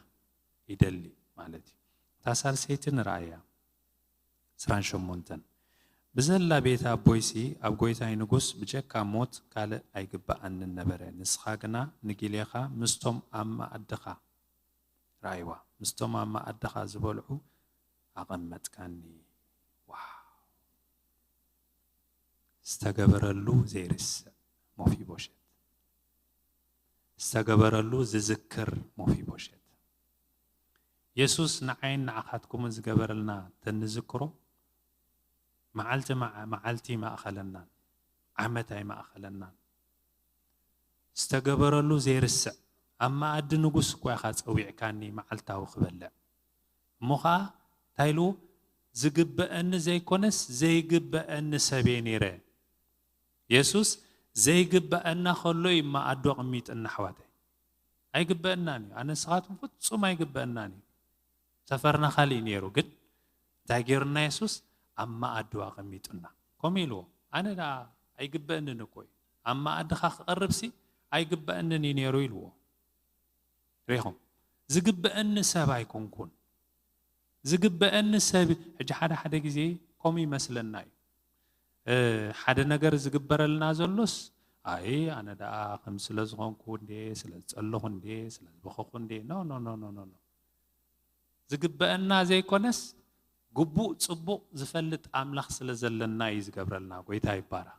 ይደሊ ማለት እዩ። እታ ሳልሰይቲ ንረኣያ። ዕስራን ሸሞንተን። ብዘላ ቤት ኣቦይሲ ኣብ ጎይታይ ንጉስ ብጀካ ሞት ካልእ ኣይግብኣንን ነበረ። ንስኻ ግና ንጊሌኻ ምስቶም ኣብ መኣድኻ፣ ራእይዋ፣ ምስቶም ኣብ መኣድኻ ዝበልዑ ኣቐመጥካኒ። ዋው! ዝተገበረሉ ዘይርስዕ ሞፊቦሸት። ዝተገበረሉ ዝዝክር ሞፊቦሸት። የሱስ ንዓይን ንዓኻትኩምን ዝገበረልና ተንዝክሮ፣ መዓልቲ መዓ-፣ መዓልቲ ይማእኸለናን፣ ዓመት ኣይማእኸለናን። ዝተገበረሉ ዘይርስዕ፣ ኣብ መኣዲ ንጉስ እኳ ኢኻ ጸዊዕካኒ መዓልታዊ ክበልዕ። እሞ ኸኣ እንታይ ኢሉ? ዝግበአኒ ዘይኮነስ ዘይግበአኒ ሰብ እየ ነይረ። የሱስ ዘይግበአና ከሎ እዩ መኣዲ ኣቕሚጥና፣ ኣሕዋተይ። ኣይግበአናን እዩ። ኣነ ንስኻትኩም ፍጹም ኣይግበአናን እዩ። ሰፈርና ካልእ እዩ ነይሩ፣ ግን እንታይ ገይሩና የሱስ? ኣብ መኣዲ ኣቐሚጡና። ከምኡ ኢልዎ፣ ኣነ ደኣ ኣይግበአንን እኮ እዩ። ኣብ መኣድኻ ክቐርብሲ ኣይግበአንን እዩ ነይሩ ኢልዎ። ሪኢኹም? ዝግበአኒ ሰብ ኣይኮንኩን። ዝግበአኒ ሰብ፣ ሕጂ ሓደ ሓደ ግዜ ከምኡ ይመስለና እዩ። እ፣ ሓደ ነገር ዝግበረልና ዘሎስ፣ ኣይ፣ ኣነ ደኣ ከም ስለ ዝኾንኩ እንዴ፣ ስለ ዝጸለኹ እንዴ፣ ስለ ዝበኸኹ እንዴ። ኖ፣ ኖ፣ ኖ፣ ኖ፣ ኖ፣ ኖ። ዝግበአና ዘይኮነስ፣ ግቡእ ጽቡቕ ዝፈልጥ ኣምላኽ ስለ ዘለና እዩ ዝገብረልና። ጎይታ ይባረኽ።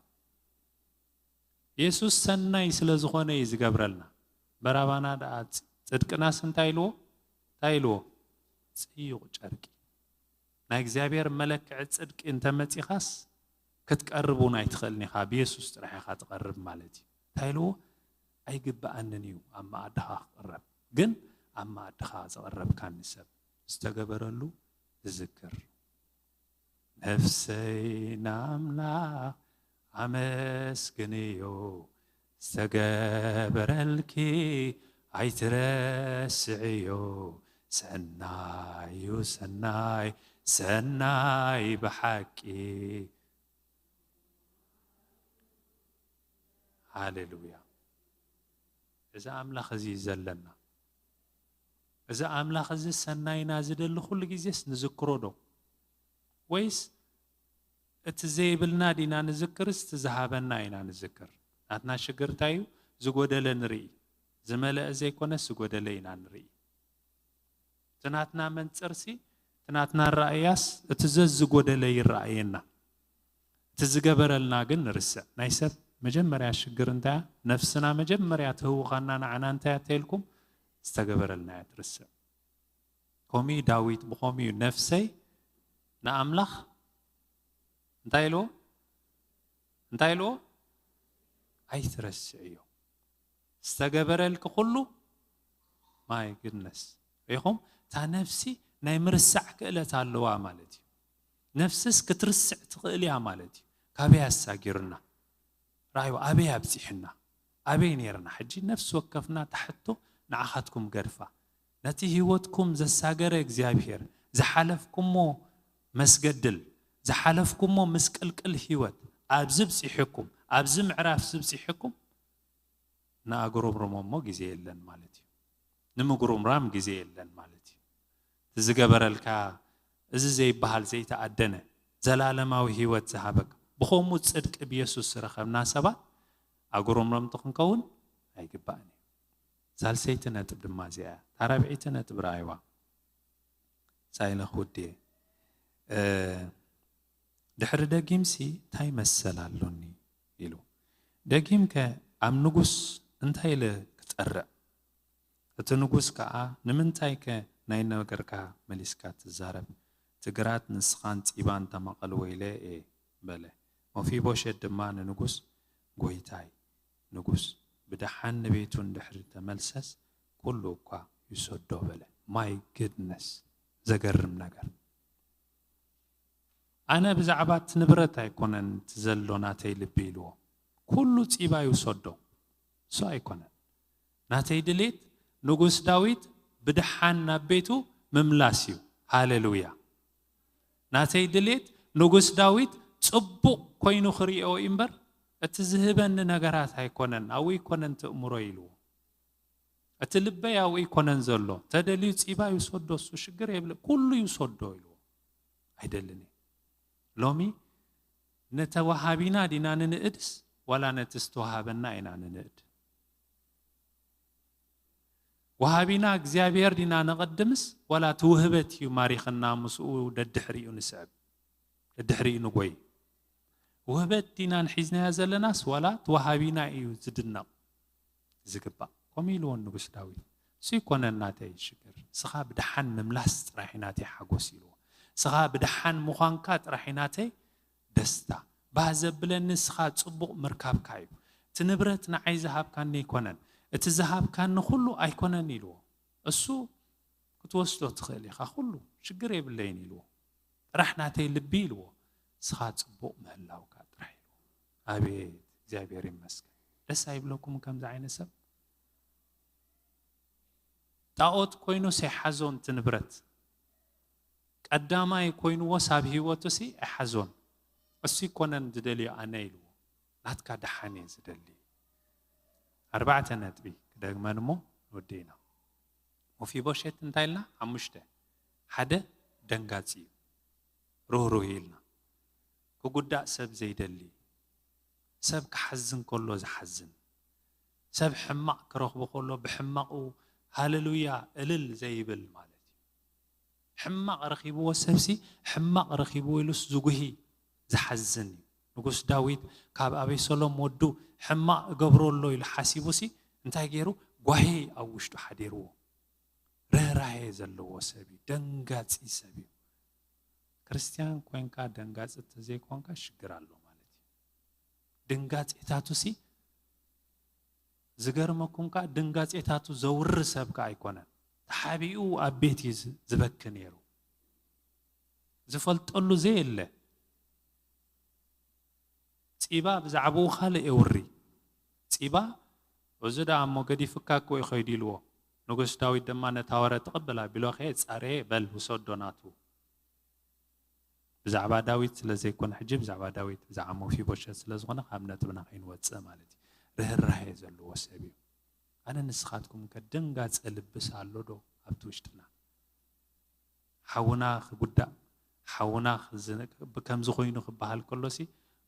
የሱስ ሰናይ ስለ ዝኾነ እዩ ዝገብረልና። በራባና ደኣ ጽ-፣ ጽድቅናስ እንታይ ኢልዎ? እንታይ ኢልዎ? ጽዩቕ ጨርቂ። ናይ እግዚኣብሔር መለክዒ ጽድቂ እንተመጺኻስ፣ ክትቀርብ እውን ኣይትኽእልን ኢኻ። ብየሱስ ጥራሕ ኢኻ ትቐርብ ማለት እዩ። እንታይ ኢልዎ? ኣይግብኣንን እዩ ኣብ መኣድኻ ክቕረብ። ግን ኣብ መኣድኻ ዘቐረብካኒ ሰብ ዝተገበረሉ ትዝክር። ነፍሰይ ንኣምላኽ ኣመስግንዮ፣ ዝተገበረልኪ ኣይትረስዕዮ። ሰናይ እዩ፣ ሰናይ፣ ሰናይ ብሓቂ። ሃሌሉያ። እዚ ኣምላኽ እዚ እዩ ዘለና። እዚ ኣምላኽ እዚ ሰናይና ዝደሊ ኩሉ ግዜስ ንዝክሮ ዶ? ወይስ እቲ ዘይብልና ዲና ንዝክርስ እቲ ዝሃበና ኢና ንዝክር? ናትና ሽግር እንታይ እዩ? ዝጎደለ ንርኢ። ዝመለአ ዘይኮነስ ዝጎደለ ኢና ንርኢ። እቲ ናትና መንጽርሲ፣ እቲ ናትና ራእያስ፣ እቲ ዘዝጎደለ ይረኣየና። እቲ ዝገበረልና ግን ንርስዕ። ናይ ሰብ መጀመርያ ሽግር እንታይ እያ? ነፍስና መጀመርያ ትህውኻና ንዓና እንታይ እያ ተይልኩም? ዝተገበረልና እያ ትርስዕ። ከምኡ እዩ ዳዊት፣ ብኸምኡ እዩ ነፍሰይ ንኣምላኽ እንታይ ኢልዎ? እንታይ ኢልዎ? ኣይትረስዕዮ። ዝተገበረልኪ ኩሉ፣ my goodness። ሪኹም? እታ ነፍሲ ናይ ምርሳዕ ክእለት ኣለዋ ማለት እዩ። ነፍስስ ክትርስዕ ትኽእል እያ ማለት እዩ። ካበይ ኣሳጊሩና? ራእይዋ ኣበይ ኣብጺሕና? ኣበይ ነይርና? ሕጂ ነፍሲ ወከፍና እታ ሕቶ ንዓኻትኩም ገድፋ። ነቲ ህይወትኩም ዘሳገረ እግዚኣብሔር፣ ዝሓለፍኩሞ መስገድል፣ ዝሓለፍኩሞ ምስቅልቅል ህይወት ኣብዚ ብጺሕኩም፣ ኣብዚ ምዕራፍ እዚ ብጺሕኩም፣ ንኣጉረምርሞ እሞ ግዜ የለን ማለት እዩ። ንምጉርምራም ግዜ የለን ማለት እዩ። እቲ ዝገበረልካ፣ እዚ ዘይበሃል ዘይተኣደነ ዘላለማዊ ህይወት ዝሃበካ፣ ብኸምኡ ጽድቂ ብየሱስ ዝረኸብና ሰባት ኣጉረምረምቲ ክንከውን ኣይግባእን እዩ። ሳልሰይቲ ነጥብ ድማ እዚኣ እያ። እታ ራብዐይቲ ነጥብ ረኣይዋ። ሳይለ ክውድየ፣ እ፣ ድሕሪ ደጊምሲ እንታይ መሰል ኣሎኒ? ኢሉ። ደጊምከ ኣብ ንጉስ እንታይ ኢለ ክጠርዕ? እቲ ንጉስ ከኣ፣ ንምንታይከ ናይ ነገርካ መሊስካ ትዛረብ? እቲ ግራት ንስኻን ጺባን ተማቐልዎ ኢለ እየ፣ በለ። መፊቦሸት ድማ ንንጉስ፣ ጎይታይ፣ ንጉስ ብደሓን ንቤቱ እንድሕሪ ተመልሰስ፣ ኩሉ እኳ ይሰዶ፣ በለ። My goodness፣ ዘገርም ነገር። ኣነ ብዛዕባ እቲ ንብረት ኣይኮነን እቲ ዘሎ ናተይ ልቢ ኢልዎ። ኩሉ ጺባ ይውሰዶ። እሱ ኣይኮነን። ናተይ ድሌት ንጉስ ዳዊት ብደሓን ናብ ቤቱ ምምላስ እዩ። ሃሌሉያ። ናተይ ድሌት ንጉስ ዳዊት ጽቡቕ ኮይኑ ክርእዮ እዩ እምበር፣ እቲ ዝህበኒ ነገራት ኣይኮነን፣ ኣብኡ ኣይኮነን ትእምሮ ኢልዎ። እቲ ልበይ ኣብኡ ኣይኮነን ዘሎ። ተደልዩ ጺባ ይውሰዶ፣ እሱ ሽግር የብለ፣ ኩሉ ይውሰዶ ኢልዎ። ኣይደልን እየ። ሎሚ ነተዋሃቢና ዲና ንንእድስ፣ ዋላ ነቲ ዝተዋሃበና ኢና ንንእድ? ወሃቢና እግዚኣብሔር ዲና ነቐድምስ፣ ዋላ እቲ ውህበት እዩ ማሪኽና ምስኡ ደድሕሪኡ ንስዕብ፣ ደድሕሪኡ ንጎይ? ውህበት ዲና ንሒዝናያ ዘለናስ፣ ዋላ እቲ ወሃቢና እዩ ዝድነቕ ዝግባእ? ከምኡ ኢልዎ ንጉስ ዳዊት። እሱ ይኮነን ናተይ ሽግር፣ ንስኻ ብደሓን ምምላስ ጥራሕ እዩ ናተይ ሓጎስ ኢልዎ። ንስኻ ብደሓን ምዃንካ ጥራሕ እዩ ናተይ ደስታ። ባህ ዘብለኒ ንስኻ ጽቡቕ ምርካብካ እዩ። እቲ ንብረት ንዓይ ዝሃብካኒ ኣይኮነን፣ እቲ ዝሃብካኒ ኩሉ ኣይኮነን ኢልዎ። እሱ ክትወስዶ ትኽእል ኢኻ፣ ኩሉ ሽግር የብለይን ኢልዎ። ጥራሕ ናተይ ልቢ ኢልዎ። ንስኻ ጽቡቕ ምህላውካ ጥራሕ ኢልዎ። ኣቤት እግዚኣብሔር ይመስገን። ደስ ኣይብለኩም ከምዚ ዓይነት ሰብ? ጣኦት ኮይኑስ ኣይሓዞን እቲ ንብረት። ቀዳማይ ኮይንዎስ ኣብ ህይወቱሲ ኣይሓዞን። እሱ ይኮነን ዝደልዮ ኣነ ኢልዎ። ናትካ ደሓን እየ ዝደሊ። ኣርባዕተ ነጥቢ ክደግመን እሞ ንወደይና። መፊቦሸት እንታይ ኢልና? ሓሙሽተ። ሓደ ደንጋጺ እዩ፣ ርህሩህ ኢልና፣ ክጉዳእ ሰብ ዘይደሊ፣ ሰብ ክሓዝን ከሎ ዝሓዝን፣ ሰብ ሕማቕ ክረኽቦ ከሎ ብሕማቑ ሃለሉያ እልል ዘይብል ማለት እዩ። ሕማቕ ረኺብዎ ሰብሲ፣ ሕማቕ ረኺብዎ ኢሉስ ዝጉሂ ዝሓዝን እዩ። ንጉስ ዳዊት ካብ ኣቤሰሎም ወዱ ሕማቕ እገብሮ ኣሎ ኢሉ ሓሲቡሲ እንታይ ገይሩ? ጓሂ ኣብ ውሽጡ ሓዲርዎ። ርህራሄ ዘለዎ ሰብ እዩ፣ ደንጋጺ ሰብ እዩ። ክርስትያን ኮንካ ደንጋጺ እንተዘይኮንካ ሽግር ኣሎ ማለት እዩ። ድንጋጼታቱሲ ዝገርመኩም ከኣ ድንጋጼታቱ ዘውሪ ሰብ ከኣ ኣይኮነን። ተሓቢኡ ኣብ ቤት እዩ ዝ- ዝበኪ ነይሩ። ዝፈልጠሉ ዘየለ ጺባ ብዛዕባኡ ካልእ የውሪ። ጺባ እዚ ደኣ እሞ ገዲፍካ እኮ እዩ ኸይዱ ኢልዎ። ንጉስ ዳዊት ድማ ነታ ወረ ትቕበል ኣቢሎ ከየ ጻረየ በል ውሰዶ ናቱ። ብዛዕባ ዳዊት ስለ ዘይኮነ ሕጂ ብዛዕባ ዳዊት ብዛዕባ መፊቦሸት ስለ ዝኾነ ካብ ነጥብና ከይንወጽእ ማለት እዩ። ርህራሄ ዘለዎ ሰብ እዩ። ኣነ ንስኻትኩም ከ ደንጋጸ ልብስ ኣሎ ዶ ኣብቲ ውሽጥና? ሓውና ክጉዳእ ሓውና ከምዚ ኮይኑ ክበሃል ከሎሲ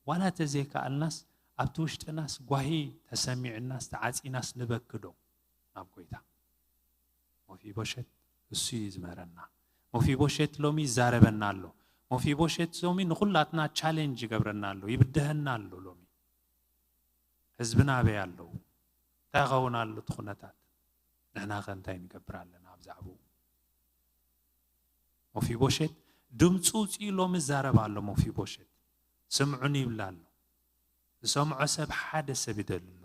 ዋላ ተዘይከኣልናስ ኣብቲ ውሽጥናስ ጓሂ ተሰሚዕናስ ተዓጺናስ ንበክዶ ናብ ጎይታ? መፊቦሸት እሱ እዩ ዝምህረና። መፊቦሸት ሎሚ ይዛረበና ኣሎ። መፊቦሸት ሎሚ ንኹላትና ቻሌንጅ ይገብረና ኣሎ፣ ይብድሀና ኣሎ። ሎሚ ህዝብና ኣበይ ኣለዉ? እንታይ ይኸውን ኣሎ እቲ ኩነታት? ንሕና ከ እንታይ ንገብር ኣለና ኣብ ዛዕባኡ? መፊቦሸት ድምፁ ውፅኡ ሎሚ ይዛረብ ኣሎ። መፊቦሸት ስምዑን ይብል ኣሎ። ዝሰምዖ ሰብ ሓደ ሰብ ይደሊ ኣሎ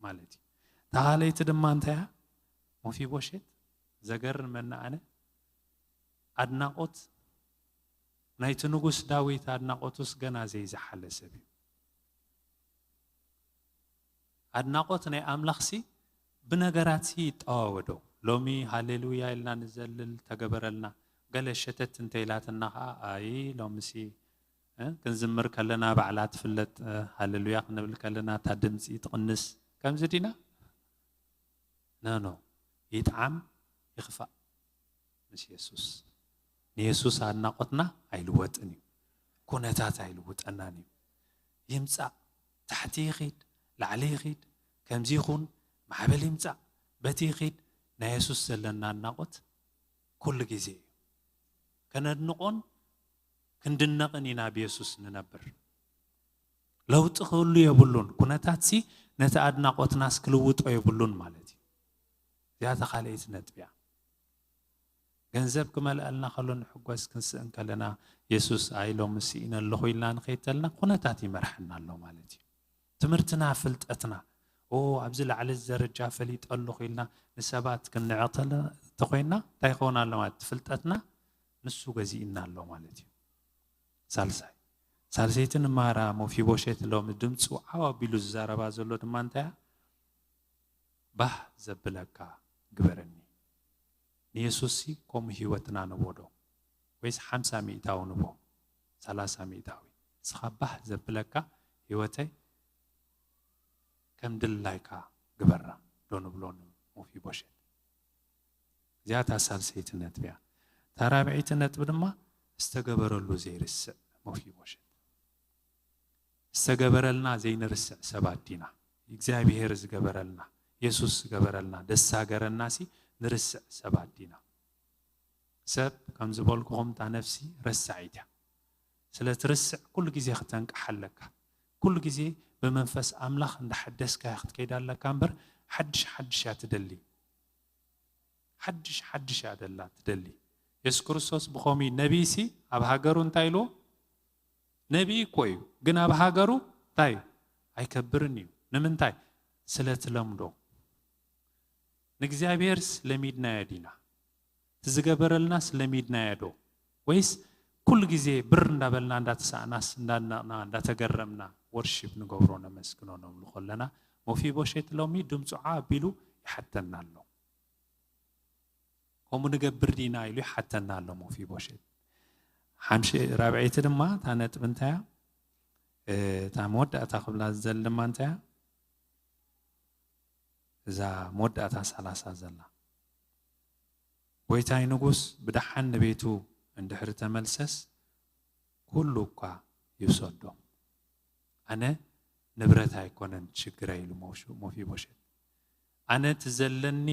ማለት እዩ። እታ ካልኣይቲ ድማ እንታይ እያ? መፊቦሸት ዘገርመኒ ኣነ ኣድናቖት ናይቲ ንጉስ ዳዊት ኣድናቖቱስ ገና ዘይዝሓለ ሰብ እዩ። ኣድናቖት ናይ ኣምላኽሲ ብነገራትሲ ይጠዋወዶ። ሎሚ ሃሌሉያ ኢልና ንዘልል ተገበረልና፣ ገለ ሸተት እንተይላትና ኸዓ ኣይ ሎምሲ እ፣ ክንዝምር ከለና ባዕላ ትፍለጥ፣ እ፣ ሃሌሉያ ክንብል ከለና እታ ድምፂ ትቕንስ። ከምዚ ዲና? ኖ ኖ፣ ይጥዓም ይኽፋእ ምስ የሱስ። ንየሱስ ኣድናቖትና ኣይልወጥን እዩ። ኩነታት ኣይልውጠናን እዩ። ይምጻእ፣ ታሕቲ ይኺድ፣ ላዕሊ ይኺድ፣ ከምዚ ይኹን፣ ማዕበል ይምጻእ፣ በቲ ይኺድ፣ ናይ የሱስ ዘለና ኣድናቖት ኩሉ ግዜ እዩ። ከነድንቖን ክንድነቕን ኢና ብየሱስ ንነብር። ለውጢ ክህሉ የብሉን። ኩነታትሲ ነቲ ኣድናቖትናስ ክልውጦ የብሉን ማለት እዩ። እዚኣ እታ ካልኣይቲ ነጥቢ እያ። ገንዘብ ክመልኣልና ከሎ ንሕጎስ፣ ክንስእን ከለና የሱስ ኣይ ሎሚ ስኢነ ኣለኹ ኢልና ንኸይድ ተልና ኩነታት ይመርሐና ኣሎ ማለት እዩ። ትምህርትና፣ ፍልጠትና፣ ኦ ኣብዚ ላዕሊ እዚ ደረጃ ፈሊጠ ኣለኹ ኢልና ንሰባት ክንንዕቕ ተለ- ተኾይንና እንታይ ይኸውን ኣሎ ማለት እቲ ፍልጠትና ንሱ ገዚእና ኣሎ ማለት እዩ። ሳልሳይ ሳልሰይቲ ንማራ መፊቦሸት ሎሚ ድምፁ ዓው ኣቢሉ ዝዛረባ ዘሎ ድማ እንታይ እያ? ባህ ዘብለካ ግበረኒ። ንየሱስሲ ከምኡ ህይወትና ንቦ ዶ? ወይስ ሓምሳ ሚእታዊ ንቦ? ሰላሳ ሚእታዊ? ንስኻ ባህ ዘብለካ ህይወተይ ከም ድላይካ ግበራ ዶ ንብሎ ንመፊቦሸት? እዚኣ እታ ሳልሰይቲ ነጥቢ እያ። እታ ራብዐይቲ ነጥቢ ድማ ዝተገበረሉ ዘይርስዕ መፊቦሸት። ዝተገበረልና ዘይንርስዕ ሰባት ዲና? እግዚኣብሄር ዝገበረልና፣ የሱስ ዝገበረልና፣ ደሳገረናሲ ንርስዕ ሰባት ዲና? ሰብ ከም ዝበልኩኹም እታ ነፍሲ ረሳዒት እያ። ስለ ትርስዕ ኩሉ ግዜ ክተንቅሓ ኣለካ። ኩሉ ግዜ ብመንፈስ ኣምላኽ እንዳሓደስካያ ክትከይድ ኣለካ እምበር ሓድሽ ሓድሽ እያ ትደሊ። ሓድሽ ሓድሽ እያ ደላ ትደሊ። የሱስ ክርስቶስ ብኸምኡ ነቢይሲ ኣብ ሃገሩ እንታይ ኢልዎ? ነቢይ እኮ እዩ፣ ግን ኣብ ሃገሩ እንታይ እዩ? ኣይከብርን እዩ። ንምንታይ? ስለ ትለምዶ። ንእግዚኣብሔርስ ለሚድናዮ ዲና? እቲ ዝገበረልናስ ለሚድናዮ ዶ? ወይስ ኩሉ ግዜ ብር እንዳበልና እንዳተሳእናስ እንዳድነቕና እንዳተገረምና ወርሺፕ ንገብሮ ነመስግኖ ነብሉ ከለና መፊቦሸት ሎሚ ድምፁ ዓው ኣቢሉ ይሓተና ኣሎ። ከምኡ ንገብር ዲና ኢሉ ይሓተና ኣሎ መፊቦሸት። ሓምሽ ራብዐይቲ ድማ እታ ነጥቢ እንታይ እያ? እ፣ እታ መወዳእታ ክብላ ዝደሊ ድማ እንታይ እያ? እዛ መወዳእታ ሰላሳ ዘላ። ጎይታይ ንጉስ ብደሓን ንቤቱ እንድሕሪ ተመልሰስ፣ ኩሉ እኳ ይውሰዶ። ኣነ ንብረት ኣይኮነን ችግረይ ኢሉ ሞሹ-፣ ሞፊቦሸት። ኣነ እቲ ዘለኒ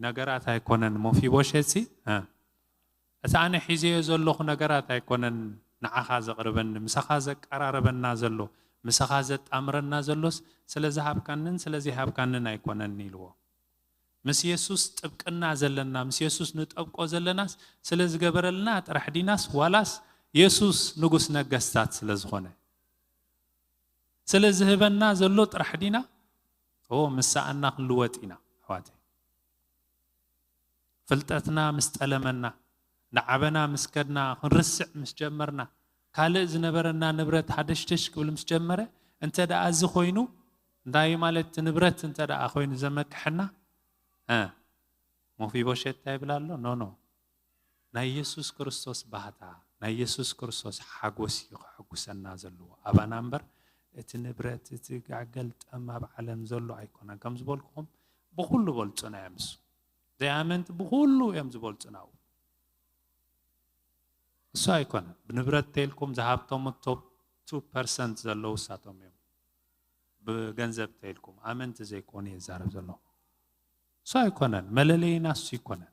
ነገራት ኣይኮነን ሞፊቦሸት ሲ፣ እ፣ እቲ ኣነ ሒዘዮ ዘለኹ ነገራት ኣይኮነን ንዓኻ ዘቕርበኒ፣ ምሳኻ ዘቀራረበና ዘሎ፣ ምሳኻ ዘጣምረና ዘሎስ ስለ ዝሃብካንን ስለ ዘይሃብካንን ኣይኮነን ኢልዎ። ምስ የሱስ ጥብቅና ዘለና፣ ምስ የሱስ ንጠብቆ ዘለናስ ስለ ዝገበረልና ጥራሕ ዲናስ ዋላስ የሱስ ንጉስ ነገስታት ስለ ዝኾነ? ስለ ዝህበና ዘሎ ጥራሕ ዲና? ኦ፣ ምስ ሰኣና ክንልወጥ ኢና፣ ኣሕዋተይ። ፍልጠትና ምስ ጠለመና፣ ንዓበና ምስ ከድና፣ ክንርስዕ ምስ ጀመርና፣ ካልእ ዝነበረና ንብረት ሃደሽደሽ ክብል ምስ ጀመረ፣ እንተ ደኣ እዚ ኮይኑ፣ እንታይ ማለት እቲ ንብረት እንተ ደኣ ኮይኑ ዘመክሐና? እ፣ ሞፊቦሸት እንታይ ይብል ኣሎ? ኖ፣ ኖ። ናይ የሱስ ክርስቶስ ባህታ፣ ናይ የሱስ ክርስቶስ ሓጎስ እዩ ከሐጉሰና ዘለዎ ኣባና እምበር፣ እቲ ንብረት፣ እቲ ጋገልጠም ኣብ ዓለም ዘሎ ኣይኮነን። ከም ዝበልኩኹም፣ ብኹሉ በልጹና እዮም እሱ። ዘይኣመንቲ ብኹሉ እዮም ዝበልጹና ኣብኡ። እሱ ኣይኮነን። ብንብረት ተይልኩም ዝሃብቶም ቶፕ ቱ ፐርሰንት ዘለዉ እሳቶም እዮም። ብገንዘብ ተይልኩም፣ ኣመንቲ ዘይኮኑ እየ ዝዛረብ ዘለኹ። እሱ ኣይኮነን። መለለይና እሱ ኣይኮነን።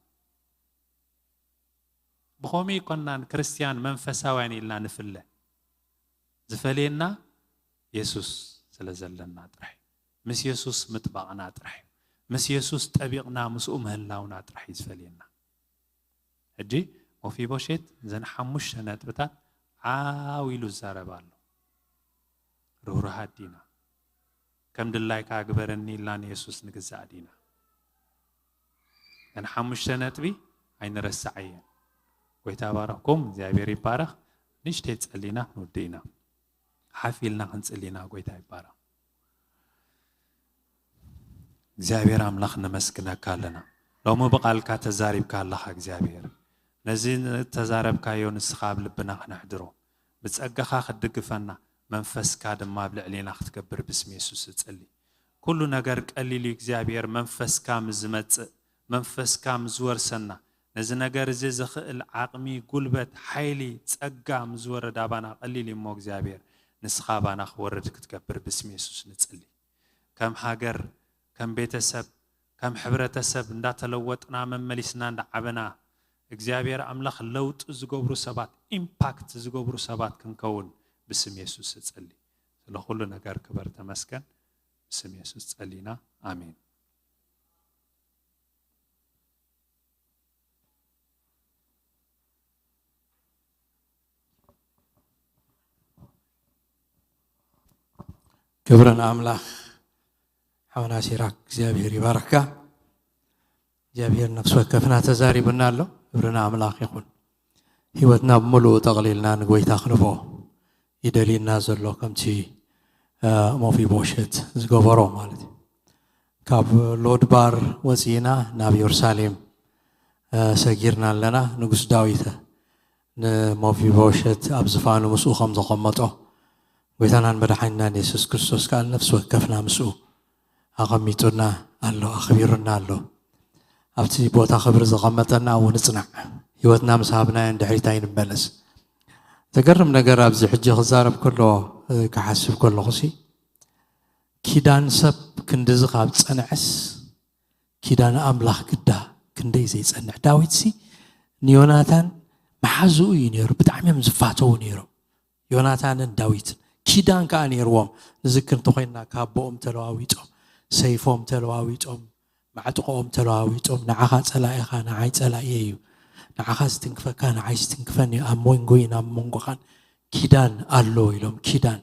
ብኸምኡ ኣይኮናን ክርስትያን መንፈሳውያን ኢልና ንፍለ። ዝፈልየና የሱስ ስለ ዘለና ጥራሕ እዩ። ምስ የሱስ ምጥባቕና ጥራሕ እዩ። ምስ የሱስ ጠቢቕና ምስኡ ምህላውና ጥራሕ እዩ ዝፈልየና። ሕጂ ሞፊቦሼት እዘን ሓሙሽተ ነጥብታት ዓው ኢሉ ዝዛረብ ኣሎ። ርህሩሃት ዲና? ከም ድላይካ ግበረኒ ኢልና ንየሱስ ንግዛእ ዲና? እዘን ሓሙሽተ ነጥቢ ኣይንረስዓየን። ጎይታ ባረኽኩም፣ እግዚኣብሔር ይባረኽ። ንእሽተይ ጸሊና ክንውድእ ኢና። ሓፍ ኢልና ክንጽሊ ኢና። ጎይታ ይባረኽ። እግዚኣብሔር ኣምላኽ ነመስግነካ ኣለና። ሎሚ ብቓልካ ተዛሪብካ ኣለኻ እግዚኣብሔር። ነዚ እተዛረብካዮ ንስኻ ኣብ ልብና ክነሕድሮ፣ ብጸጋኻ ክትድግፈና፣ መንፈስካ ድማ ኣብ ልዕሌና ክትገብር ብስም የሱስ እጽሊ። ኩሉ ነገር ቀሊል እዩ እግዚኣብሔር፣ መንፈስካ ምስ ዝመጽእ፣ መንፈስካ ምስ ዝወርሰና፣ ነዚ ነገር እዚ ዝኽእል ዓቕሚ፣ ጉልበት፣ ሓይሊ፣ ጸጋ ምስ ዝወረድ ኣባና ቀሊል እዩ እሞ እግዚኣብሔር፣ ንስኻ ኣባና ክወርድ ክትገብር ብስም የሱስ ንጽሊ። ከም ሃገር፣ ከም ቤተሰብ፣ ከም ሕብረተሰብ እንዳተለወጥና መመሊስና እንዳዓበና፣ እግዚኣብሔር ኣምላኽ ለውጢ ዝገብሩ ሰባት፣ ኢምፓክት ዝገብሩ ሰባት ክንከውን ብስም የሱስ እጸሊ። ስለ ኩሉ ነገር ክበር ተመስገን። ብስም የሱስ ጸሊና። ኣሜን። ክብርን ኣምላኽ። ሓውና ሲራክ እግዚኣብሔር ይባርክካ። እግዚኣብሔር ነፍሲ ወከፍና ተዛሪቡና ኣሎ። ክብርን ኣምላኽ ይኹን። ህይወትና ብምሉኡ ጠቕሊልና ንጎይታ ክንቦ ይደልየና ዘሎ ከምቲ፣ እ፣ ሞፊቦሸት ዝገበሮ ማለት እዩ። ካብ ሎድባር ወፂእና ናብ የሩሳሌም፣ እ፣ ሰጊርና ኣለና። ንጉስ ዳዊት ንሞፊቦሸት ኣብ ዝፋኑ ምስኡ ከም ዘቐመጦ ጎይታናን መድሓኒናን የሱስ ክርስቶስ ከኣ ነፍሲ ወከፍና ምስኡ ኣቐሚጡና ኣሎ፣ ኣኽቢሩና ኣሎ። ኣብቲ ቦታ ክብሪ ዘቐመጠና ኣብኡ ንጽናዕ። ህይወትና ምስ ሃብናዮ ንድሕሪት ኣይንመለስ። ዘገርም ነገር ኣብዚ ሕጂ ክዛረብ ከሎ፣ እ፣ ክሓስብ ከለኹሲ ኪዳን ሰብ ክንድዚ ካብ ጸንዐስ ኪዳን ኣምላኽ ግዳ ክንደይ ዘይጸንዕ። ዳዊትሲ ንዮናታን መሓዝኡ እዩ ነይሩ፣ ብጣዕሚ እዮም ዝፋተዉ ነይሮም። ዮናታንን ዳዊትን ኪዳን ከኣ ነይርዎም። ንዝክር እንተኾይንና ካብ ኣቦኦም ተለዋዊጦም፣ ሰይፎም ተለዋዊጦም፣ ማዕጥቖኦም ተለዋዊጦም፣ ንዓኻ ጸላኢኻ፣ ንዓይ ጸላኢየ እዩ፣ ንዓኻ ዝትንክፈካ፣ ንዓይ ዝትንክፈኒ፣ ኣብ መንጎይን ኣብ መንጎኻን ኪዳን ኣሎ ኢሎም፣ ኪዳን።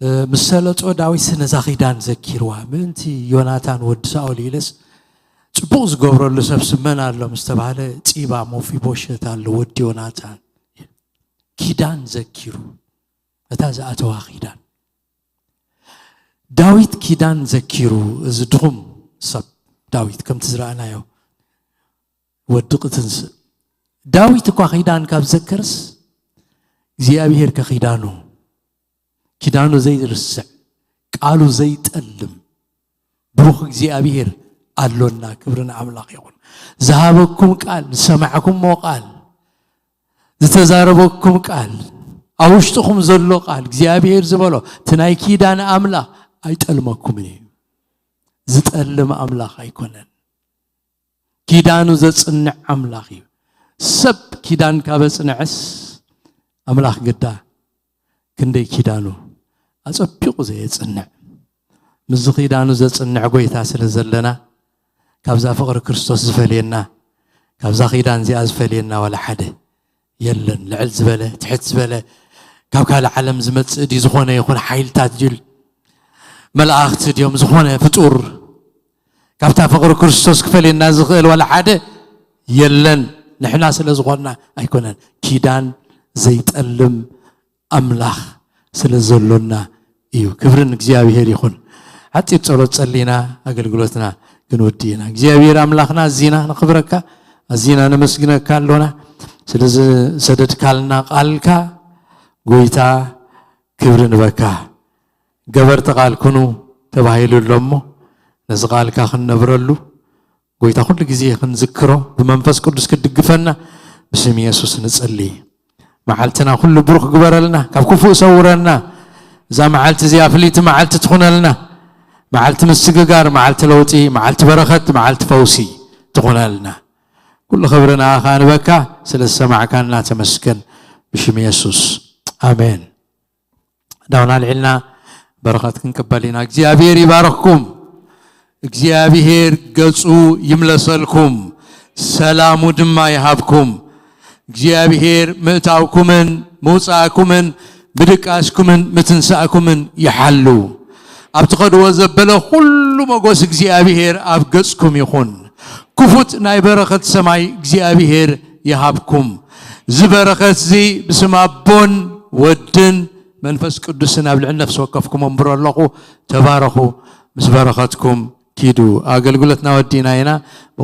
እ፣ ምስ ሰለጦ ዳዊትሲ ነዛ ኺዳን ዘኪርዋ። ምእንቲ ዮናታን ወዲ ሳኦል ኢለስ ጽቡቕ ዝገብረሉ ሰብሲ መን ኣሎ ምስ ተባህለ፣ ጺባ ሞፊቦሸት ኣሎ፣ ወዲ ዮናታን። ኪዳን ዘኪሩ፣ እታ ዝኣተዋ ኺዳን። ዳዊት ኪዳን ዘኪሩ፣ እዚ ድኹም ሰብ ዳዊት ከምቲ ዝረኣናዮ ወዲ ክትንስእ። ዳዊት እኳ ኺዳን ካብ ዘክርስ፣ እግዚኣብሔር ከ ኺዳኑ፣ ኪዳኑ ዘይርስዕ፣ ቃሉ ዘይጠልም፣ ብሩኽ እግዚኣብሔር ኣሎና። ክብሪ ንኣምላኽ ይኹን። ዝሃበኩም ቃል፣ ዝሰማዕኩሞ ቃል፣ ዝተዛረበኩም ቃል፣ ኣብ ውሽጥኹም ዘሎ ቃል እግዚኣብሔር ዝበሎ እቲ ናይ ኪዳን ኣምላኽ ኣይጠልመኩምን እዩ። ዝጠልም ኣምላኽ ኣይኮነን። ኪዳኑ ዘጽንዕ ኣምላኽ እዩ። ሰብ ኪዳን ካብ ኣጽንዐስ ኣምላኽ ግዳ ክንደይ ኪዳኑ ኣጸቢቑ ዘየጽንዕ። ምስዚ ኪዳኑ ዘጽንዕ ጎይታ ስለ ዘለና ካብዛ ፍቕሪ ክርስቶስ ዝፈልየና፣ ካብዛ ኪዳን እዚኣ ዝፈልየና ዋላ ሓደ የለን። ልዕል ዝበለ፣ ትሕት ዝበለ፣ ካብ ካልእ ዓለም ዝመጽእ ድዩ ዝኾነ ይኹን ሓይልታት ድዩ መላእኽቲ ድዮም ዝኾነ ፍጡር ካብታ ፍቕሪ ክርስቶስ ክፈልየና ዝኽእል ዋላ ሓደ የለን። ንሕና ስለ ዝኾንና ኣይኮነን፣ ኪዳን ዘይጠልም ኣምላኽ ስለ ዘሎና እዩ። ክብሪ ንእግዚኣብሔር ይኹን። ሓጺር ጸሎት ጸሊና ኣገልግሎትና ክንወዲ ኢና። እግዚኣብሔር ኣምላኽና ኣዚና ነኽብረካ፣ ኣዚና ነመስግነካ ኣሎና። ስለ ዝሰደድካልና ቃልካ ጎይታ ክብሪ ንበካ። ገበርቲ ቃል ኩኑ ተባሂሉ ኣሎ እሞ ነዚ ቃልካ ክንነብረሉ ጎይታ ኩሉ ግዜ ክንዝክሮ ብመንፈስ ቅዱስ ክትድግፈና ብስም የሱስ ንጽሊ። መዓልትና ኩሉ ብሩኽ ግበረልና፣ ካብ ክፉእ ሰውረና። እዛ መዓልቲ እዚኣ ፍልይቲ መዓልቲ ትኹነልና፣ መዓልቲ ምስግጋር፣ መዓልቲ ለውጢ፣ መዓልቲ በረኸት፣ መዓልቲ ፈውሲ ትኹነልና። ኩሉ ክብሪ ንኣኻ ንበካ። ስለ ዝሰማዕካና ተመስገን። ብሽም የሱስ ኣሜን። ዳውና ልዕልና በረኸት ክንቅበል ኢና። እግዚኣብሔር ይባርኽኩም። እግዚኣብሔር ገጹ ይምለሰልኩም፣ ሰላሙ ድማ ይሃብኩም። እግዚኣብሔር ምእታውኩምን ምውጻእኩምን ምድቃስኩምን ምትንሳእኩምን ይሓሉ። ኣብ ትኸድዎ ዘበለ ኩሉ መጎስ እግዚኣብሔር ኣብ ገጽኩም ይኹን። ክፉት ናይ በረኸት ሰማይ እግዚኣብሔር ይሃብኩም። እዚ በረኸት እዚ ብስም ኣቦን ወድን መንፈስ ቅዱስን ኣብ ልዕሊ ነፍሲ ወከፍኩም ኣንብሮ ኣለኹ። ተባረኹ። ምስ በረኸትኩም ኪዱ። ኣገልግሎትና ወዲና ኢና።